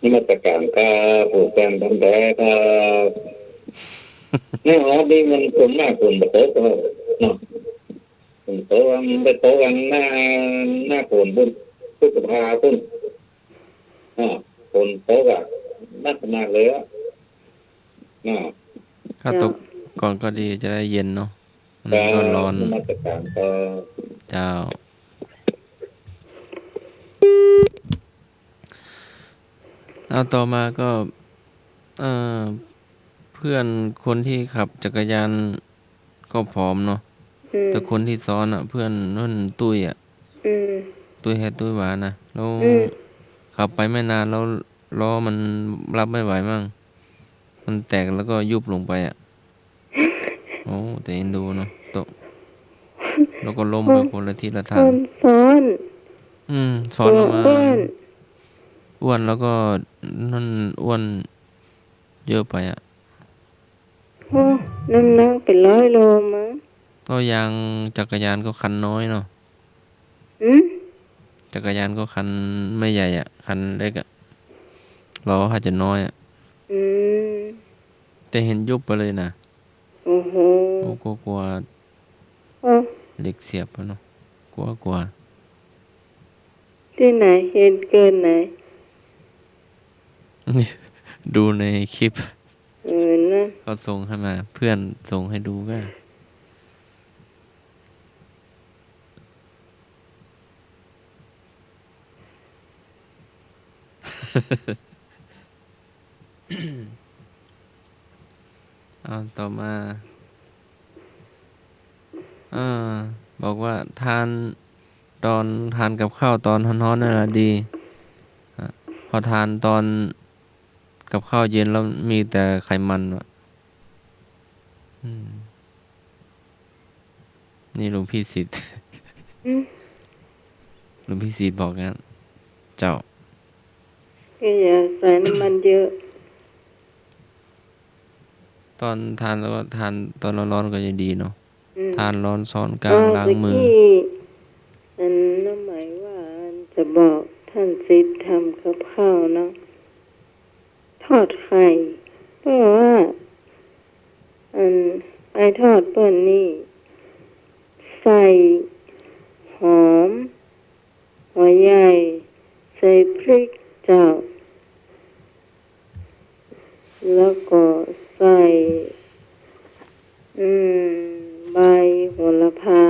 นมัสการครับ ผู้แจ้งธรรมแท้ครับ ในฮอดนี่มันฝนมาก ฝนบ่ตกเนาะ ฝนตก มันไปตกกันหน้า หน้าฝนปุ้น พฤษภาปุ้น อ่า ฝนตกอะ หนักขนาดเลยอะ อ่า ถ้าตกก่อนก็ดี จะได้เย็นเนาะ มันก็ร้อน นมัสการครับ เจ้า เอาต่อมาก็ เอ่อ เพื่อนคนที่ขับจักรยานก็ผอมเนาะ อืม แต่คนที่ซ้อนอะ เพื่อนนั่นตุ้ยอะ อืม ตุ้ยแฮะ ตุ้ยหวานะ แล้ว อืม ขับไปไม่นานแล้วล้อมันรับไม่ไหวมั้ง มันแตกแล้วก็ยุบลงไปอะ โอ้ แต่เอ็นดูเนาะ ตก แล้วก็ล้มไปคนละทิศละทาง คนซ้อน อืม ซ้อนลงมา อ้วน อ้วนแล้วก็นั่น อ้วนเยอะไปอะ โอ้ น้ำหนักเป็นร้อยโลมั้ง ก็ยางจักรยานก็คันน้อยเนาะ อืม จักรยานก็คันไม่ใหญ่อะ คันเล็กอะ ล้ออาจจะน้อยอะ อืม แต่เห็นยุบไปเลยนะ โอ้โห โอ้ กลัว กลัว โอ้ เหล็กเสียบอะเนาะ กลัว กลัว ตี้ไหน เหตุเกิดไหน ดูในคลิป เออนะ เขาส่งให้มา เพื่อนส่งให้ดูก็ เอาต่อมา อ่า บอกว่าทาน ตอนทานกับข้าวตอนฮ้อนๆ นั่นแหละดี อ่ะ พอทานตอนกับข้าวเย็นแล้วมีแต่ไขมันว่ะ อืม นี่หลวงพี่สิทธิ์ อืม หลวงพี่สิทธิ์บอกงั้น เจ้า ก็อย่าใส่น้ำมันเยอะ ตอนทานแล้วก็ทานตอนร้อนๆ ก็จะดีเนาะ อืม ทานร้อนช้อนกลาง เออ ล้างมือ ตะกี้ อันน้องไหมว่าจะบอกท่านสิทธิ์ทำกับข้าวเนาะ ทอดไข่ เพราะว่า อันไอ้ทอดเปิ้นนี่ ใส่หอม หัวใหญ่ ใส่พริกเจ้า แล้วก็ใส่ อืม ใบโหระพา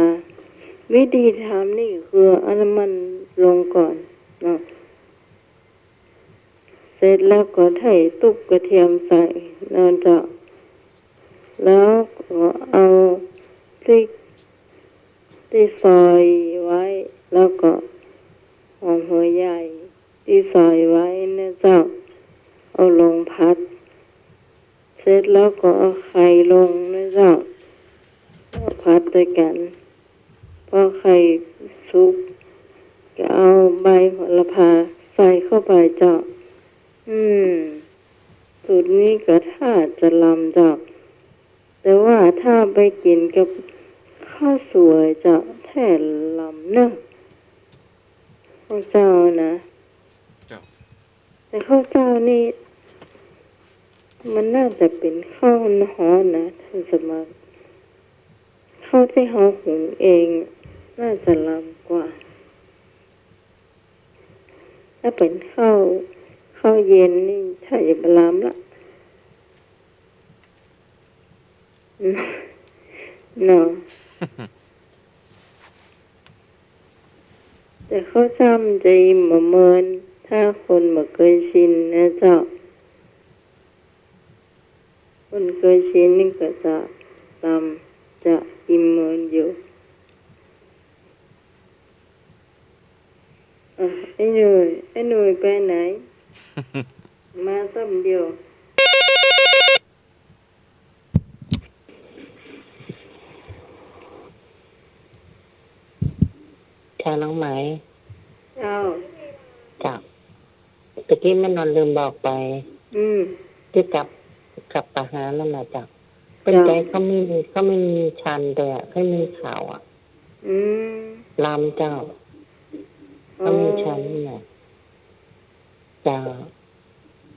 วิธีทำนี่คือเอาน้ำมันลงก่อนเนาะ เสร็จแล้วก็ไถ่ตุ๊บกระเทียมใส่เนาะเจ้า แล้วก็เอาพริกตี้ซอยไว้ แล้วก็หอมหัวใหญ่ตี้ซอยไว้นะเจ้า เอาลงผัด เสร็จแล้วก็เอาไข่ลงนะเจ้า ก็ผัดด้วยกัน พอไข่สุก ก็เอาใบโหระพาใส่เข้าไปเจ้า อืม สูตรนี้ก็ถ้าจะลำเจ้า แต่ว่าถ้าไปกิ๋นกับข้าวสวยเจ้า แท้ลำเนอะ ข้าวเจ้านะ เจ้า แต่ข้าวเจ้านี่ มันน่าจะเป๋นข้าวฮ้อนนะ ท่านสมัคร ข้าวตี้เฮาหุงเอง น่าจะลำกว่า ถ้าเป๋นข้าว ข้าวเย็นนี่ ถ้าจะบ่ลำละ เนาะ แต่ข้าวเจ้ามันจะอิ่มบ่เหมือน ถ้าคนบ่เกยชินนะเจ้า คนเกยชินนี่ก็จะลำ จะอิ่มเหมือนอยู่ อ่ะ ไอ้หนุ่ย ไอ้หนุ่ยไปไหน มาซ้ำเดียว จ้า น้องไหม เจ้า เจ้า ตะกี้แม่นวลลืมบอกไป อืม ตี้กลับ กลับไปหานั่นน่ะเจ้า เปิ้น เจ้า ใจ๊ขมิ้น ขมิ้นชันแต๊อะ ขมิ้นขาวอะ อืม ลำเจ้า อ๋อ ขมิ้นชันนี่น่ะ เจ้า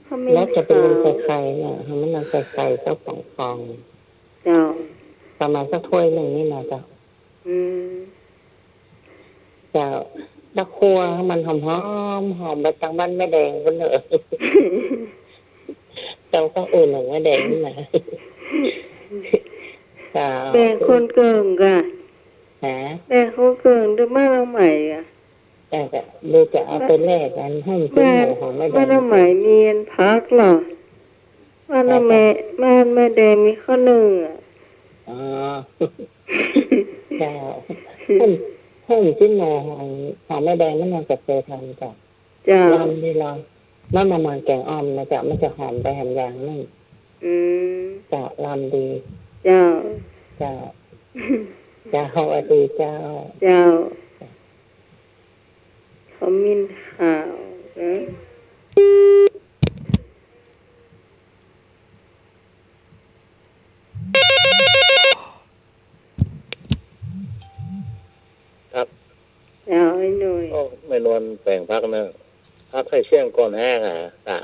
ขมิ้น แล้วจะไปลง ขาว ใส่ไข่เนี่ย หื้อมันลงใส่ไข่สักสองฟอง เจ้า ประมาณสักถ้วยนึ่งนี่นะเจ้า อืม เจ้า แล้วคั่วหื้อมันหอมๆ หอมไปตางบ้านแม่แดงปุ้นเน่อ เจ้า ก็อุ่นของแม่แดงนี่นะ เจ้า แบ่งคนเกิ่งก่ะ ฮะ แบ่งคนเกิ่งดูบ้านน้องไหมก่ะ แต่จะ ดูจะเอาไปแลกอันห้องกินหมูของแม่แดง บ้านน้องไหมมีอันผักเหรอ บ้านน้องแม่ บ้านแม่แดงมีข้าวนึ่งอะ อ๋อ เจ้า ห้อง ห้องกินหมูของ ของแม่แดงมันยังจะเคยทำจ้ะ เจ้า ลำดีลำ มันมาเหมือนแกงอ่อมนะเจ้า มันจะหอมไปแหมอย่างนึ่ง อืม เจ้า ลำดี เจ้า เจ้า เจ้า สวัสดีเจ้า เจ้า ขมิ้นขาวนะ ครับ เจ้า ไอ้หนุ่ย โอ้ แม่นวลแป๋งผักนะ ผักให้เสี้ยงก่อนแห้งอะ ตะ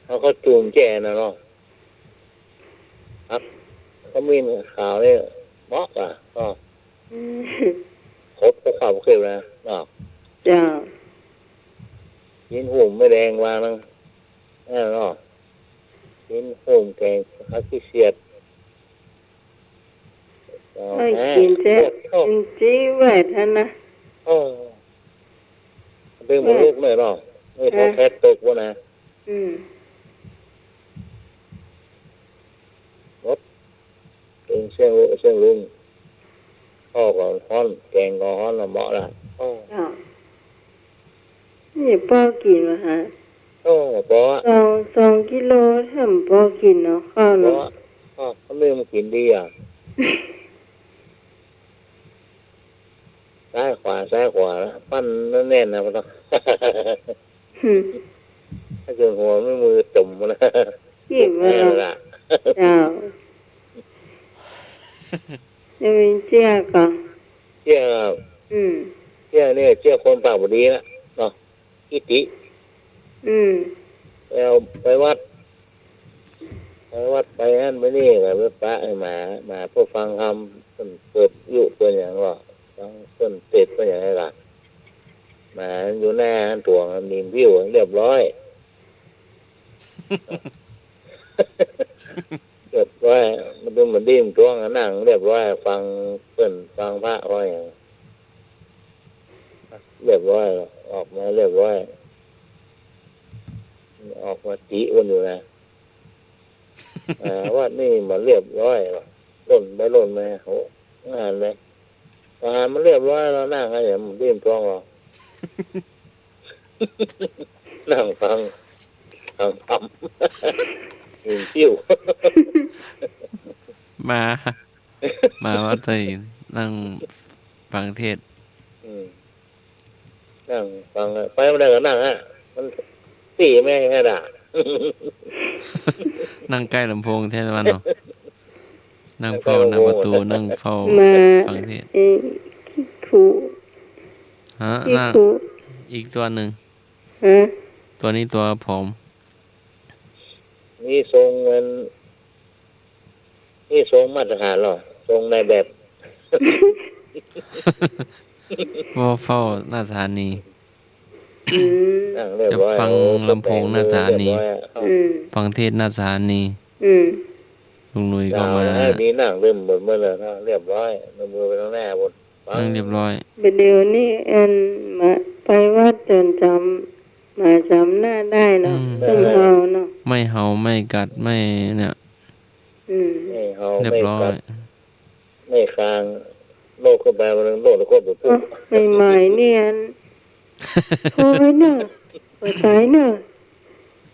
เอาเข้าจุ่มแจ่น่ะเนาะ ครับ ขมิ้นขาวนี่เหมาะอ่ะ ก็ อืม ครบกับข้าวเกรียบนะเนาะ เจ้า กินหุ้มแม่แดงวางนั่น นั่นเนาะ กินหุ้มแกงผักขี้เสียด เอ้ย ฮะ กินแจ๊ะ โอ้โห กินจี๊แหวดหั้นนะ โอ้ เป็นหมูลูกหน่อยเนาะ นี่เขา ฮะ แพ็คตกวะนะ อืม หมด เป็นเสี้ยง เสี้ยงลุง ข้าวก็ฮ้อน แกงก็ฮ้อนละ เหมาะละ โอ้ อ้าว นี่ป้อกิ๋นวะฮะ โอ้ ป้อ สอง สองกิโล แถมป้อกิ๋นเนาะ ข้าวเนาะ ป้อ ป้อ เขานึ่งมากิ๋นดีอ่ะ ซ้ายขวา ซ้ายขวา ปั้นแน่นๆ นะ บ่ต้อง หืม ถ้าเกิดหัวไม่มือจุ่มนะ อิ่มแล้ว แน่นละ เจ้า จะมีเจื้อก่อ เจื้อ อืม เจื้อเนี่ย เจื้อคนปากบ่ดีนะ เนาะ ขี้ติ อืม ไปเอา ไปวัด ไปวัดไปหั้นไปนี่ก็ไปปะให้หมา หมาเปิ้นฟังธรรม เปิ้นเปิดวิทยุเปิ้นหยังก็ฟัง เปิ้นเทศน์เปิ้นหยังไงล่ะ หมาอยู่หน้าหั้นถ่วง นิ่มปิ้ว เรียบร้อย เรียบร้อย มันต้องมาดิ้นท้วง นั่งเรียบร้อย ฟังเปิ้น ฟังพระว่าหยัง เรียบร้อย ออกมาเรียบร้อย ออกมาติอ้วนอยู่นะ อ่า วัดนี่มาเรียบร้อยว่ะ ล่นไปล่นมา โห งานเลย อาหารมันเรียบร้อยแล้ว นั่งไงเนี่ย มันดิ้นท้วงเรา นั่งฟัง ฟังธรรม นิ่มปิ้ว มา มาวัดไตร นั่งฟังเทศน์ อืม นั่งฟังอะ ไปบ่ได้ก็นั่งอะ มันตี้แม่งแค่ด่า นั่งใก้ลำโพงแท้ว่าเนาะ นั่งเฝ้าหน้าประตู๋ นั่งเฝ้า มา ฟังเทศน์ เอ่อ ขี้คุ ฮะ ขี้คุ น่ะ อีกตั๋วนึ่ง ฮะ ตั๋วนี้ตั๋วผอม นี่ทรงมัน นี่ทรงมาตรฐานเหรอ ทรงนายแบบ เฝ้า เฝ้าหน้าสถานี อืม นั่งเรียบร้อย จะฟัง โอ้ ลำโพงหน้าสถานี เรียบร้อยอะ อืม ฟังเทศน์หน้าสถานี อืม ลุงหนุ่ยก็มา เอาละ ให้มีนั่งเริ่มหมดเมื่อเลยนะ เรียบร้อย เอามือไปทางหน้าบน นั่งเรียบร้อย บ่าเดี่ยวนี้อันมาไปวัดจนจ๋ำ มาจ๋ำหน้าได้เนาะ อืม คนเฮาเนาะ ไม่เห่า ไม่กัด ไม่เนี่ย อืม ไม่เห่า เรียบร้อย ไม่กัด ไม่คาง โลดขึ้นไปมันโลดแล้วก็ไปปุ๊บ อ๋อ ใหม่ๆ เนี่ย โทรไปเนอะ หัวใจเนอะ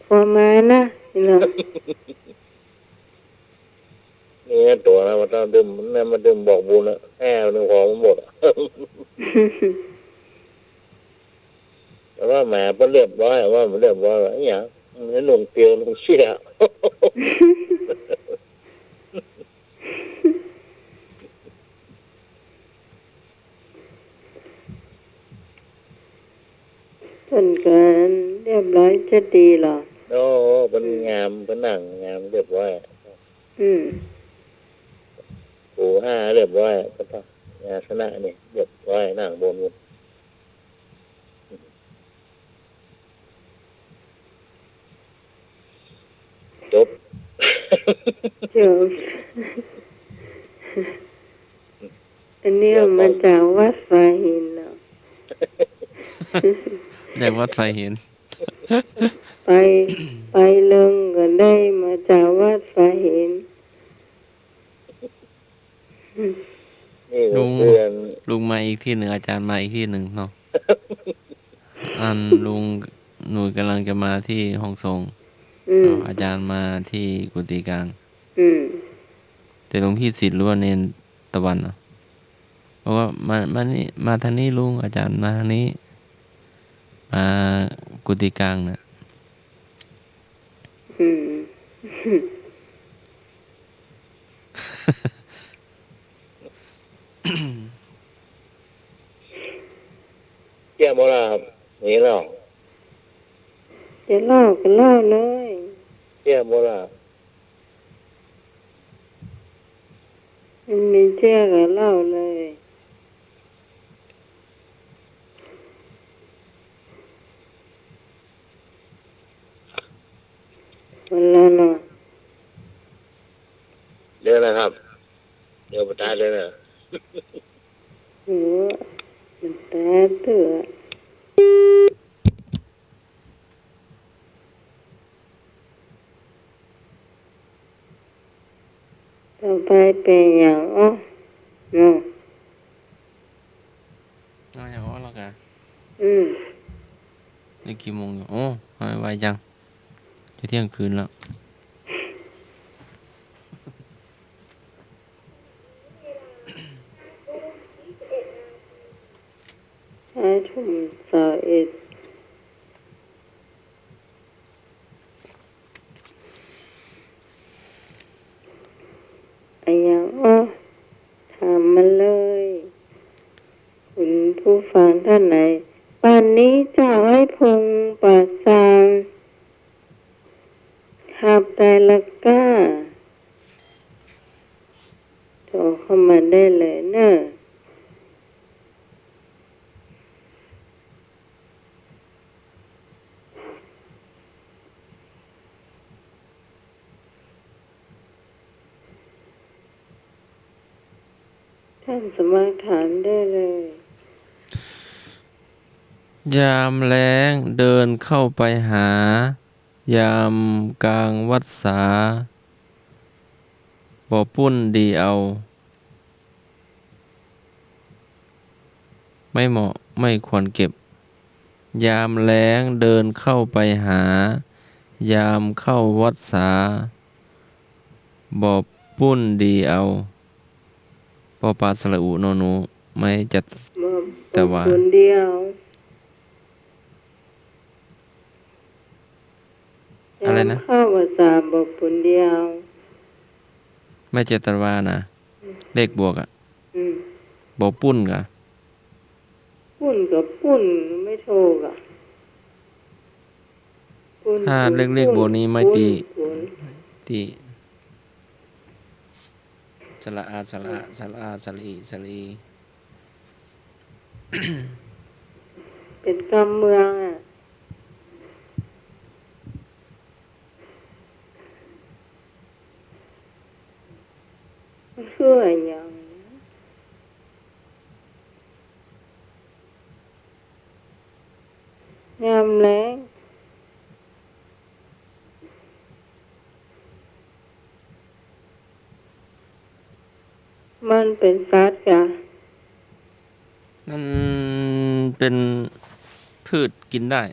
โทรมานะ นี่เนาะ นี่ตั๋วนะ มันต้องดื่ม เนี่ย มันดื่มบอกบุญอะ แห้วนึ่งพอมันหมดอะ แต่ว่าแหม เปิ้นเรียบร้อย ว่ามันเรียบร้อยแล้ว อะหยัง มันนุ่งเตียว นุ่งเสื้อ เปิ้นก็เรียบร้อยจะดีเหรอ โอ้ เปิ้น อืม งาม เปิ้นนั่งงามเรียบร้อย อืม โอ้ ห้าเรียบร้อย เปิ้นต้อง อาสนะนี่เรียบร้อย นั่งบน จบ จบ อันนี้ เดี๋ยวก่อน มาจากวัดฝายหินเนาะ จากวัดฝายหิน ไป ไปเลิงก็ได้มาจากวัดฝายหิน นี่ก็ ลุง เพื่อน ลุงมาอีกตี้นึ่ง อาจ๋ารย์มาอีกตี้นึ่งเนาะ อันลุง หนูก๋ำลังจะมาตี้ห้องส่ง อืม เอ้า อาจ๋ารย์มาตี้กุฏิกลาง อืม แต่หลวงพี่สิทธิ์หรือว่าเณรตะวันเนาะ บอกว่า มา มานี่ มาตางนี้ลุง อาจ๋ารย์มาตางนี้ มากุฏิกลางน่ะ อืม เตี้ยบ่ล่ะครับ นี่เล่า จะเล่าก็เล่าเลย เตี้ยบ่ล่ะ มันมีเตี้ยก็เล่าเลย วันละเนาะ เดี๋ยวนะครับ เดี๋ยวบ่ตายเลยนะ โอ้ มันตายเตื้อ ต่อไปเป๋นหยังอ้อ เนาะ เอาอย่างอ้อแล้วกะ อืม นี่กี่โมงอยู่ โอ้ ทำไมไวจัง จะเที่ยงคืนแล้ว ห้าทุ่มซาวเอ็ด อะหยังอ้อ ถามมาเลย คุณผู้ฟังท่านไหน ป่านนี้เจ้าไอ้พงษ์ป่าซาง ฮับได้ละก้า โทรเข้ามาได้เลยเนอะ ท่านสามารถถามได้เลย ยามแลงเดินเข้าไปหา ยามกลางวัสสา บ่ปุ้นดีเอา ไม่เหมาะไม่ควรเก็บ ยามแลงเดินเข้าไปหา ยามเข้าวัสสา บ่ปุ้นดีเอา ปอปลาสระอุ นอหนู ไม้จัตวา บ่ปุ้นดีเอา อะไรนะ ยามเข้าวัสสาบ่ปุ้นดีเอา ไม้จัตวานะ เลขบวกอะ อืม บ่ปุ้นกะ ปุ้นกะปุ้น ไม่ถูกอะ ปุ้น ถ้า ปุ้น เลข เลขบวกนี้ไม่ติ ปุ้น ปุ้น ติ สระอา สระอะ สระอา สระอี สระอี เป๋นกำเมืองอะ มันคืออะหยัง ยามแลง มันเป๋นสัตว์กะ มันเป๋นพืชกิ๋นได้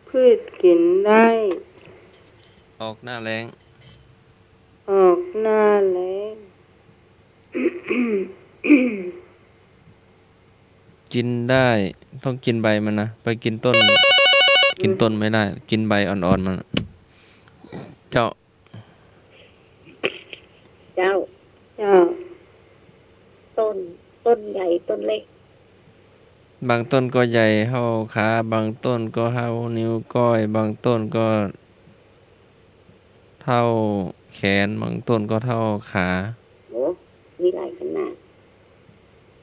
พืชกิ๋นได้ ออกหน้าแล้ง ออกหน้าแล้ง กินได้ ต้องกินใบมันนะ ไปกินต้น กินต้นไม่ได้ กินใบอ่อนๆ มัน เจ้า เจ้า เจ้า ต้น ต้นใหญ่ ต้นเล็ก บางต้นก็ใหญ่เท่าขา บางต้นก็เท่านิ้วก้อย บางต้นก็เท่าแขน บางต้นก็เท่าขา โอ้ มีหลายขนาด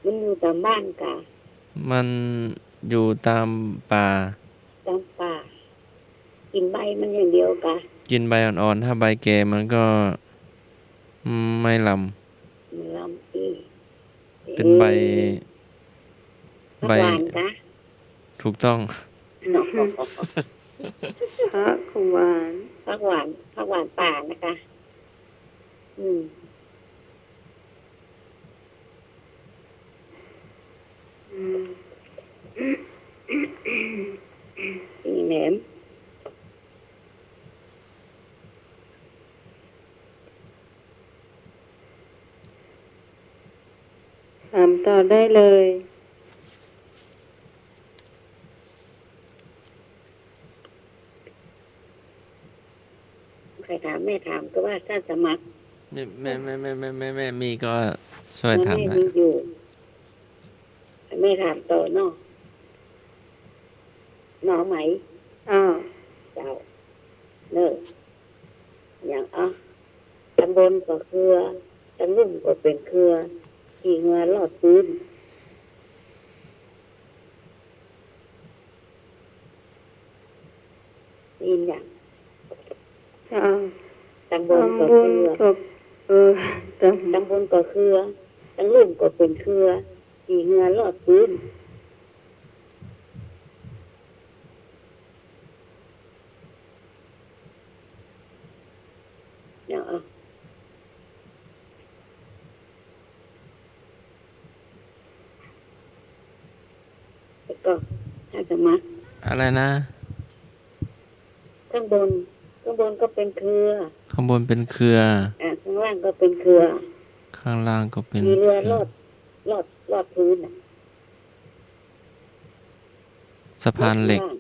มันอยู่ต๋ามบ้านกา มันอยู่ต๋ามป่า ต๋ามป่า กินใบมันอย่างเดียวกา กินใบอ่อนๆ ถ้าใบแก่มันก็ อืม ไม่ลำ ไม่ลำ อี เป็นใบ เออ ผักหวานกา ถูกต้อง ผักหวาน ผักหวาน ผักหวานป่านะกา อืม อืม อีแหนม ถามต่อได้เลย ใผถาม แม่ถาม ก็ว่าอาสาสมัคร แม่ แม่ แม่ มีก็ช่วยถาม แม่ ได้ มีอยู่ แม่ถามต่อเนาะ หน่อไหม อ้าว เจ้า เนอะ อย่าง อ่ะ ตังบนก็เครือ ตังลุ่มก็เป๋นเครือ ขี้เหือลอดปื๊น ได้ยินยัง เจ้า ตังบนก็เครือ ตังบนก็ เออ ตัง ตังบนก็เครือ ตังลุ่มก็เป๋นเครือ ขี้เหือลอดปื๊น เดี๋ยวเอา แล้วก็อาสาสมัคร อะไรนะ ข้างบน ข้างบนก็เป๋นเครือ ข้างบนเป๋นเครือ อ่า ข้างล่างก็เป๋นเครือ ข้างล่างก็เป๋น ขี้เหือลอด ลอด ลอดปื๊นน่ะ สะพานเหล็ก ข้างล่าง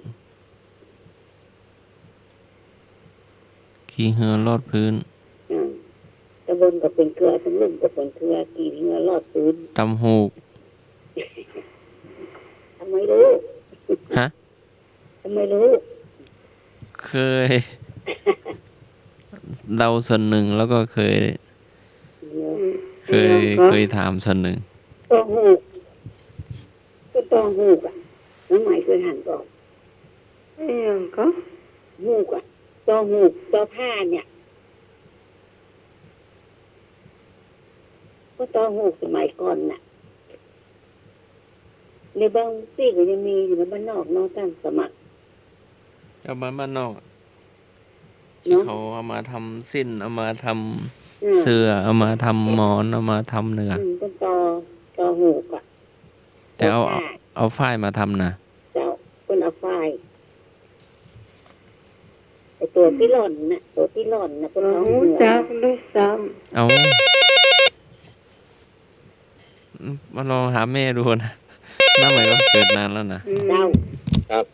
ขี้เหือลอดปื๊น อ่า ตังบนก็เป๋นเครือ ตังลุ่มก็เป๋นเครือ ขี้เหือลอดปื๊น ตำหูก ทำไมรู้ ฮะ ทำไมรู้ เคย เดาส่วนนึ่ง แล้วก็เคย เออ เคย เคยถามส่วนนึ่ง ตอหูก ก็ตอหูกอะ น้องไหมเคยหันก่อ อะหยังก็ หูกอะ ตอหูก ตอผ้าเนี่ย ก็ตอหูกสมัยก่อนน่ะ ในบางตี้ก็ยังมีอยู่ในบ้านนอกเนาะ อาสาสมัคร เอามาบ้านนอกอะ เนาะ ตี้เขาเอามาทำสิ้น เอามาทำ อืม เสื่อ เอามาทำหมอน เอามาทำเนือ อืม เป็นตอ ตอหูกอะ แต่เอา ตอผ้า เอาฝ้ายมาทำนะ เจ้า เปิ้นเอาฝ้าย ไอ้ตั๋วตี้ล่อนน่ะ ตั๋วตี้ล่อนน่ะ เปิ้นเอา บ่ฮู้จักด้วยซ้ำ เอา มาลองถามแม่ดูนะ น้าใหม่ก็เกิดนานแล้วนะ อืม เจ้า ครับ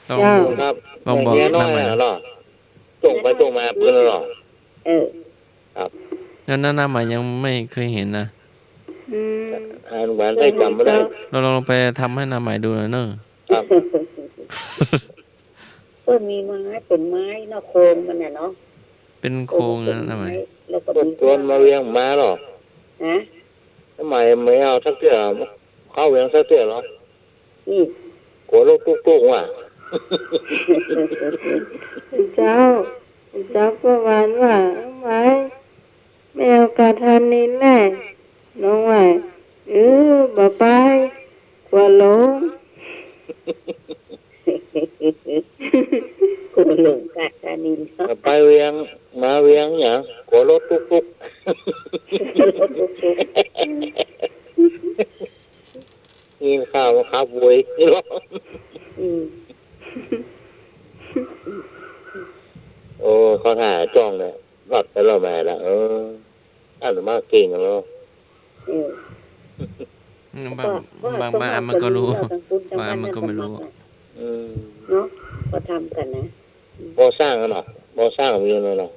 ต้อง เจ้า ครับ ลองบอก เมียน้อย น้าใหม่ อะเนาะ ส่งไปส่งมาปื๊นแล้วเนาะ เออ ครับ แล้วน้า น้าใหม่ยังไม่เคยเห็นนะ อืม อ่านแหวนได้จำไม่ได้ เราลองไปทำให้น้าใหม่ดูหน่อยเนอะ ครับ เปิ้นมีไม้ เป๋นไม้เนาะ โครงมันน่ะเนาะ เป๋นโครงนะ เป๋นไม้ น้าใหม่ แล้วก็ ต้น มี ต้นมาเวียงมาเหรอ ฮะ ทำไมไม่เอาสักเตื้อ เข้าเวียงสักเตื้อเหรอ อืม กั๋วรถตุ๊กๆ ว่ะ เจ้า เจ้าก็หวานว่า เอาไว้ แม่เอากาธานินแหละ น้องว่า เออ บ่ไป กั๋วหลง กั๋วหลงกาธานิน ไปเวียง มาเวียงหยัง กั๋วรถตุ๊กๆ รถตุ๊กๆ นี่ข้าวมาขับโวย อืม โอ้ เขาถ่ายจ้องเนี่ย รอดไปรอดมาแล้ว เออ อันมาเก่งกันแล้ว เออ อืม บาง ก็ บาง ก็ บางอันมันก็ฮู้ ก็ บางอันมันก็บ่ฮู้ เออ เนาะ ก็ทำกั๋นนะ อืม บ่อสร้างอะเนาะ บ่อสร้างมีอะเนาะ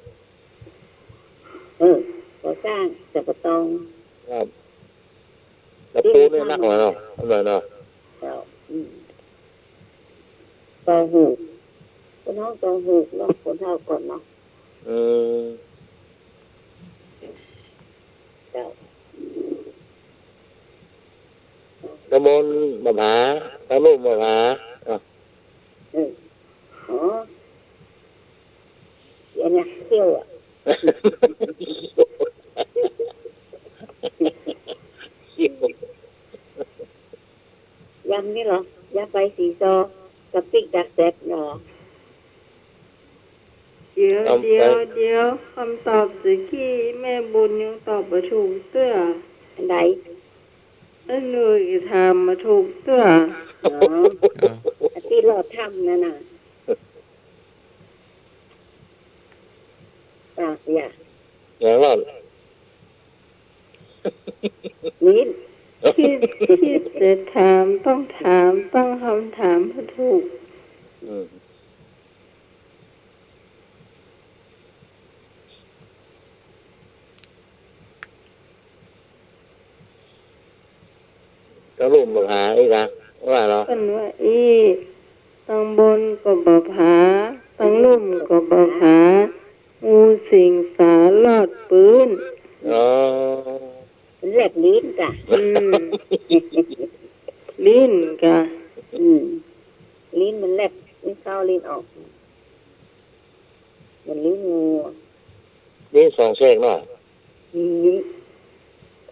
เออ บ่อสร้าง จะบ่ต้อง ครับ ตะปูนี่นักหน่อยเนาะ อันนั้นเนาะ เจ้า อืม ตอหูก คนฮ้องตอหูกเนาะ คนเฒ่าก่อนเนาะ อืม เจ้า ตำบลบ่าผา ตำบลบ่าผา อ่ะ เออ อ๋อ เสียเนี่ย เขี้ยวอะ ยำนี่เหรอ ยำไปสีซอ กะปิ๊กดักแซ็บเหรอ เดี๋ยว กำไป เดี๋ยว เดี๋ยว กำตอบตะกี้แม่บุญยังตอบบ่ถูกเตื้อ อันใด ไอ้หนุ่ยถามบ่ถูกเตื้อ อ๋อ อ่า ตี้ลอดถ้ำนั่นน่ะ อ่ะ อย่า อย่างนั้น นี่ คิด คิดจะถาม ต้องถาม ตั้งกำถามบ่ถูก อืม ตางลุ่มบ่าผาอีกอะ ว่าเหรอ เปิ้นว่าอี้ ตางบนก็บ่าผา ตางลุ่มก็บ่าผา งูสิงสารอดปื๊น อ๋อ มันแลบลิ้นก่ะ อืม ลิ้นก่ะ อืม ลิ้นมันแลบ ลิ้นเข้าลิ้นออก เหมือนลิ้นงู ลิ้นสองแฉกเนาะ อืม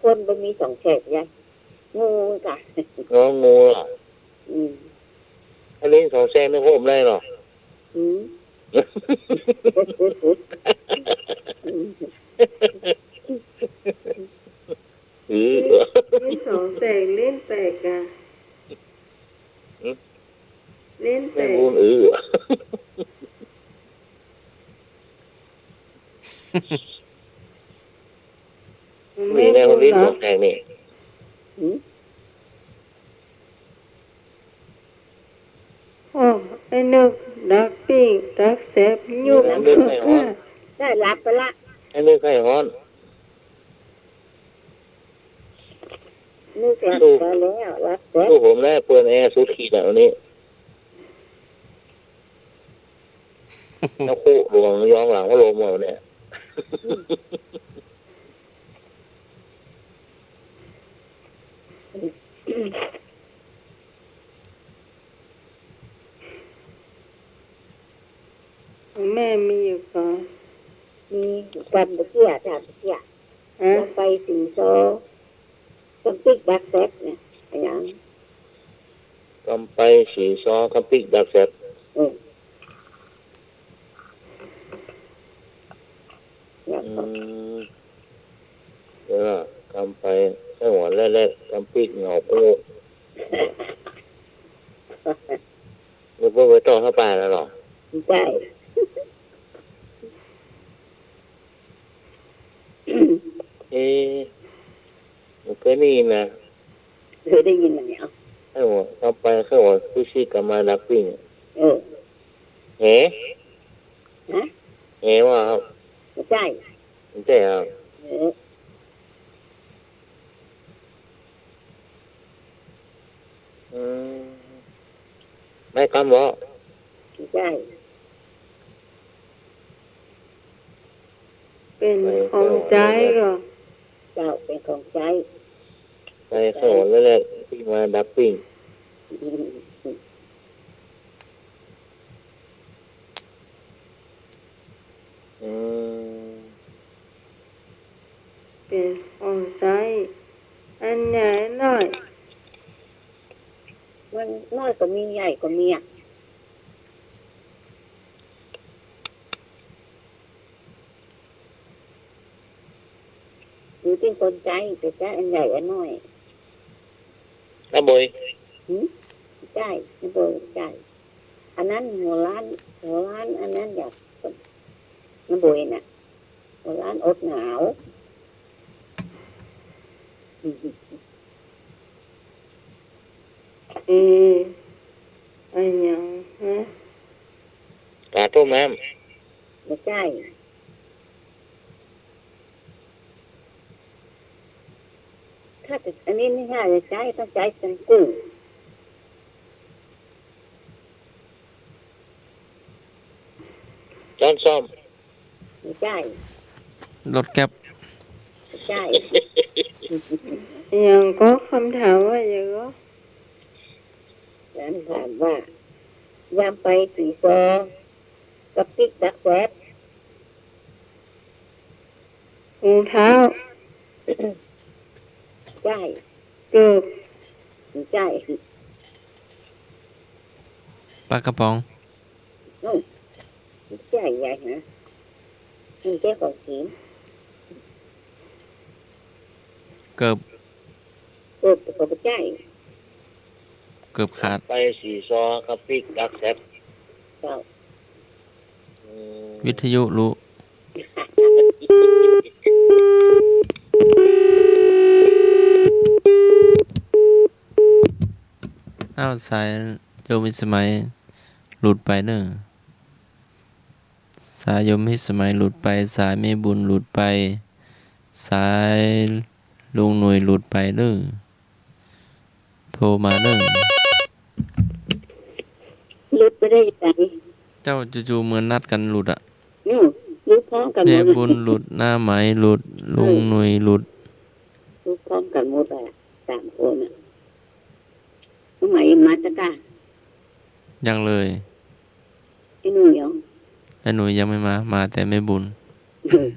คนบ่มีสองแฉกไง งูก่ะ อ๋อ งูเหรอ อืม อันนี้สองแฉกนี่โฮมได้เนาะ อืม อืม อือ ลิ้นสองแฉก ลิ้นแตกก่ะ อืม ลิ้นแตก แม่บุญอือ มีแน่ แม่บุญ ลิ้น เหรอ สองแฉกนี่ หืม โอ้ ไอ้นึกดักปิ้ง ดักแซ็บ ยุบ ไอ้นึกไข่ฮ้อน ได้หลับไปละ ไอ้นึกไข่ฮ้อน นึกหลับไปแล้ว หลับแซ็บ ตู้ผมแน่ เปิดแอร์สุดขีดอะวันนี้ แล้วคู่หลวงย้อนหลังพัดลมเอาเนี่ย แม่มีอยู่ก่อ มีกำตะเกียะ ถามตะเกียะ ฮะ กำไปสีซอ กำปิ๊กดักแซ็บเนี่ย อะหยัง กำไปสีซอ กำปิ๊กดักแซ็บ อืม อืม เดี๋ยวนะ กำไป ไข่ฮ้อนแลบๆ กำปิ๊กเหงาโป๊ก นึกว่าไปต่อเข้าป่าแล้วเหรอ ใช่ เอ๊ะ บ่เคยได้ยินนะ เคยได้ยินมันเนี่ย ไข่ฮ้อน กำไป ไข่ฮ้อน คือสิกำมาดักปิ้ง เออ แห ฮะ แหว่าครับ บ่ใจ้ บ่ใจ้ครับ เออ อืม ไม้กำบ่ บ่ใจ้ เป๋นของใจ๊ก่อ เจ้า เป๋นของใจ๊ ใจ๊ ไข่ฮ้อนแลบๆ ปิ้งมาดักปิ้ง อืม เป๋นของใจ๊ อันใหญ่น้อย มันน้อยก็มี ใหญ่ก็มีอะ อยู่ตี้คนใจ๊ จะใจ๊อันใหญ่อันน้อย น้าบอย หืม ใจ้ น้าบอย ใจ้ อันนั้นหัวล้าน หัวล้านอันนั้นอยาก น้าบอยน่ะ หัวล้านอดหนาว เออ อะหยังฮะ ปลาต้มน้ำ บ่ใจ้ ถ้าจะ อันนี้นี่ถ้าจะใจ๊ ต้องใจ๊เป็นกุ้ง จ๊อนส้อม บ่ใจ้ รถแก๊ป บ่ใจ้ อะหยังก็ กำถามว่าอะหยังก็ กำถามว่า ยำไปสีซอ กับปิ๊กดักแซบ ถุงเท้า ใจ้ เกิบ บ่ใจ้ ปลากระป๋อง โอ้ บ่ใจ้ ยายฮะ มันใจ้ของกิ๋น เกิบ เกิบก็บ่ใจ้ เกิบขาด ไปสีซอกับปิ๊กดักแซบ เจ้า อืม วิทยุลุ อ้าว สายโยมพิสมัยหลุดไปเน่อ สายโยมพิสมัยหลุดไป สายแม่บุญหลุดไป สายลุงหนุ่ยหลุดไปเน่อ โทรมาเน่อ หลุดไปได้ยังไง เจ้า จู่ๆ เหมือนนัดกั๋นหลุดอะ อืม หลุดพร้อมกั๋นหมด แม่บุญหลุด น้าไหมหลุด เออ ลุงหนุ่ยหลุด หลุดพร้อมกั๋นหมดอะ สามคนอะ น้าไหมมาตะก้า ยังเลย ไอ้หนุ่ยเหรอ ไอ้หนุ่ยยังไม่มา มาแต่แม่บุญ เออ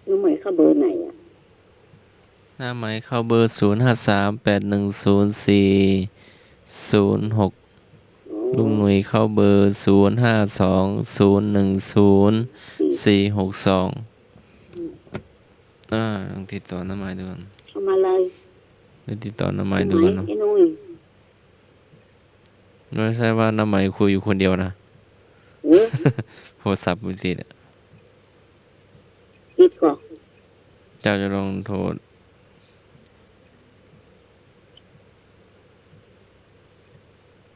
น้าไหมเข้าเบอร์ไหนอะ น้าไหมเข้าเบอร์ ศูนย์ห้าสาม แปดหนึ่งศูนย์ สี่ศูนย์หก อ๋อ ลุงหนุ่ยเข้าเบอร์ ศูนย์ห้าสอง ศูนย์หนึ่งศูนย์ สี่หกสอง อืม อ่า ลองติดต่อน้าไหมดูก่อน เอามาเลย เดี๋ยวติดต่อน้าไหมดูก่อนเนาะ ไอ้หนุ่ย ไม่ใช่ว่าน้าไหมคุยอยู่คนเดียวนะ เออ โทรศัพท์ไม่ติดอะ ติดก่อ เจ้าจะลองโทร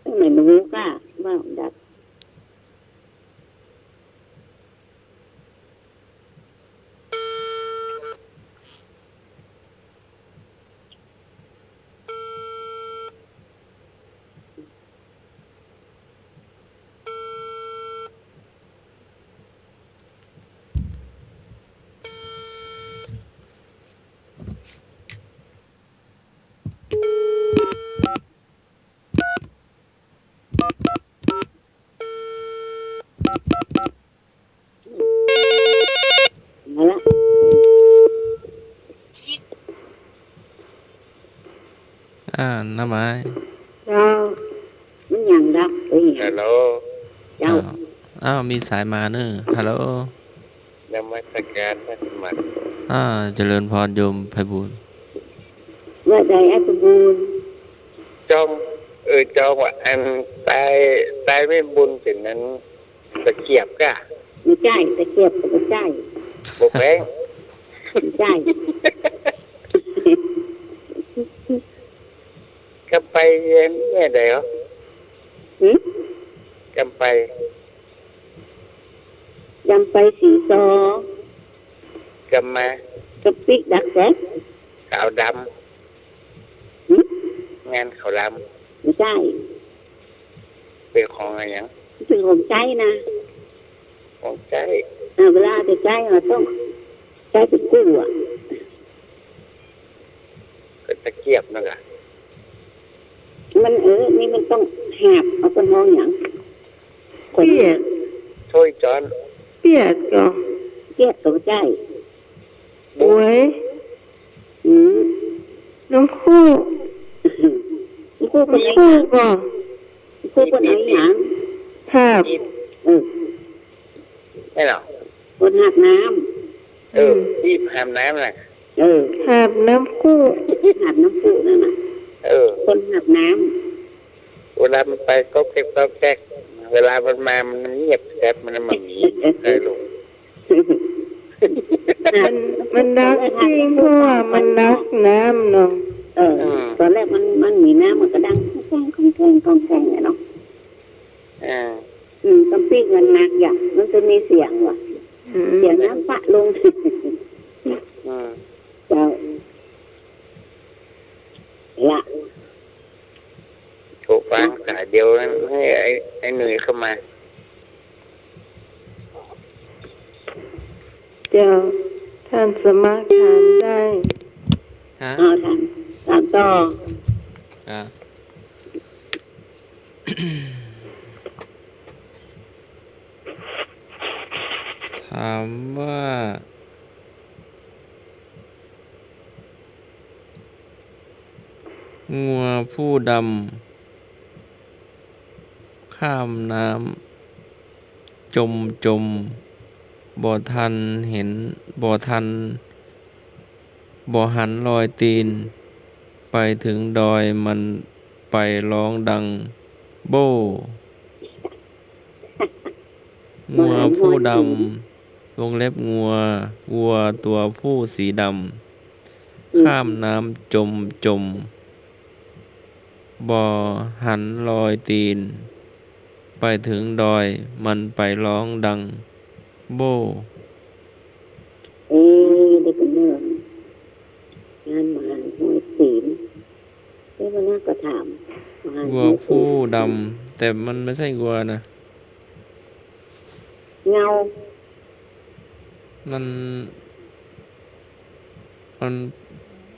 ทำไมไม่รู้ก้า ว่าดับมาละ อ่า น้าไหม เจ้า มันยังดับไปเนี่ย ฮัลโหล เจ้า อ้าว อ้าว มีสายมาเนอะ ฮัลโหล นมัสการพระสมณ อ่า เจริญพรโยมไพบูลย์ ว่าใดไอ้ไพบูลย์ จอม เออ จอมว่าอันตาย ตายไม่บุญเสร็จนั้น ตะเกียบก้า ไม่ใจ้ ตะเกียบก็ไม่ใจ้ บ่แป้ง ไม่ใจ้ กำไปเย็นเนี่ยใดเหรอ หืม กำไป ยำไปสีซอ กำมา กะปิ๊กดักแซบ ขาวดำ หืม งานขาวดำ ไม่ใจ้ เป๋นของอะหยัง เป๋นของใจ๊นะ ของใจ๊ อ่า เวลาจะใจ๊อะต้องใจ๊เป๋นกู้อะ ก็ตะเกียบนั่นแหละ มัน เออ นี่มันต้องหาบ เอาเปิ้นฮ้องหยัง เปียด ถ้วยจ๊อน เปียดก่อ เปียดก็บ่ใจ้ บวย อืม น้ำคู่ น้ำคู่เปิ้นเอาหยัง น้ำคู่ก่อ น้ำคู่เปิ้นเอาหยัง หาบ เออ ใจ้เหรอ เปิ้นหาบน้ำ เออ อืม ปี๊บหาบน้ำน่ะ เออ หาบน้ำคู่ หาบน้ำคู่นั่นน่ะ เออ คนหาบน้ำ เวลามันไปก๊อกแก๊กก๊อกแก๊ก เวลามันมามันเงียบแซบ มันบ่มีใครลง มัน มันดักปิ้ง เพราะว่ามันดักน้ำเนาะ เออ อืม ตอนแรกมัน มันมีน้ำ มันก็ดังก้องแก้ง ก้องแก้ง ก้องแก้งเนี่ยเนาะ อ่า อืม ตอนปิ้งมันหนักอย่าง มันจะมีเสียงว่ะ อืม เสียงน้ำปะลง อืม เจ้า ละ โทรฟังสายเดียวนั้น ให้ไอ้ ไอ้หนุ่ยเข้ามา เจ้า ท่านสมัครถามได้ ฮะ เอา ถาม ถามต่อ อ่ะ ถามว่า งัวผู้ดำ ข้ามน้ำจมจม บ่ทันเห็น บ่ทัน บ่หันรอยตีน ไปถึงดอยมันไปร้องดังโบ้ งัวผู้ดำ วงเล็บงัว วัวตัวผู้สีดำ อืม ข้ามน้ำจมจม บ่หันรอยตีน ไปถึงดอยมันไปร้องดังโบ้ เอ๊ะ เดี๋ยวก่อนเนอะ งานมหาห้วยศีล เอ๊ะ วันนั้นก็ถาม มหาห้วยศีล วัวผู้ดำ แต่มันไม่ใช่วัวนะ เงา มัน มัน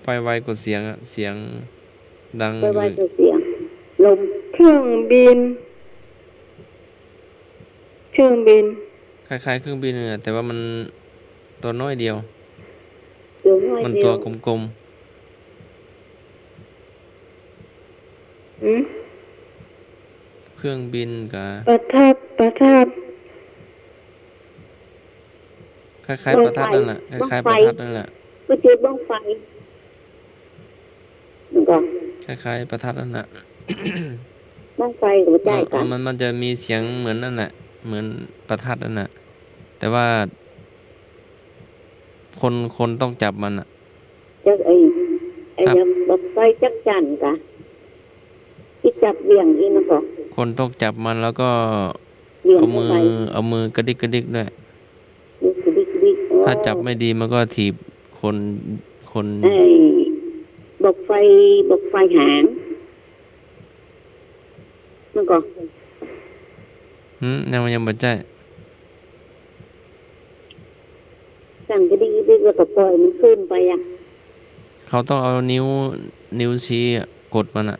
ไปไวกว่าเสียงอะ เสียงดัง ไปไวกว่าเสียง ลม เครื่องบิน เครื่องบิน คล้ายๆ เครื่องบินเลยอะ แต่ว่ามันตัวน้อยเดียว ตัวน้อยเดียว มันตัวกลมๆ อืม เครื่องบินกะ ประทัด ประทัด คล้ายๆ บั้งไฟ ประทัดนั่นแหละ คล้ายๆ บั้งไฟ ประทัดนั่นแหละ ก๋วยเตี๋ยวบั้งไฟ มันก็ คล้ายๆ ประทัดนั่นแหละ บั้งไฟก็บ่ใจ้ เออ กั๋น เออ มัน มันจะมีเสียงเหมือนนั่นแหละ เหมือนประทัดนั่นแหละ แต่ว่า คน คนต้องจับมันอะ จักไอ้ ไอ้ ครับ บั้งไฟจักจั่นกะ ตี้จับเหวี่ยงอี้มันก็ คนต้องจับมันแล้วก็ เหวี่ยง เอามือ เข้าไป เอามือกระดิกกระดิกด้วย กระดิกกระดิก โอ้ ถ้าจับไม่ดีมันก็ถีบคน คน ไอ้ บั้งไฟ บั้งไฟหาง มันก็ หืม ยัง ยังบ่ใจ้ สั่นกระดิกกระดิกแล้วก็ปล่อยมันขึ้นไปอะ เขาต้องเอานิ้ว นิ้วชี้อะ กดมันอะ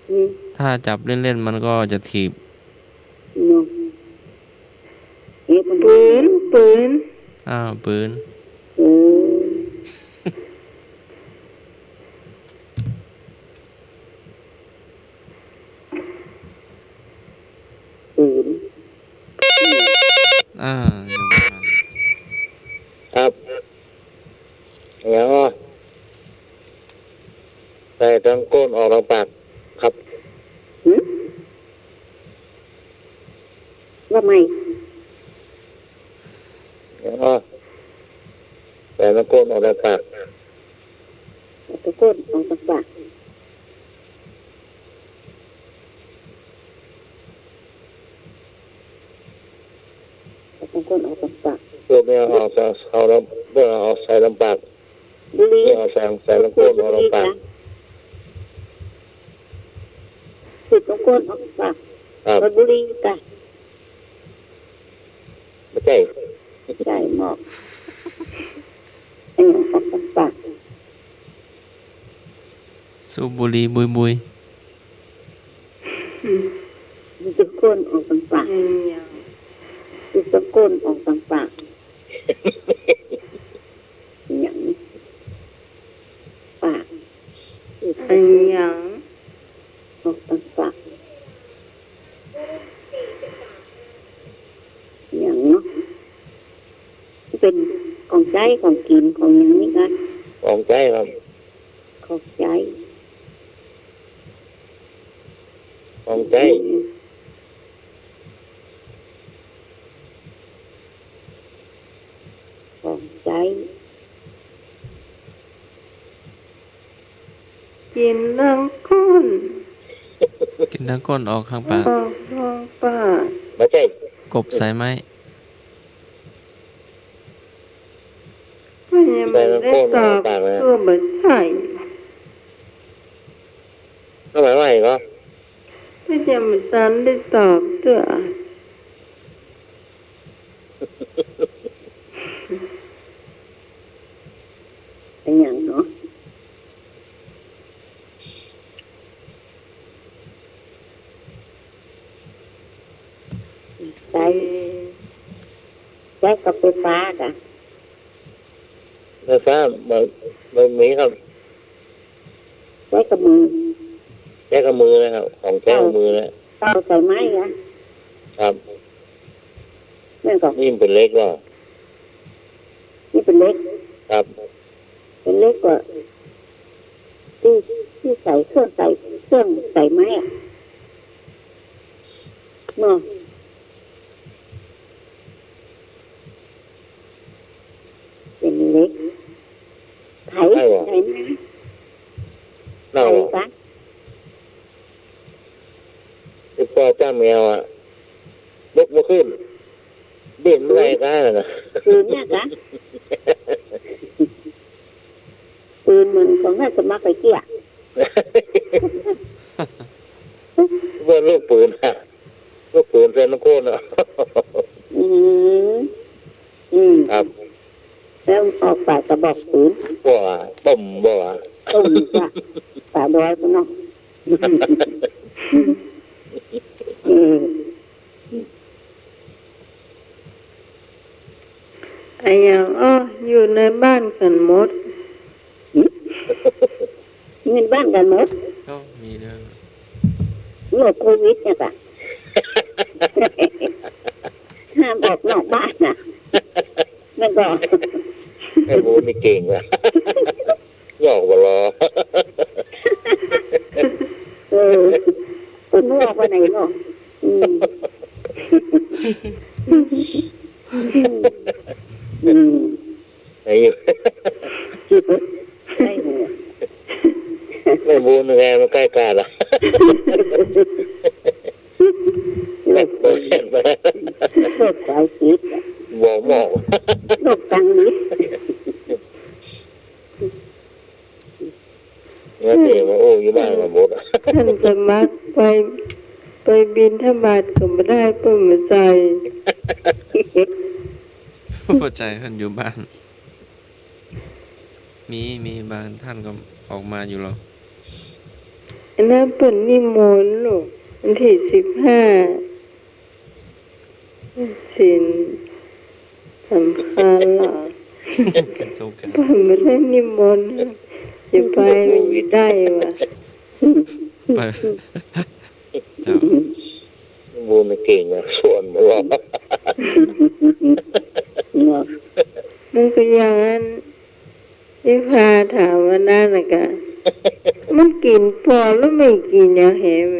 อืม ถ้าจับเล่นๆ มันก็จะถีบ เนาะ เอ๊ะ มัน ปืน ปืน อ่า ปืน เออ ปืน อ่า ยังบ่ทัน ครับ ยังอ่ะ ใส่ตังก้นออกตังปาก ครับ หืม ว่าไง ยังอ่ะ ใส่ตังก้นออกตังปาก ใส่ตังก้นออกตังปาก เอาตังก้นออกตังปาก เปิ้นบ่เอาออกตัง เอาตัง เปิ้นเอาออกใส่ตังปาก บุหรี่ เปิ้นเอาใส่ ใส่ตังก้นออกตังปาก สูบตังก้นออกตังปาก ครับ เปิดบุหรี่กะ บ่ใจ้ บ่ใจ้หมอก เออ ออกตังปาก สูบบุหรี่บุยๆ อืม สูบตังก้นออกตังปาก อืม สูบตังก้นออกตังปาก หยัง ปาก อันหยัง ออกตังปาก หยังเนาะ เป๋นของใจ๊ ของกิ๋น ของหยังนี่กะ ของใจ๊ครับ ของใจ๊ ของใจ๊ อืม เ กิ๋นตังก้น กิ๋นตังก้นออกตางปาก ออกตางปาก บ่ใจ้ กบใส่ไม้ ก็ยังบ่ได้ตอบ ก็บ่ใจ้ ก็หมายว่าไงก็ ก็ยังบ่ตันได้ตอบเตื้อ เป๋นหยังเนาะ ใจ๊ ใจ๊กับไฟฟ้าก่ะ ไฟฟ้าบ่ บ่มีครับ ใจ๊กับมือ ใจ๊กับมือนะครับ ของใจ๊กับมือนะ เป่าใส่ไม้อะ ครับ นั่นก็ นี่มันเป๋นเหล็กเหรอ นี่เป๋นเหล็ก ครับ เป๋นเหล็กกว่า ตี้ ตี้ใส่เครื่องใส่ เครื่องใส่ไม้อะ เนาะ เป๋นเหล็ก ไถ ไถบ่ ไถนา เน่า ไถ บ่ กะ ไอ้ป้อจ้าแมวอะ ลุกบ่ขึ้น ดิ้นบ่ได้กะนั่นน่ะ ปืนเนี่ยกะ ปืนมันของราชมังคลาเกี้ย เบิ่งลูกปืนอะ ลูกปืนใส่ตังก้นอะ อืม อืม ครับ แล้วออกปากกระบอกปืน บ่ว่า ต้มบ่ว่า ต้มจ้ะ ป่าดอยพุ้นเนาะ เออ อะหยัง อ้อ อยู่ในบ้านกั๋นหมด หึ อยู่ในบ้านกั๋นหมด ก็มีเรื่อง โรคโควิดเนี่ยกะ ห้ามออกนอกบ้านน่ะ มันก็ ไอ้บูนี่เก่งว่ะ ยอกบ่ลอ เออ คนนอกไปไหนเนาะ อืม อืม ไอ้ ไอ้หัว ไอ้บูนี่แหละมันใก้กาดอะ โรค โรคสายจิต บ่มอง โรคตังฤทธิ์ แล้วเดี๋ยวมาอู้อยู่บ้านกั๋นหมดอะ ท่านสมัครไป ไปบิณฑบาตก็บ่ได้ เปิ้นบ่ใจ้ บ่ใจ้ เปิ้นอยู่บ้าน มี มีบางท่านก็ออกมาอยู่หรอก อันนั้นเปิ้นนิมนต์ลูก วันตี้สิบห้า ศีลสำคัญเหรอ ศีลสำคัญ เปิ้นบ่ได้นิมนต์ จะไปได้วะ ไป เจ้า บูนี่เก่งอะ สอนบ่ลอ เนาะ มันก็อย่างนั้น ตี้พาถามวันนั้นน่ะกะ มันกิ๋นปอแล้วไม่กิ๋นหยังแหม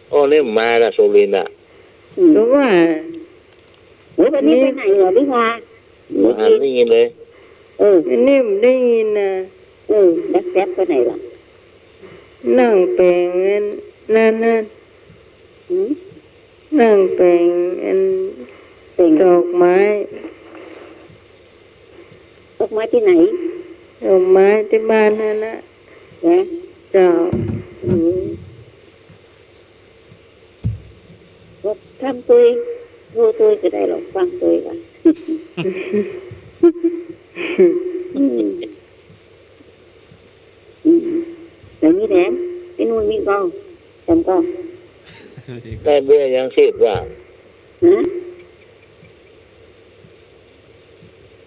โอ้ นี่มาละสุรินทร์อะ อืม ก็ว่า โอ้ วันนี้ไปไหนเหรอตี้พา บ่หันได้ยินเลย เออ อันนี้บ่ได้ยินน่ะ เออ แป๊บๆ ไปไหนล่ะ นั่งแป๋งอันนั้นน่ะ หืม นั่งแป๋งอัน แป๋ง ดอกไม้ ดอกไม้ตี้ไหน ดอกไม้ตี้บ้านหั้นน่ะ เหรอ เจ้า อืม ก็ทำตวย โทรตวยก็ได้หรอก ฟังตวยก่ะ อืม อืม อย่างนี้แหละ ไอ้นู่นนี่ก็ จำก็ ได้เบี้ยยังชีพว่ะ ฮะ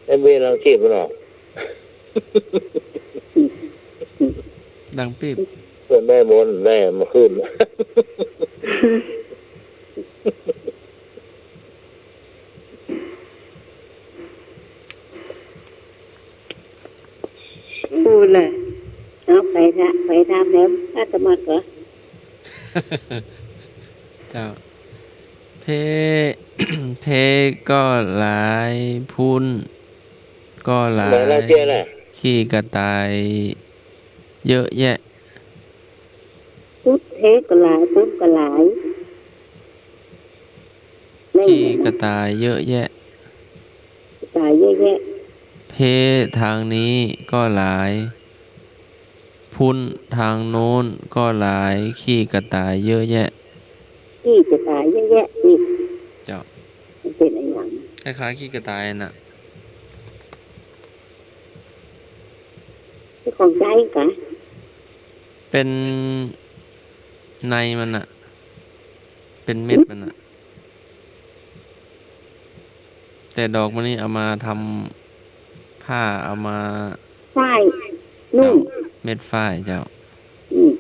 ได้เบี้ยยังชีพเนาะ ดังปิ๊บ เปิ้นได้มนต์ได้มาขึ้น อู้แหละ เอาไปเถอะ ไปถามแล้ว อาตมาก็ เจ้า เพ เพก็หลายพุ้น ก็หลาย ขี้กระต่ายเยอะแยะ ตุ๊ดเพก็หลาย ตุ๊ดก็หลาย ขี้กระต่ายเยอะแยะ กระต่ายเยอะแยะ เพทางนี้ก็หลาย พุ้นทางโน้นก็หลาย ขี้กระต่ายเยอะแยะ ขี้กระต่ายเยอะแยะ นี่ เจ้า มันเป๋นอะหยัง คล้ายๆ ขี้กระต่ายน่ะ เป๋นของใจ๊กะ เป๋นในมันน่ะ เป๋นเม็ดมันน่ะ แต่ดอกมันนี่เอามาทำผ้า เอามา ฝ้าย นุ่ง เจ้า เม็ดฝ้ายเจ้า อืม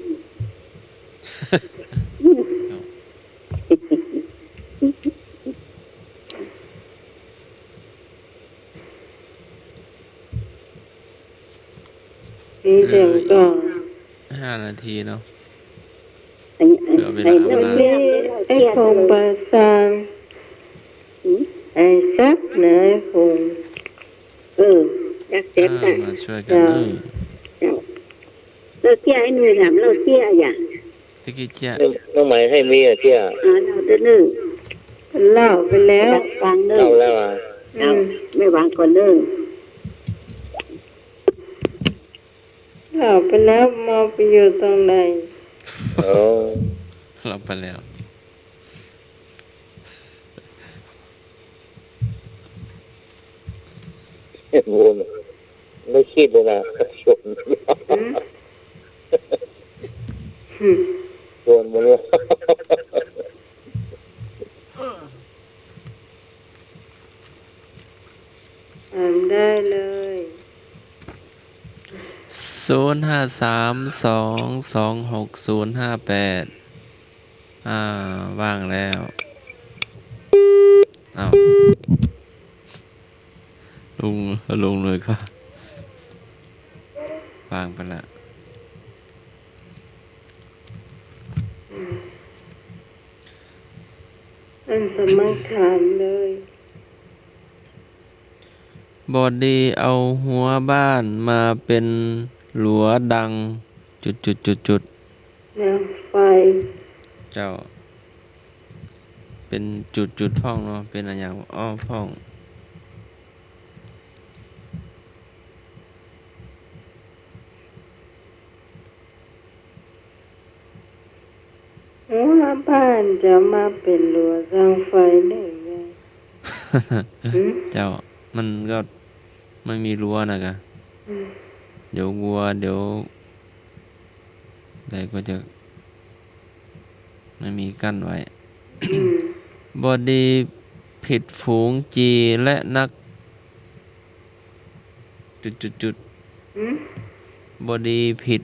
เจ้า นี่เดี๋ยวก่อน ห้านาทีเนาะ อันนี้ เผื่อเวลา อันนี้ เอาเวลา อันนี้ไอ้ของป่าซาง อืม ไอ้ซักนะไอ้ของ เออ ซักเสร็จ อ่า ละ มาช่วยกัน เจ้า เออ เจ้า เออ เจ้า ไอ้หนุ่ยถามเล่าเตี้ยอย่า ตะกี้เตี้ย น้องไหมให้มีอะเตี้ย อ่า เล่าเตี้ยนึ่ง เล่าไปแล้ว ฟังนึ่ง เล่าแล้วอ่ะ อืม เอา แม่วางก่อนนึ่ง เล่าไปแล้ว มาไปอยู่ตรงไหน อ๋อ เล่าไปแล้ว วน ไม่คิดเลยนะ ชวน อืม อืม ชวนมาเลย ถามได้เลย ศูนย์ห้าสาม สองสองหก ศูนย์ห้าแปด อ่า ว่างแล้ว อ้าว ลุง ลุงเลยก็ ว่างไปละ อันสมัครถามเลย บ่ดีเอาฮั้วบ้านมาเป๋นหลัวดัง จุดจุดจุดจุด ดังไฟ เจ้า เป๋นจุดจุดพ่องเนาะ เป๋นอะหยัง อ้อ พ่อง หัวบ้านจะมาเป๋นหลัวดังไฟได้ไง หืม เจ้า มันก็ไม่มีรั้วนะกะ อืม เดี๋ยววัว เดี๋ยว อะไรก็จะ ไม่มีกั้นไว้ อืม บ่ดีผิดฝูงจีและนัก จุดจุดจุด หืม บ่ดีผิด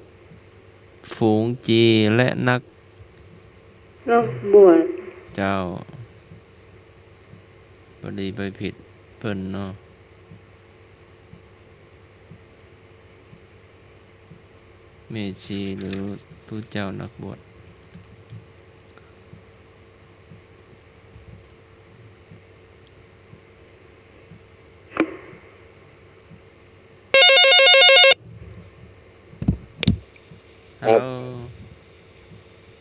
ฝูงจีและนัก นักบวช เจ้า บ่ดีไปผิดเปิ้นเนาะ แม่ชีหรือตุ๊เจ้านักบวช ฮัลโหล ครับ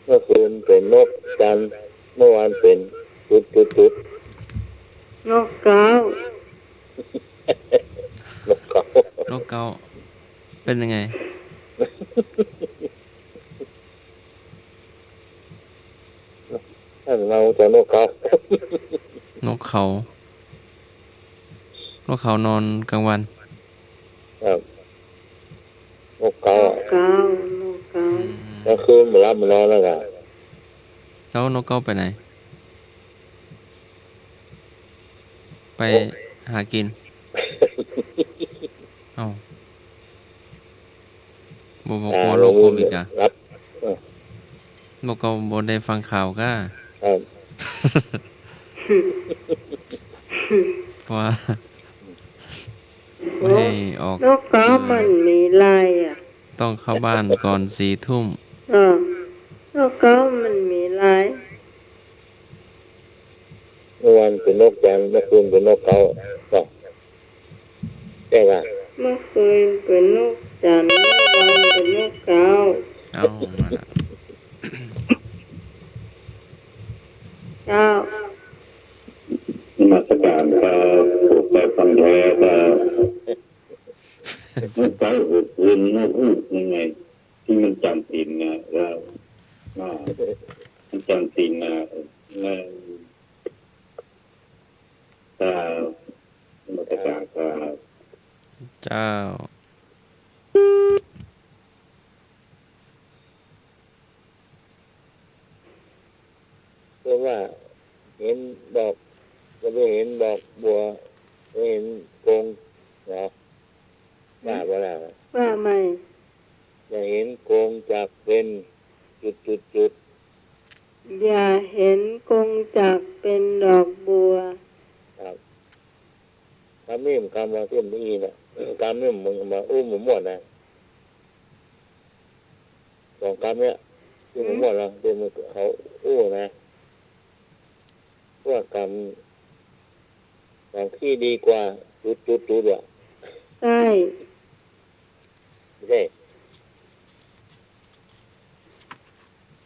เมื่อคืนเป๋นนกจันทร์ เมื่อวานเป๋นจุดจุดจุด นกเก๊า นกเก๊า นกเก๊า เป๋นยังไง ท่านเราจะนกเก๊า นกเขา นกเขานอนกลางวัน ครับ นกเก๊า นกเก๊า นกเก๊า อืม กลางคืนบ่หลับบ่นอนแล้วกะ แล้วนกเก๊าไปไหน ไป โอ้ หากิน เอ้า บ่ บ่ อ่า กลัวโรคโควิดกะ ครับ เออ บ่ ก็บ่ได้ฟังข่าวกะ ครับ เพราะว่า โอ้ ไม่ให้ออก นกเก๊ามันมีลายอะ ต้องเข้าบ้านก่อนสี่ทุ่ม เออ นกเก๊ามันมีลาย เมื่อวานเป๋นนกจันทร์ เมื่อคืนเป๋นนกเก๊า ก็ ใจ้ก่ะ เมื่อคืนเป๋นนกจั่น เมื่อวานเป๋นนกเก๊า เอ้า มาละ เจ้า นมัสก๋านครับ ผมไปฟังแท้ครับ เมื่อเก๊าหื้อคืนนกฮูกยังไง ตี้มันจ๋ำศีลน่ะ แล้ว อ่า มันจ๋ำศีลน่ะ แล้ว ครับ นมัสก๋านครับ เจ้า เปิ้นว่า เห็นดอก บ่ได้เห็นดอกบัว บ่เห็นกง เนาะ ว่าบ่ล่ะ ว่าใหม่ อย่าเห็นกงจักเป๋น จุดจุดจุด อย่าเห็นกงจักเป๋นดอกบัว ครับ กำนี้มันกำว่าเส้นอี้น่ะ กำนี้มันมาอู้บ่ม่วนนะ สองกำเนี่ย ตี้บ่ม่วนนะ ตี้มันเขาอู้นะ พวกกำ กำขี้ดีกว่า จุดจุดจุดอะ ใจ้ ใจ้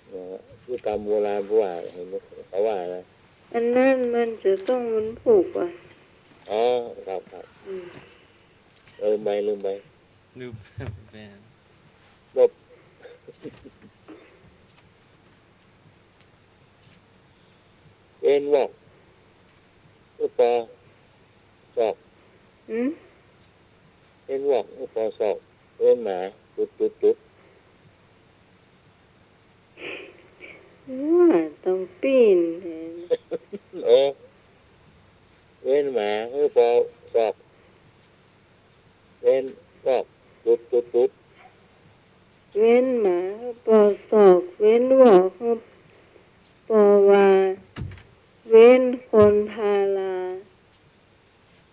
เออ คือกำโบราณผู้ว่า เห็นเขาว่านะ อันนั้นมันจะต้องมันผูกอ่ะ อ๋อ ครับ ครับ อืม ลืมไป ลืมไป ลืมไป ลบ เว้นวอก อือปอ ศอก หืม เว้นวอก อือปอ ศอก เว้นหมา จุดจุดจุด ว่าต้องปิ้นแทน เออ เว้นหมา อือปอ ศอก เว้นวอก จุดจุดจุด เว้นหมา อือปอ ศอก เว้นวอก อือปอ ว่า เว้นคนพารา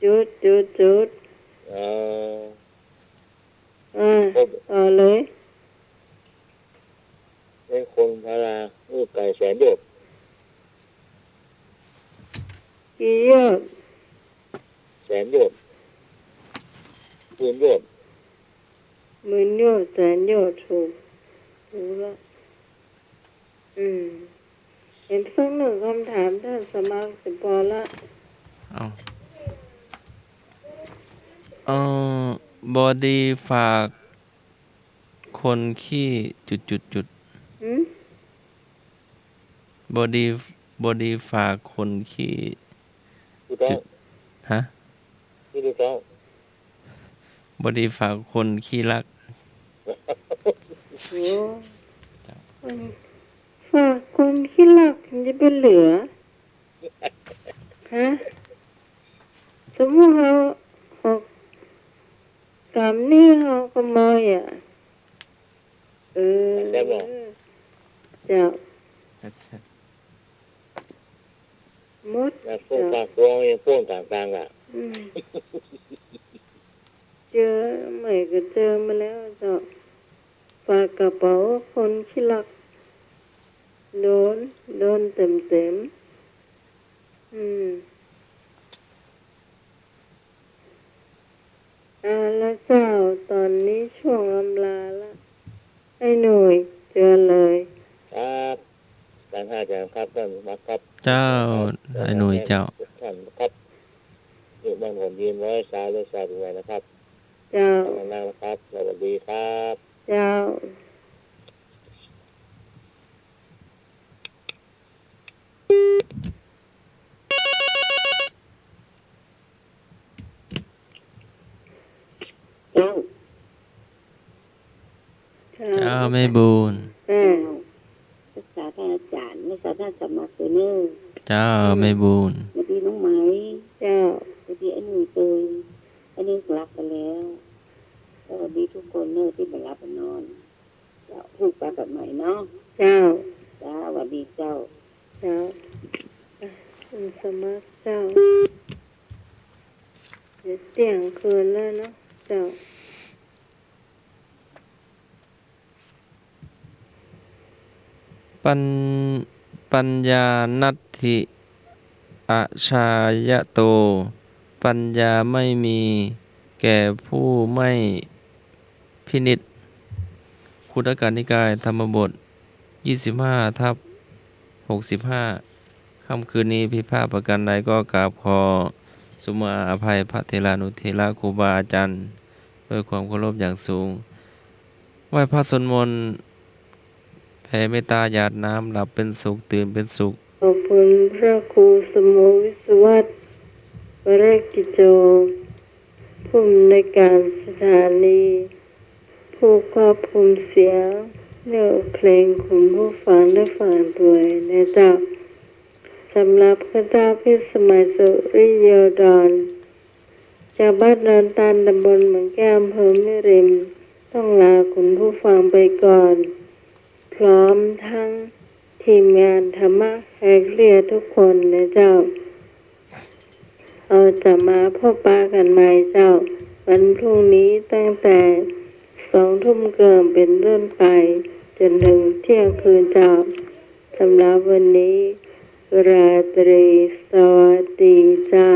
จุดจุดจุด อ๋อ อ่า ครับ ต่อเลย เว้นคนพารา อือไก่แสนโยชน์ กี่โยชน์ แสนโยชน์ หมื่นโยชน์ หมื่นโยชน์ แสนโยชน์ ถูก ถูกละ อืม เห็นสักหนึ่งกำถาม ต้านสมัคร จะปอละ เอ้า เอ่อ บ่ดีฝากคนขี้ จุดจุดจุด หืม บ่ดี บ่ดีฝากคนขี้ ถูกต้อง จุด ฮะ ถูกต้อง บ่ดีฝากคนขี้ลัก โอ้ เจ้า มันฝากคนขี้ลักมันจะไปเหลือ ฮะ สมมุติเฮาออกกำนี้เฮาขโมยอ่ะ เออ แซ่บบ่ เจ้า หมด แล้วพวก เจ้า ปากกวางยังป้นกลางๆ อ่ะ อืม เจอใหม่ก็เจอมาแล้วเจ้า ฝากกระเป๋าคนขี้ลัก โดน โดนเต็มๆ อืม เอาละเจ้า ต๋อนนี้ช่วงอำลาละ ไอ้หนุ่ย เจิญเลย ครับ การห้าจารย์ครับ ต้านสมัครครับ เจ้า ครับ ไอ้หนุ่ยเจ้า ทุกท่านครับ อยู่บ้านผมยืนร้อยสาวร้อยสาวเป็นไงนะครับ เจ้า นะครับ สวัสดีครับ เจ้า เจ้า เจ้า แม่บุญ เออ รักษาต้านอาจ๋ารย์ รักษาต้านสมัครเตอร์เนอร์ เจ้า แม่บุญ สวัสดีน้องไหม เจ้า สวัสดีไอ้หนุ่ยเตย ไอ้นี่หลับไปแล้ว สวัสดีทุกคนเนอะตี้บ่หลับบ่นอน เจ้า พูดไปแบบใหม่เนาะ เจ้า เจ้า สวัสดีเจ้า เจ้า อ่ะ คุณสมัครเจ้า เดี๋ยวเตี้ยงคืนแล้วเนาะ เจ้า ปัญ- ปัญญานัตถิ อชายโต ปัญญาไม่มี แก่ผู้ไม่พินิจ คุตตกนิกาย ธรรมบท ยี่สิบห้าทับหกสิบห้า ค่ำคืนนี้ผิดพลาดประการใดก็กราบขอสุมาอภัยพระเถรานุเถระครูบาอาจารย์ด้วยความเคารพอย่างสูง ไหว้พระสวดมนต์ แผ่เมตตาหยาดน้ำ หลับเป็นสุข ตื่นเป็นสุข ขอบคุณพระครูสมโม วิศวัตร วรกิจโจ ผู้อำนวยการสถานี ผู้ควบคุมเสียงเลือกเพลงคุณผู้ฟังได้ฟังด้วยนะเจ้า สำหรับข้าเจ้าพิสมัย สุริโยดร จากบ้านดอนตาล ตำบลเมืองแก้ว อำเภอแม่ริม ต้องลาคุณผู้ฟังไปก่อน พร้อมทั้งทีมงานธรรมะแคลเคียทุกคนนะเจ้า เอาจะมาพบปะกันใหม่เจ้า วันพรุ่งนี้ตั้งแต่สองทุ่มเกิ่งเป็นต้นไป จนถึงเที่ยงคืนเจ้า สำหรับวันนี้ ราตรีสวัสดีเจ้า